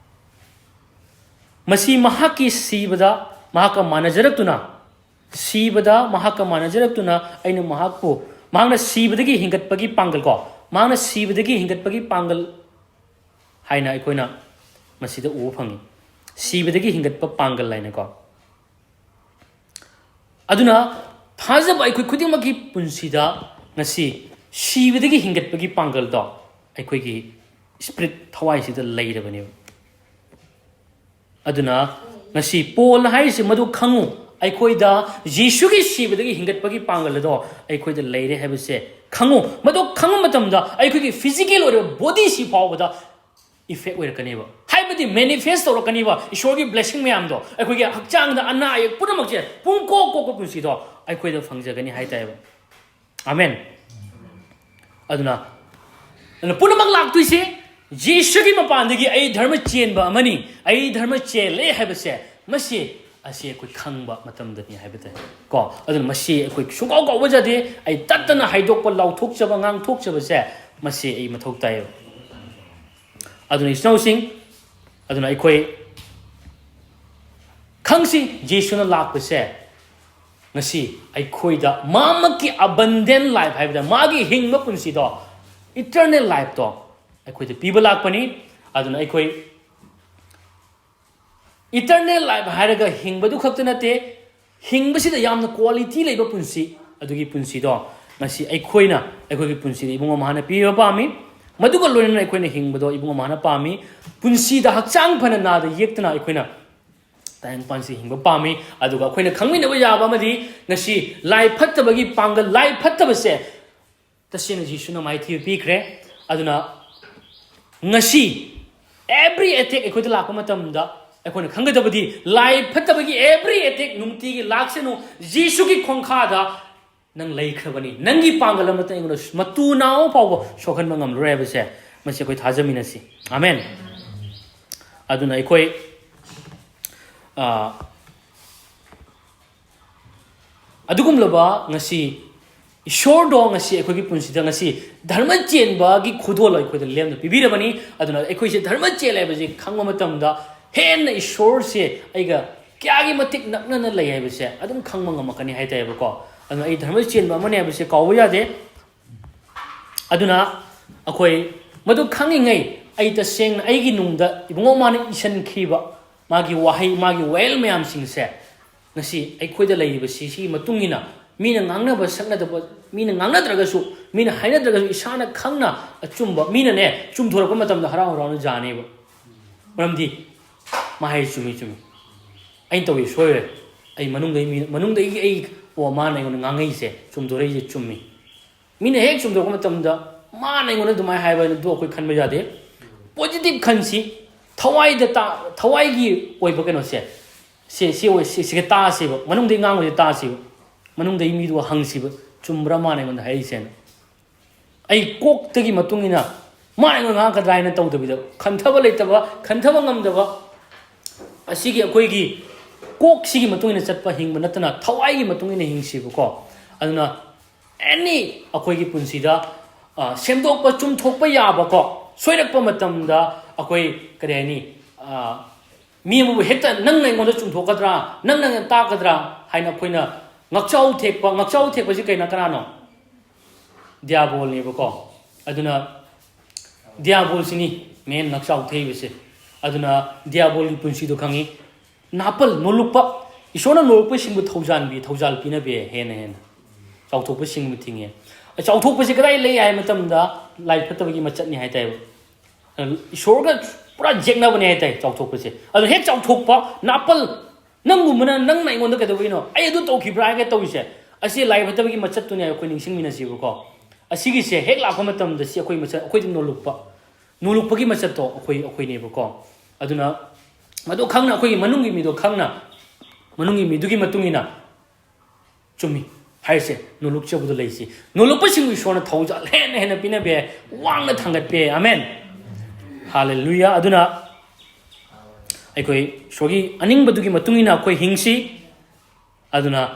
"ꯃꯁꯤ ꯃꯍꯥꯛꯀꯤ ꯁꯤꯕꯗ ꯃꯍꯥꯛꯀ ꯃꯥꯟꯅꯖꯔꯛꯇꯨꯅ, ꯁꯤꯕꯗ ꯃꯍꯥꯛꯀ ꯃꯥꯟꯅꯖꯔꯛꯇꯨꯅ ꯑꯩꯅ ꯃꯍꯥꯛꯄꯨ, ꯃꯍꯥꯛꯅ ꯁꯤꯕꯗꯒꯤ ꯍꯤꯡꯒꯠꯄꯒꯤ ꯄꯥꯡꯒꯜ" ꯀꯣ, ꯃꯍꯥꯛꯅ ꯁꯤꯕꯗꯒꯤ ꯍꯤꯡꯒꯠꯄꯒꯤ ꯄꯥꯡꯒꯜ ꯍꯥꯏꯅ ꯑꯩꯈꯣꯏꯅ ꯃꯁꯤꯗ ꯎꯕ ꯐꯪꯉꯤ꯫ ꯁꯤꯕꯗꯒꯤ ꯍꯤꯡꯒꯠꯄ ꯄꯥꯡꯒꯜ ꯍꯥꯏꯅꯀꯣ꯫ ꯑꯗꯨꯅ ꯊꯥꯖꯕ ꯑꯩꯈꯣꯏ ꯈꯨꯗꯤꯡꯃꯛꯀꯤ ꯄꯨꯟꯁꯤꯗ ꯉꯁꯤ ꯁꯤꯕꯗꯒꯤ ꯍꯤꯡꯒꯠꯄꯒꯤ ꯄꯥꯡꯒꯜꯗꯣ ꯑꯩꯈꯣꯏꯒꯤ ꯁ꯭ꯄꯤꯔꯤꯠ, ꯊꯋꯥꯏꯁꯤꯗ ꯂꯩꯔꯕꯅꯦꯕ꯫ ꯑꯗꯨꯅ ꯉꯁꯤ ꯄꯣꯜꯅ ꯍꯥꯏꯔꯤꯁꯦ ꯃꯗꯨ ꯈꯪꯉꯨ, ꯑꯩꯈꯣꯏꯗ ꯌꯦꯁꯨꯒꯤ ꯁꯤꯕꯗꯒꯤ ꯍꯤꯡꯒꯠꯄꯒꯤ ꯄꯥꯡꯒꯜ ꯑꯗꯣ ꯑꯩꯈꯣꯏꯗ ꯂꯩꯔꯦ ꯍꯥꯏꯕꯁꯦ ꯈꯪꯉꯨ꯫ ꯃꯗꯨ ꯈꯪꯕ ꯃꯇꯝꯗ ꯑꯩꯈꯣꯏꯒꯤ ꯐꯤꯖꯤꯀꯦꯜ ꯑꯣꯏꯔꯕ ꯕꯣꯗꯤꯁꯤ ꯐꯥꯎꯕꯗ ꯏꯐꯦꯛ ꯑꯣꯏꯔꯛꯀꯅꯦꯕ, ꯍꯥꯏꯕꯗꯤ ꯃꯦꯅꯤꯐꯦꯁ ꯇꯧꯔꯛꯀꯅꯤꯕ꯫ ꯏꯁꯣꯔꯒꯤ ꯕ꯭ꯂꯦꯁꯤꯡ ꯃꯌꯥꯝꯗꯣ ꯑꯩꯈꯣꯏꯒꯤ ꯍꯛꯆꯥꯡꯗ ꯑꯅꯥ ꯑꯌꯦꯛ ꯄꯨꯝꯅꯃꯛꯁꯦ ꯄꯨꯡꯀꯣꯛ ꯀꯣꯛꯄ ꯄꯨꯟꯁꯤꯗꯣ ꯑꯩꯈꯣꯏꯗ ꯐꯪꯖꯒꯅꯤ ꯍꯥꯏꯇꯥꯔꯦꯕ꯫ ꯑꯃꯦꯟ꯫ ꯑꯗꯨꯅ, ꯑꯗꯨꯅ ꯄꯨꯝꯅꯃꯛ ꯂꯥꯛꯇꯣꯏꯁꯦ ꯖꯤꯁꯨꯒꯤ ꯃꯄꯥꯟꯗꯒꯤ "ꯑꯩ ꯙꯔꯃ ꯆꯦꯟꯕ ꯑꯃꯅꯤ, ꯑꯩ ꯙꯔꯃ ꯆꯦꯜꯂꯦ" ꯍꯥꯏꯕꯁꯦ, ꯃꯁꯤ ꯑꯁꯤ ꯑꯩꯈꯣꯏ ꯈꯪꯕ ꯃꯇꯝꯗꯅꯤ ꯍꯥꯏꯕ ꯇꯥꯏ꯫ ꯀꯣ, ꯑꯗꯨꯅ ꯃꯁꯤ ꯑꯩꯈꯣꯏ ꯁꯨꯡꯀꯥꯎ ꯀꯥꯎꯕ ꯌꯥꯗꯦ꯫ ꯑꯩ ꯇꯠꯇꯅ ꯍꯥꯏꯗꯣꯛꯄ, ꯂꯥꯎꯊꯣꯛꯆꯕ, ꯉꯥꯡꯊꯣꯛꯆꯕꯁꯦ ꯃꯁꯤ ꯑꯩ ꯃꯊꯧ ꯇꯥꯏꯌꯦꯕ꯫ ꯑꯗꯨꯅ ꯏꯆꯤꯟ ꯏꯅꯥꯎꯁꯤꯡ, ꯑꯗꯨꯅ ꯑꯩꯈꯣꯏ ꯈꯪꯁꯤ, ꯖꯤꯁꯨꯅ ꯂꯥꯛꯄꯁꯦ ꯉꯁꯤ ꯑꯩꯈꯣꯏꯗ ꯃꯥꯃꯛꯀꯤ ꯑꯕꯟꯗꯦꯟ ꯂꯥꯏꯐ ꯍꯥꯏꯕꯗ ꯃꯥꯒꯤ ꯍꯤꯡꯕ ꯄꯨꯟꯁꯤꯗꯣ, ꯏꯇꯔꯅꯦꯜ ꯂꯥꯏꯐꯇꯣ ꯑꯩꯈꯣꯏꯗ ꯄꯤꯕ ꯂꯥꯛꯄꯅꯤ꯫ ꯑꯗꯨꯅ ꯑꯩꯈꯣꯏ ꯏꯇꯔꯅꯦꯜ ꯂꯥꯏꯐ ꯍꯥꯏꯔꯒ ꯍꯤꯡꯕꯗꯨ ꯈꯛꯇ ꯅꯠꯇꯦ, ꯍꯤꯡꯕꯁꯤꯗ ꯌꯥꯝꯅ ꯀ꯭ꯋꯥꯂꯤꯇꯤ ꯂꯩꯕ ꯄꯨꯟꯁꯤ, ꯑꯗꯨꯒꯤ ꯄꯨꯟꯁꯤꯗꯣ ꯉꯁꯤ ꯑꯩꯈꯣꯏꯅ ꯑꯩꯈꯣꯏꯒꯤ ꯄꯨꯟꯁꯤꯗ ꯏꯕꯨꯡꯉꯣ ꯃꯍꯥꯛꯅ ꯄꯤꯕ ꯄꯥꯝꯃꯤ꯫ ꯃꯗꯨꯒ ꯂꯣꯏꯅꯅ ꯑꯩꯈꯣꯏꯅ ꯍꯤꯡꯕꯗꯣ ꯏꯕꯨꯡ ꯑꯃꯅ ꯄꯥꯝꯃꯤ꯫ ꯄꯨꯟꯁꯤꯗ ꯍꯛꯆꯥꯡ ꯐꯅ ꯅꯥꯗ ꯌꯦꯛꯇꯅ ꯑꯩꯈꯣꯏꯅ ꯇꯥꯏꯕꯪꯄꯥꯟꯁꯤ ꯍꯤꯡꯕ ꯄꯥꯝꯃꯤ꯫ ꯑꯗꯨꯒ ꯑꯩꯈꯣꯏꯅ ꯈꯪꯃꯤꯟꯅꯕ ꯌꯥꯕ ꯑꯃꯗꯤ, ꯉꯁꯤ ꯂꯥꯏ ꯐꯠꯇꯕꯒꯤ ꯄꯥꯡꯒꯜ, ꯂꯥꯏ ꯐꯠꯇꯕꯁꯦ ꯇꯁꯦꯡꯅ ꯖꯤꯁꯨꯅ ꯃꯥꯏꯊꯤꯕ ꯄꯤꯈ꯭ꯔꯦ꯫ ꯑꯗꯨꯅ ꯉꯁꯤ every attack ꯑꯩꯈꯣꯏꯗ ꯂꯥꯛꯄ ꯃꯇꯝꯗ ꯑꯩꯈꯣꯏꯅ ꯈꯪꯒꯗꯕꯗꯤ, ꯂꯥꯏ ꯐꯠꯇꯕꯒꯤ every attack ꯅꯨꯡꯇꯤꯒꯤ ꯂꯥꯛꯁꯅꯨ, ꯖꯤꯁꯨꯒꯤ ꯈꯣꯡꯈꯥꯗ ꯅꯪ ꯂꯩꯈ꯭ꯔꯕꯅꯤ꯫ ꯅꯪꯒꯤ ꯄꯥꯡꯒꯜ ꯑꯃꯠꯇ ꯑꯩꯉꯣꯟꯗ ꯃꯇꯨ ꯅꯥꯎ ꯐꯥꯎꯕ ꯁꯣꯛꯍꯟꯕ ꯉꯝꯂꯔꯣꯏ ꯍꯥꯏꯕꯁꯦ, ꯃꯁꯤ ꯑꯩꯈꯣꯏ ꯊꯥꯖꯃꯤꯟꯅꯁꯤ꯫ ꯑꯃꯦꯟ꯫ ꯑꯗꯨꯅ ꯑꯩꯈꯣꯏ, ꯑ, ꯑꯗꯨꯒꯨꯝꯂꯕ ꯉꯁꯤ ꯏꯁꯣꯔꯗꯣ ꯉꯁꯤ ꯑꯩꯈꯣꯏꯒꯤ ꯄꯨꯟꯁꯤꯗ ꯉꯁꯤ ꯙꯔꯃ ꯆꯦꯟꯕꯒꯤ ꯈꯨꯗꯣꯜ ꯑꯩꯈꯣꯏꯗ ꯂꯦꯝꯅ ꯄꯤꯕꯤꯔꯕꯅꯤ꯫ ꯑꯗꯨꯅ ꯑꯩꯈꯣꯏꯁꯦ ꯙꯔꯃ ꯆꯦꯜꯂꯦ ꯍꯥꯏꯕꯁꯤ ꯈꯪꯕ ꯃꯇꯝꯗ ꯍꯦꯟꯅ ꯏꯁꯣꯔꯁꯦ ꯑꯩꯒ ꯀꯌꯥꯒꯤ ꯃꯇꯤꯛ ꯅꯛꯅꯅ ꯂꯩ ꯍꯥꯏꯕꯁꯦ ꯑꯗꯨꯝ ꯈꯪꯕ ꯉꯝꯃꯛꯀꯅꯤ ꯍꯥꯏꯇꯥꯔꯦꯕꯀꯣ꯫ ꯑꯗꯨꯅ ꯑꯩ ꯙꯔꯃ ꯆꯦꯟꯕ ꯑꯃꯅꯤ ꯍꯥꯏꯕꯁꯦ ꯀꯥꯎꯕ ꯌꯥꯗꯦ꯫ ꯑꯗꯨꯅ ꯑꯩꯈꯣꯏ ꯃꯗꯨ ꯈꯪꯉꯤꯉꯩ, ꯑꯩ ꯇꯁꯦꯡꯅ ꯑꯩꯒꯤ ꯅꯨꯡꯗ ꯏꯕꯨꯡꯉꯣ ꯃꯥꯅ ꯏꯁꯤꯟꯈꯤꯕ ꯃꯥꯒꯤ ꯋꯥꯍꯩ, ꯃꯥꯒꯤ ꯋꯥꯌꯦꯜ ꯃꯌꯥꯝꯁꯤꯡꯁꯦ ꯉꯁꯤ ꯑꯩꯈꯣꯏꯗ ꯂꯩꯔꯤꯕꯁꯤ, ꯁꯤꯒꯤ ꯃꯇꯨꯡ ꯏꯟꯅ ꯃꯤꯅ ꯉꯥꯡꯅꯕ ꯁꯛꯅꯗꯕ, ꯃꯤꯅ ꯉꯥꯡꯅꯗ꯭ꯔꯒꯁꯨ, ꯃꯤꯅ ꯍꯥꯏꯅꯗ꯭ꯔꯒꯁꯨ ꯏꯁꯥꯅ ꯈꯪꯅ ꯑꯆꯨꯝꯕ, ꯃꯤꯅꯅꯦ ꯆꯨꯝꯊꯣꯔꯛꯄ ꯃꯇꯝꯗ ꯍꯔꯥꯎ ꯍꯔꯥꯎꯅ ꯌꯥꯅꯦꯕ꯫ ꯃꯔꯝꯗꯤ ꯃꯥ ꯍꯥꯏ ꯆꯨꯝꯃꯤ, ꯆꯨꯝꯃꯤ, ꯑꯩꯅ ꯇꯧꯔꯤ ꯁꯣꯏꯔꯦ, ꯑꯩ ꯃꯅꯨꯡꯗꯒꯤ ꯃꯤ, ꯃꯅꯨꯡꯗꯒꯤ ꯑꯩ, ꯑꯣ, ꯃꯥꯅ ꯑꯩꯉꯣꯟꯗ ꯉꯥꯡꯉꯛꯏꯁꯦ, ꯆꯨꯝꯊꯣꯔꯛꯏꯁꯦ ꯆꯨꯝꯃꯤ꯫ ꯃꯤꯅ ꯍꯦꯛ ꯆꯨꯝꯊꯣꯔꯛꯄ ꯃꯇꯝꯗ ꯃꯥꯅ ꯑꯩꯉꯣꯟꯗ ꯑꯗꯨꯃꯥꯏꯅ ꯍꯥꯏꯕ ꯍꯥꯏꯅ ꯑꯗꯨ ꯑꯩꯈꯣꯏ ꯈꯟꯕ ꯌꯥꯗꯦ꯫ ꯄꯣꯖꯤꯇꯤꯚ ꯈꯟꯁꯤ, ꯊꯋꯥꯏꯗ ꯇꯥ-, ꯊꯋꯥꯏꯒꯤ ꯑꯣꯏꯕ ꯀꯩꯅꯣꯁꯦ, ꯁꯤ, ꯁꯤ ꯑꯣꯏ-, ꯁꯤ, ꯁꯤꯒ ꯇꯥꯁꯦꯕ, ꯃꯅꯨꯡꯗꯒꯤ ꯉꯥꯡꯕꯁꯦ ꯇꯥꯁꯦꯕ, ꯃꯅꯨꯡꯗꯒꯤ ꯃꯤꯗꯨ ꯍꯪꯁꯤꯕ, ꯆꯨꯝꯕ꯭ꯔꯥ ꯃꯥꯅ ꯑꯩꯉꯣꯟꯗ ꯍꯥꯏꯔꯛꯏꯁꯦꯅ꯫ ꯑꯩ ꯀꯣꯛꯇꯒꯤ ꯃꯇꯨꯡ ꯏꯟꯅ ꯃꯥꯅ ꯑꯩꯉꯣꯟꯗ ꯉꯥꯡꯉꯛꯀꯗ꯭ꯔꯥ ꯍꯥꯏꯅ ꯇꯧꯗꯕꯤꯗ, ꯈꯟꯊꯕ ꯂꯩꯇꯕ, ꯈꯟꯊꯕ ꯉꯝꯗꯕ, ꯑꯁꯤꯒꯤ ꯑꯩꯈꯣꯏꯒꯤ ꯀꯣꯛꯁꯤꯒꯤ ꯃꯇꯨꯡ ꯏꯟꯅ ꯆꯠꯄ ꯍꯤꯡꯕ ꯅꯠꯇꯅ ꯊꯋꯥꯏꯒꯤ ꯃꯇꯨꯡ ꯏꯟꯅ ꯍꯤꯡꯁꯤꯕꯀꯣ꯫ ꯑꯗꯨꯅ ꯑꯦꯅꯤ ꯑꯩꯈꯣꯏꯒꯤ ꯄꯨꯟꯁꯤꯗ, ꯑ, ꯁꯦꯝꯗꯣꯛꯄ, ꯆꯨꯝꯊꯣꯛꯄ ꯌꯥꯕꯀꯣ, ꯁꯣꯏꯔꯛꯄ ꯃꯇꯝꯗ ꯑꯩꯈꯣꯏ ꯀꯔꯤ ꯍꯥꯏꯅꯤ, ꯑ, ꯃꯤ ꯑꯃꯕꯨ ꯍꯦꯛꯇ ꯅꯪꯅ ꯑꯩꯉꯣꯟꯗ ꯆꯨꯝꯊꯣꯛꯀꯗ꯭ꯔꯥ, ꯅꯪꯅ ꯑꯩꯉꯣꯟꯗ ꯇꯥꯛꯀꯗ꯭ꯔꯥ ꯍꯥꯏꯅ ꯑꯩꯈꯣꯏꯅ ꯉꯥꯛꯆꯥꯎ ꯊꯦꯛꯄ, ꯉꯥꯛꯆꯥꯎ ꯊꯦꯛꯄꯁꯤ ꯀꯩꯅꯣ, ꯀꯅꯥꯅꯣ? ꯗꯤꯌꯥꯕꯣꯜꯅꯦꯕꯀꯣ꯫ ꯑꯗꯨꯅ ꯗꯤꯌꯥꯕꯣꯜꯁꯤꯅꯤ ꯃꯦꯟ ꯉꯥꯛꯆꯥꯎ ꯊꯦꯛꯏꯕꯁꯦ꯫ ꯑꯗꯨꯅ ꯗꯤꯌꯥꯕꯣꯜꯒꯤ ꯄꯨꯟꯁꯤꯗꯣ ꯈꯪꯉꯤ꯫ ꯅꯥꯄꯜ, ꯅꯣꯂꯨꯛꯄ, ꯏꯁꯣꯔꯅ ꯅꯣꯂꯨꯛꯄꯁꯤꯡꯕꯨ ꯊꯧꯖꯥꯟꯕꯤ, ꯊꯧꯖꯥꯜ ꯄꯤꯅꯕꯤ ꯍꯦꯟꯅ ꯍꯦꯟꯅ ꯆꯥꯎꯊꯣꯛꯄꯁꯤꯡꯕꯨ ꯊꯤꯡꯉꯦ꯫ ꯆꯥꯎꯊꯣꯛꯄꯁꯦ ꯀꯗꯥꯏ ꯂꯩ ꯍꯥꯏꯕ ꯃꯇꯝꯗ, ꯂꯥꯏ ꯐꯠꯇꯕꯒꯤ ꯃꯆꯠꯅꯤ ꯍꯥꯏ ꯇꯥꯏꯕ꯫ ꯏꯁꯣꯔꯒ ꯄꯨꯔꯥ ꯌꯦꯛꯅꯕꯅꯦ ꯍꯥꯏ ꯇꯥꯏ ꯆꯥꯎꯊꯣꯛꯄꯁꯦ꯫ ꯑꯗꯣ ꯍꯦꯛ ꯆꯥꯎꯊꯣꯛꯄ, ꯅꯥꯄꯜ, ꯅꯪꯒꯨꯝꯕꯅ ꯅꯪꯅ ꯑꯩꯉꯣꯟꯗ ꯀꯩꯗꯧꯕꯩꯅꯣ, ꯑꯩ ꯑꯗꯨ ꯇꯧꯈꯤꯕ꯭ꯔꯥ ꯍꯥꯏꯒ ꯇꯧꯔꯤꯁꯦ, ꯑꯁꯤ ꯂꯥꯏ ꯐꯠꯇꯕꯒꯤ ꯃꯆꯠꯇꯨꯅꯦ ꯍꯥꯏꯕ ꯑꯩꯈꯣꯏ ꯅꯤꯡꯁꯤꯡꯃꯤꯟꯅꯁꯦꯕꯀꯣ꯫ ꯑꯁꯤꯒꯤꯁꯦ ꯍꯦꯛ ꯂꯥꯛꯄ ꯃꯇꯝꯗ ꯁꯤ ꯑꯩꯈꯣꯏ ꯃꯆꯠ, ꯑꯩꯈꯣꯏꯗ ꯅꯣꯂꯨꯛꯄ, ꯅꯣꯂꯨꯛꯄꯒꯤ ꯃꯆꯠꯇꯣ ꯑꯩꯈꯣꯏ, ꯑꯩꯈꯣꯏꯅꯦꯕꯀꯣ꯫ ꯑꯗꯨꯅ ꯃꯗꯨ ꯈꯪꯅ, ꯑꯩꯈꯣꯏꯒꯤ ꯃꯅꯨꯡꯒꯤ ꯃꯤꯗꯣ ꯈꯪꯅ, ꯃꯅꯨꯡꯒꯤ ꯃꯤꯗꯨꯒꯤ ꯃꯇꯨꯡ ꯏꯟꯅ ꯆꯨꯝꯃꯤ ꯍꯥꯏꯔꯤꯁꯦ, ꯅꯣꯂꯨꯛꯆꯕꯗꯣ ꯂꯩꯁꯤ꯫ ꯅꯣꯂꯨꯛꯄꯁꯤꯡꯕꯨ ꯏꯁꯣꯔꯅ ꯊꯧꯖꯥꯜ ꯍꯦꯟꯅ ꯍꯦꯟꯅ ꯄꯤꯅꯕ ꯌꯥꯏ, ꯋꯥꯡꯅ ꯊꯥꯡꯒꯠꯄ ꯌꯥꯏ꯫ ꯑꯃꯦꯟ꯫ ꯍꯥꯂꯦꯂꯨꯌꯥ꯫ ꯑꯗꯨꯅ ꯑꯩꯈꯣꯏ ꯏꯁꯣꯔꯒꯤ ꯑꯅꯤꯡꯕꯗꯨꯒꯤ ꯃꯇꯨꯡ ꯏꯟꯅ ꯑꯩꯈꯣꯏ ꯍꯤꯡꯁꯤ꯫ ꯑꯗꯨꯅ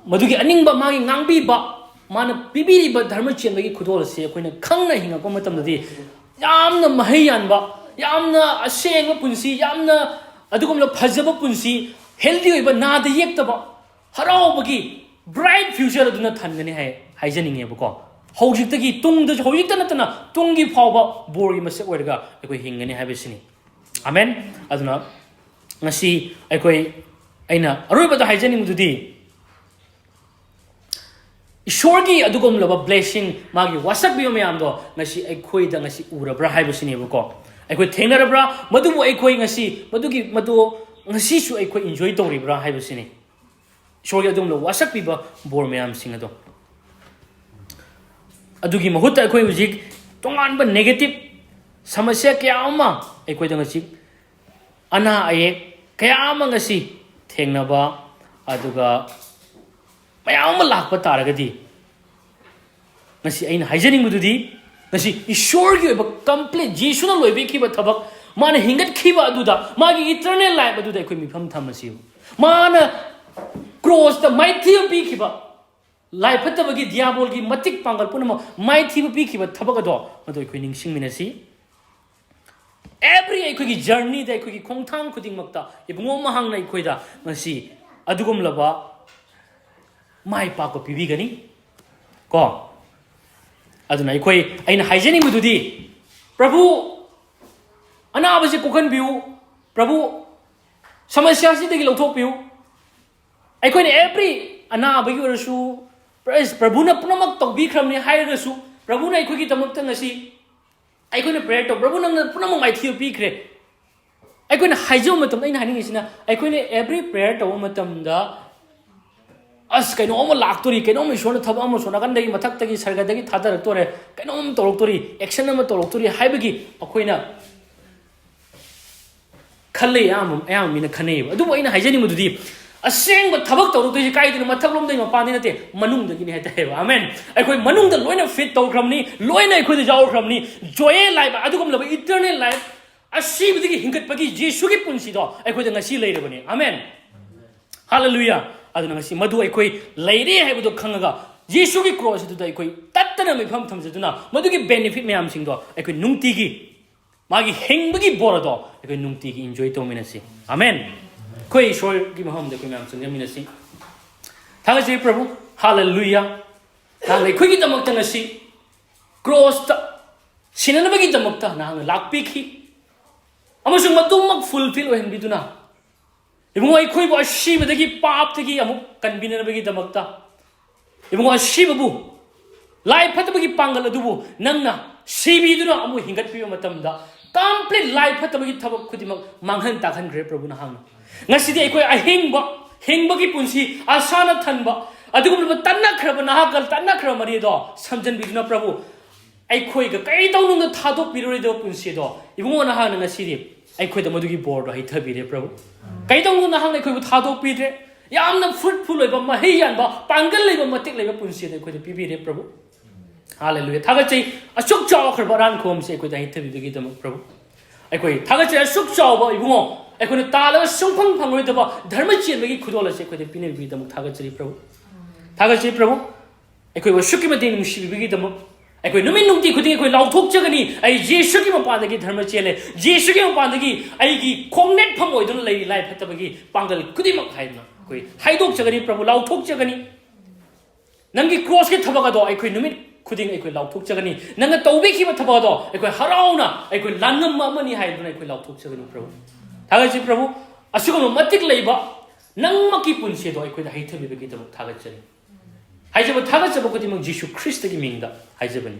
ꯃꯗꯨꯒꯤ ꯑꯅꯤꯡꯕ, ꯃꯥꯒꯤ ꯉꯥꯡꯕꯤꯕ, ꯃꯥꯅ ꯄꯤꯕꯤꯔꯤꯕ ꯙꯔꯃ ꯆꯦꯟꯕꯒꯤ ꯈꯨꯗꯣꯜ ꯑꯁꯤ ꯑꯩꯈꯣꯏꯅ ꯈꯪꯅ ꯍꯤꯡꯉꯛꯄ ꯃꯇꯝꯗꯗꯤ, ꯌꯥꯝꯅ ꯃꯍꯩ ꯌꯥꯟꯕ, ꯌꯥꯝꯅ ꯑꯁꯦꯡꯕ ꯄꯨꯟꯁꯤ, ꯌꯥꯝꯅ ꯑꯗꯨꯒꯨꯝꯂꯕ ꯐꯖꯕ ꯄꯨꯟꯁꯤ, ꯍꯦꯜꯗꯤ ꯑꯣꯏꯕ, ꯅꯥꯗ ꯌꯦꯛꯇꯕ, ꯍꯔꯥꯎꯕꯒꯤ bright future ꯑꯗꯨꯅ ꯊꯟꯒꯅꯤ ꯍꯥꯏ, ꯍꯥꯏꯖꯅꯤꯡꯉꯦꯕꯀꯣ꯫ ꯍꯧꯖꯤꯛꯇꯒꯤ ꯇꯨꯡꯗꯁꯨ, ꯍꯧꯖꯤꯛꯇ ꯅꯠꯇꯅ ꯇꯨꯡꯒꯤ ꯐꯥꯎꯕ ꯕꯣꯔꯒꯤ ꯃꯁꯛ ꯑꯣꯏꯔꯒ ꯑꯩꯈꯣꯏ ꯍꯤꯡꯒꯅꯤ ꯍꯥꯏꯕꯁꯤꯅꯤ꯫ ꯑꯃꯦꯟ꯫ ꯑꯗꯨꯅ ꯉꯁꯤ ꯑꯩꯈꯣꯏ, ꯑꯩꯅ ꯑꯔꯣꯏꯕꯗ ꯍꯥꯏꯖꯅꯤꯡꯕꯗꯨꯗꯤ, ꯏꯁꯣꯔꯒꯤ ꯑꯗꯨꯒꯨꯝꯂꯕ blessing, ꯃꯥꯒꯤ ꯋꯥꯁꯛꯄꯤꯕ ꯃꯌꯥꯝꯗꯣ ꯉꯁꯤ ꯑꯩꯈꯣꯏꯗ ꯉꯁꯤ ꯎꯔꯕ꯭ꯔꯥ ꯍꯥꯏꯕꯁꯤꯅꯦꯕꯀꯣ꯫ ꯑꯩꯈꯣꯏ ꯊꯦꯡꯅꯔꯕ꯭ꯔꯥ? ꯃꯗꯨꯕꯨ ꯑꯩꯈꯣꯏ ꯉꯁꯤ, ꯃꯗꯨꯒꯤ, ꯃꯗꯨ ꯉꯁꯤꯁꯨ ꯑꯩꯈꯣꯏ enjoy ꯇꯧꯔꯤꯕ꯭ꯔꯥ ꯍꯥꯏꯕꯁꯤꯅꯤ꯫ ꯏꯁꯣꯔꯒꯤ ꯑꯗꯨꯒꯨꯝꯂꯕ ꯋꯥꯁꯛꯄꯤꯕ ꯕꯣꯔ ꯃꯌꯥꯝꯁꯤꯡ ꯑꯗꯣ꯫ ꯑꯗꯨꯒꯤ ꯃꯍꯨꯠꯇ ꯑꯩꯈꯣꯏ ꯍꯧꯖꯤꯛ ꯇꯣꯉꯥꯟꯕ negative ꯁꯃꯁ꯭ꯌꯥ ꯀꯌꯥ ꯑꯃ ꯑꯩꯈꯣꯏꯗ ꯉꯁꯤ ꯑꯅꯥ ꯑꯌꯦꯛ ꯀꯌꯥ ꯑꯃ ꯉꯁꯤ ꯊꯦꯡꯅꯕ, ꯑꯗꯨꯒ ꯃꯌꯥꯝ ꯑꯃ ꯂꯥꯛꯄ ꯇꯥꯔꯒꯗꯤ, ꯉꯁꯤ ꯑꯩꯅ ꯍꯥꯏꯖꯅꯤꯡꯕꯗꯨꯗꯤ, ꯉꯁꯤ ꯏꯁꯣꯔꯒꯤ ꯑꯣꯏꯕ complete, ꯖꯤꯁꯨꯅ ꯂꯣꯏꯕꯤꯈꯤꯕ ꯊꯕꯛ, ꯃꯥꯅ ꯍꯤꯡꯒꯠꯈꯤꯕ ꯑꯗꯨꯗ, ꯃꯥꯒꯤ eternal life ꯑꯗꯨꯗ ꯑꯩꯈꯣꯏ ꯃꯤꯐꯝ ꯊꯝꯃꯁꯤ꯫ ꯃꯥꯅ ꯀ꯭ꯔꯣꯁꯇ ꯃꯥꯏꯊꯤꯕ ꯄꯤꯈꯤꯕ, ꯂꯥꯏ ꯐꯠꯇꯕꯒꯤ ꯗꯤꯌꯥꯕꯣꯜꯒꯤ ꯃꯇꯤꯛ ꯄꯥꯡꯒꯜ ꯄꯨꯝꯅꯃꯛ ꯃꯥꯏꯊꯤꯕ ꯄꯤꯈꯤꯕ ꯊꯕꯛ ꯑꯗꯣ, ꯃꯗꯨ ꯑꯩꯈꯣꯏ ꯅꯤꯡꯁꯤꯡꯃꯤꯟꯅꯁꯤ꯫ Every ꯑꯩꯈꯣꯏꯒꯤ journeyꯗ, ꯑꯩꯈꯣꯏꯒꯤ ꯈꯣꯡꯊꯥꯡ ꯈꯨꯗꯤꯡꯃꯛꯇ ꯏꯕꯨꯡꯉꯣ ꯃꯍꯥꯛꯅ ꯑꯩꯈꯣꯏꯗ ꯉꯁꯤ ꯑꯗꯨꯒꯨꯝꯂꯕ ꯃꯥꯏ ꯄꯥꯛꯄ ꯄꯤꯕꯤꯒꯅꯤ ꯀꯣ꯫ ꯑꯗꯨꯅ ꯑꯩꯈꯣꯏ, ꯑꯩꯅ ꯍꯥꯏꯖꯅꯤꯡꯕꯗꯨꯗꯤ, ꯄ꯭ꯔꯚꯨ, ꯑꯅꯥꯕꯁꯤ ꯀꯣꯛꯍꯟꯕꯤꯌꯨ, ꯄ꯭ꯔꯚꯨ, ꯁꯃꯁ꯭ꯌꯥꯁꯤꯗꯒꯤ ꯂꯧꯊꯣꯛꯄꯤꯌꯨ꯫ ꯑꯩꯈꯣꯏꯅ every ꯑꯅꯥꯕꯒꯤ ꯑꯣꯏꯔꯁꯨ, ꯄ꯭ꯔ-, ꯄ꯭ꯔꯚꯨꯅ ꯄꯨꯝꯅꯃꯛ ꯇꯧꯕꯤꯈ꯭ꯔꯕꯅꯤ ꯍꯥꯏꯔꯒꯁꯨ, ꯄ꯭ꯔꯚꯨꯅ ꯑꯩꯈꯣꯏꯒꯤꯗꯃꯛꯇ ꯉꯁꯤ ꯑꯩꯈꯣꯏꯅ prayer ꯇꯧ, "ꯄ꯭ꯔꯚꯨ, ꯅꯪꯅ ꯄꯨꯝꯅꯃꯛ ꯃꯥꯏꯊꯤꯕ ꯄꯤꯈ꯭ꯔꯦ"꯫ ꯑꯩꯈꯣꯏꯅ ꯍꯥꯏꯖꯕ ꯃꯇꯝꯗ, ꯑꯩꯅ ꯍꯥꯏꯅꯤꯡꯉꯤꯁꯤꯅ, ꯑꯩꯈꯣꯏꯅ every prayer ꯇꯧꯕ ꯃꯇꯝꯗ, "ꯑꯁ, ꯀꯩꯅꯣꯝ ꯑꯃ ꯂꯥꯛꯇꯣꯔꯤ, ꯀꯩꯅꯣꯝ ꯏꯁꯣꯔꯅ ꯊꯕꯛ ꯑꯃ ꯁꯣꯝ ꯅꯥꯀꯟꯗꯒꯤ, ꯃꯊꯛꯇꯒꯤ, ꯁꯔꯒꯗꯒꯤ ꯊꯥꯗꯔꯛꯇꯣꯔꯦ, ꯀꯩꯅꯣꯝ ꯇꯧꯔꯛꯇꯣꯔꯤ, action ꯑꯃ ꯇꯧꯔꯛꯇꯣꯔꯤ" ꯍꯥꯏꯕꯒꯤ ꯑꯩꯈꯣꯏꯅ ꯈꯜꯂꯤ, ꯑꯌꯥꯝꯕ, ꯑꯌꯥꯝꯕ ꯃꯤꯅ ꯈꯟꯅꯩꯌꯦꯕ꯫ ꯑꯗꯨꯕꯨ ꯑꯩꯅ ꯍꯥꯏꯖꯅꯤꯡꯕꯗꯨꯗꯤ, ꯑꯁꯦꯡꯕ ꯊꯕꯛ ꯇꯧꯔꯛꯇꯣꯏꯁꯦ ꯀꯥꯏꯗꯅꯣ? ꯃꯊꯛꯂꯣꯝꯗꯒꯤ, ꯃꯄꯥꯟꯗꯒꯤ ꯅꯠꯇꯦ, ꯃꯅꯨꯡꯗꯒꯤꯅꯤ ꯍꯥꯏꯇꯥꯔꯦꯕ꯫ ꯑꯃꯦꯟ꯫ ꯑꯩꯈꯣꯏ ꯃꯅꯨꯡꯗ ꯂꯣꯏꯅ fit ꯇꯧꯈ꯭ꯔꯕꯅꯤ, ꯂꯣꯏꯅ ꯑꯩꯈꯣꯏꯗ ꯌꯥꯎꯈ꯭ꯔꯕꯅꯤ꯫ Joy life, ꯑꯗꯨꯒꯨꯝꯂꯕ eternal life, ꯑꯁꯤꯕꯗꯒꯤ ꯍꯤꯡꯒꯠꯄꯒꯤ ꯖꯤꯁꯨꯒꯤ ꯄꯨꯟꯁꯤꯗꯣ ꯑꯩꯈꯣꯏꯗ ꯉꯁꯤ ꯂꯩꯔꯕꯅꯤ꯫ ꯑꯃꯦꯟ꯫ ꯍꯥꯂꯦꯂꯨꯌꯥ꯫ ꯑꯗꯨꯅ ꯉꯁꯤ ꯃꯗꯨ ꯑꯩꯈꯣꯏ ꯂꯩꯔꯦ ꯍꯥꯏꯕꯗꯣ ꯈꯪꯉꯒ, ꯖꯤꯁꯨꯒꯤ cross ꯑꯗꯨꯗ ꯑꯩꯈꯣꯏ ꯇꯠꯇꯅ ꯃꯤꯐꯝ ꯊꯝꯖꯗꯨꯅ, ꯃꯗꯨꯒꯤ benefit ꯃꯌꯥꯝꯁꯤꯡꯗꯣ ꯑꯩꯈꯣꯏ ꯅꯨꯡꯇꯤꯒꯤ, ꯃꯥꯒꯤ ꯍꯤꯡꯕꯒꯤ ꯕꯣꯔ ꯑꯗꯣ ꯑꯩꯈꯣꯏ ꯅꯨꯡꯇꯤꯒꯤ enjoy ꯇꯧꯃꯤꯟꯅꯁꯤ꯫ ꯑꯃꯦꯟ꯫ ꯑꯩꯈꯣꯏ ꯏꯁꯣꯔꯒꯤ ꯃꯐꯝꯗ ꯑꯩꯈꯣꯏ ꯃꯌꯥꯝ ꯆꯪꯖꯃꯤꯟꯅꯁꯤ꯫ ꯊꯥꯒꯠꯆꯔꯤ ꯄ꯭ꯔꯚꯨ꯫ ꯍꯥꯂꯦꯂꯨꯌꯥ꯫ ꯅꯍꯥꯛꯅ ꯑꯩꯈꯣꯏꯒꯤꯗꯃꯛꯇ ꯉꯁꯤ crossꯇ ꯁꯤꯅꯅꯕꯒꯤꯗꯃꯛꯇ ꯅꯍꯥꯛꯅ ꯂꯥꯛꯄꯤꯈꯤ꯫ ꯑꯃꯁꯨꯡ ꯃꯗꯨꯃꯛ fulfill ꯑꯣꯏꯍꯟꯕꯤꯗꯨꯅ, ꯏꯕꯨꯡꯉꯣ, ꯑꯩꯈꯣꯏꯕꯨ ꯑꯁꯤꯕꯗꯒꯤ, ꯄꯥꯞꯇꯒꯤ ꯑꯃꯨꯛ ꯀꯟꯕꯤꯅꯅꯕꯒꯤꯗꯃꯛꯇ, ꯏꯕꯨꯡꯉꯣ, ꯑꯁꯤꯕꯕꯨ, ꯂꯥꯏ ꯐꯠꯇꯕꯒꯤ ꯄꯥꯡꯒꯜ ꯑꯗꯨꯕꯨ ꯅꯪꯅ ꯁꯤꯕꯤꯗꯨꯅ ꯑꯃꯨꯛ ꯍꯤꯡꯒꯠꯄꯤꯕ ꯃꯇꯝꯗ, complete ꯂꯥꯏ ꯐꯠꯇꯕꯒꯤ ꯊꯕꯛ ꯈꯨꯗꯤꯡꯃꯛ ꯃꯥꯡꯍꯟ ꯇꯥꯛꯍꯟꯈ꯭ꯔꯦ ꯄ꯭ꯔꯚꯨ ꯅꯍꯥꯛꯅ꯫ ꯉꯁꯤꯗꯤ ꯑꯩꯈꯣꯏ ꯑꯍꯤꯡꯕ, ꯍꯤꯡꯕꯒꯤ ꯄꯨꯟꯁꯤ, ꯑꯁꯥꯅ ꯊꯟꯕ, ꯑꯗꯨꯒꯨꯝꯂꯕ ꯇꯠꯅꯈ꯭ꯔꯕ ꯅꯍꯥꯛꯀ ꯇꯠꯅꯈ꯭ꯔꯕ ꯃꯔꯤ ꯑꯗꯣ ꯁꯝꯖꯟꯕꯤꯗꯨꯅ ꯄ꯭ꯔꯚꯨ, ꯑꯩꯈꯣꯏꯒ ꯀꯩꯗꯧꯅꯨꯡꯗ ꯊꯥꯗꯣꯛꯄꯤꯔꯣꯏꯗꯕ ꯄꯨꯟꯁꯤ ꯑꯗꯣ, ꯏꯕꯨꯡꯉꯣ, ꯅꯍꯥꯛꯅ ꯉꯁꯤꯗꯤ ꯑꯩꯈꯣꯏꯗ ꯃꯗꯨꯒꯤ ꯕꯣꯔꯗꯣ ꯍꯩꯊꯕꯤꯔꯦ ꯄ꯭ꯔꯚꯨ꯫ ꯀꯩꯗꯧꯅꯨꯡꯗ ꯅꯍꯥꯛꯅ ꯑꯩꯈꯣꯏꯕꯨ ꯊꯥꯗꯣꯛꯄꯤꯗ꯭ꯔꯦ꯫ ꯌꯥꯝꯅ fruitful ꯑꯣꯏꯕ, ꯃꯍꯩ ꯌꯥꯟꯕ, ꯄꯥꯡꯒꯜ ꯂꯩꯕ, ꯃꯇꯤꯛ ꯂꯩꯕ ꯄꯨꯟꯁꯤ ꯑꯗꯣ ꯑꯩꯈꯣꯏꯗ ꯄꯤꯕꯤꯔꯦ ꯄ꯭ꯔꯚꯨ꯫ ꯍꯥꯂꯦꯂꯨꯌꯥ꯫ ꯊꯥꯒꯠꯆꯩ꯫ ꯑꯁꯨꯛ ꯆꯥꯎꯈ꯭ꯔꯕ ꯑꯔꯥꯟ ꯈꯨꯕꯝꯁꯦ ꯑꯩꯈꯣꯏꯗ ꯍꯩꯊꯕꯤꯕꯒꯤꯗꯃꯛ ꯄ꯭ꯔꯚꯨ꯫ ꯑꯩꯈꯣꯏ ꯊꯥꯒꯠꯆꯩ꯫ ꯑꯁꯨꯛ ꯆꯥꯎꯕ ꯏꯕꯨꯡꯉꯣ, ꯑꯩꯈꯣꯏꯅ ꯇꯥꯜꯂꯒ ꯁꯨꯡꯐꯪ ꯐꯪꯂꯣꯏꯗꯕ ꯙꯔꯃ ꯆꯦꯟꯕꯒꯤ ꯈꯨꯗꯣꯜ ꯑꯁꯤ ꯑꯩꯈꯣꯏꯗ ꯄꯤꯅꯕꯤꯕꯒꯤꯗꯃꯛ ꯊꯥꯒꯠꯆꯔꯤ ꯄ꯭ꯔꯚꯨ꯫ ꯊꯥꯒꯠꯆꯔꯤ ꯄ꯭ꯔꯚꯨ꯫ ꯑꯩꯈꯣꯏꯕꯨ ꯑꯁꯨꯛꯀꯤ ꯃꯇꯤꯛ ꯅꯨꯡꯁꯤꯕꯤꯕꯒꯤꯗꯃꯛ꯫ ꯑꯩꯈꯣꯏ ꯅꯨꯃꯤꯠ ꯅꯨꯡꯇꯤ ꯈꯨꯗꯤꯡ ꯑꯩꯈꯣꯏ ꯂꯥꯎꯊꯣꯛꯆꯒꯅꯤ, "ꯑꯩ ꯖꯤꯁꯨꯒꯤ ꯃꯄꯥꯟꯗꯒꯤ ꯙꯔꯃ ꯆꯦꯜꯂꯦ, ꯖꯤꯁꯨꯒꯤ ꯃꯄꯥꯟꯗꯒꯤ ꯑꯩꯒꯤ ꯈꯣꯡꯅꯦꯠꯐꯝ ꯑꯣꯏꯗꯨꯅ ꯂꯩꯔꯤ ꯂꯥꯏ ꯐꯠꯇꯕꯒꯤ ꯄꯥꯡꯒꯜ ꯈꯨꯗꯤꯡꯃꯛ" ꯍꯥꯏꯗꯅ ꯑꯩꯈꯣꯏ ꯍꯥꯏꯗꯣꯛꯆꯒꯅꯤ ꯄ꯭ꯔꯚꯨ, ꯂꯥꯎꯊꯣꯛꯆꯒꯅꯤ꯫ ꯅꯪꯒꯤ crossꯀꯤ ꯊꯕꯛ ꯑꯗꯣ ꯑꯩꯈꯣꯏ ꯅꯨꯃꯤꯠ ꯈꯨꯗꯤꯡ ꯑꯩꯈꯣꯏ ꯂꯥꯎꯊꯣꯛꯆꯒꯅꯤ꯫ ꯅꯪꯅ ꯇꯧꯕꯤꯈꯤꯕ ꯊꯕꯛ ꯑꯗꯣ ꯑꯩꯈꯣꯏ ꯍꯔꯥꯎꯅ, ꯑꯩꯈꯣꯏ ꯂꯥꯟꯉꯝꯕ ꯑꯃꯅꯤ ꯍꯥꯏꯗꯨꯅ ꯑꯩꯈꯣꯏ ꯂꯥꯎꯊꯣꯛꯆꯒꯅꯤ ꯄ꯭ꯔꯚꯨ꯫ ꯊꯥꯒꯠꯆꯔꯤ ꯄ꯭ꯔꯚꯨ, ꯑꯁꯤꯒꯨꯝꯕ ꯃꯇꯤꯛ ꯂꯩꯕ ꯅꯪꯃꯛꯀꯤ ꯄꯨꯟꯁꯤ ꯑꯗꯣ ꯑꯩꯈꯣꯏꯗ ꯍꯩꯊꯕꯤꯕꯒꯤꯗꯃꯛ ꯊꯥꯒꯠꯆꯔꯤ꯫ ꯍꯥꯏꯖꯕ ꯊꯥꯒꯠꯆꯕ ꯈꯨꯗꯤꯡꯃꯛ ꯖꯤꯁꯨ ꯈ꯭ꯔꯤꯁꯇꯒꯤ ꯃꯤꯡꯗ ꯍꯥꯏꯖꯕꯅꯤ꯫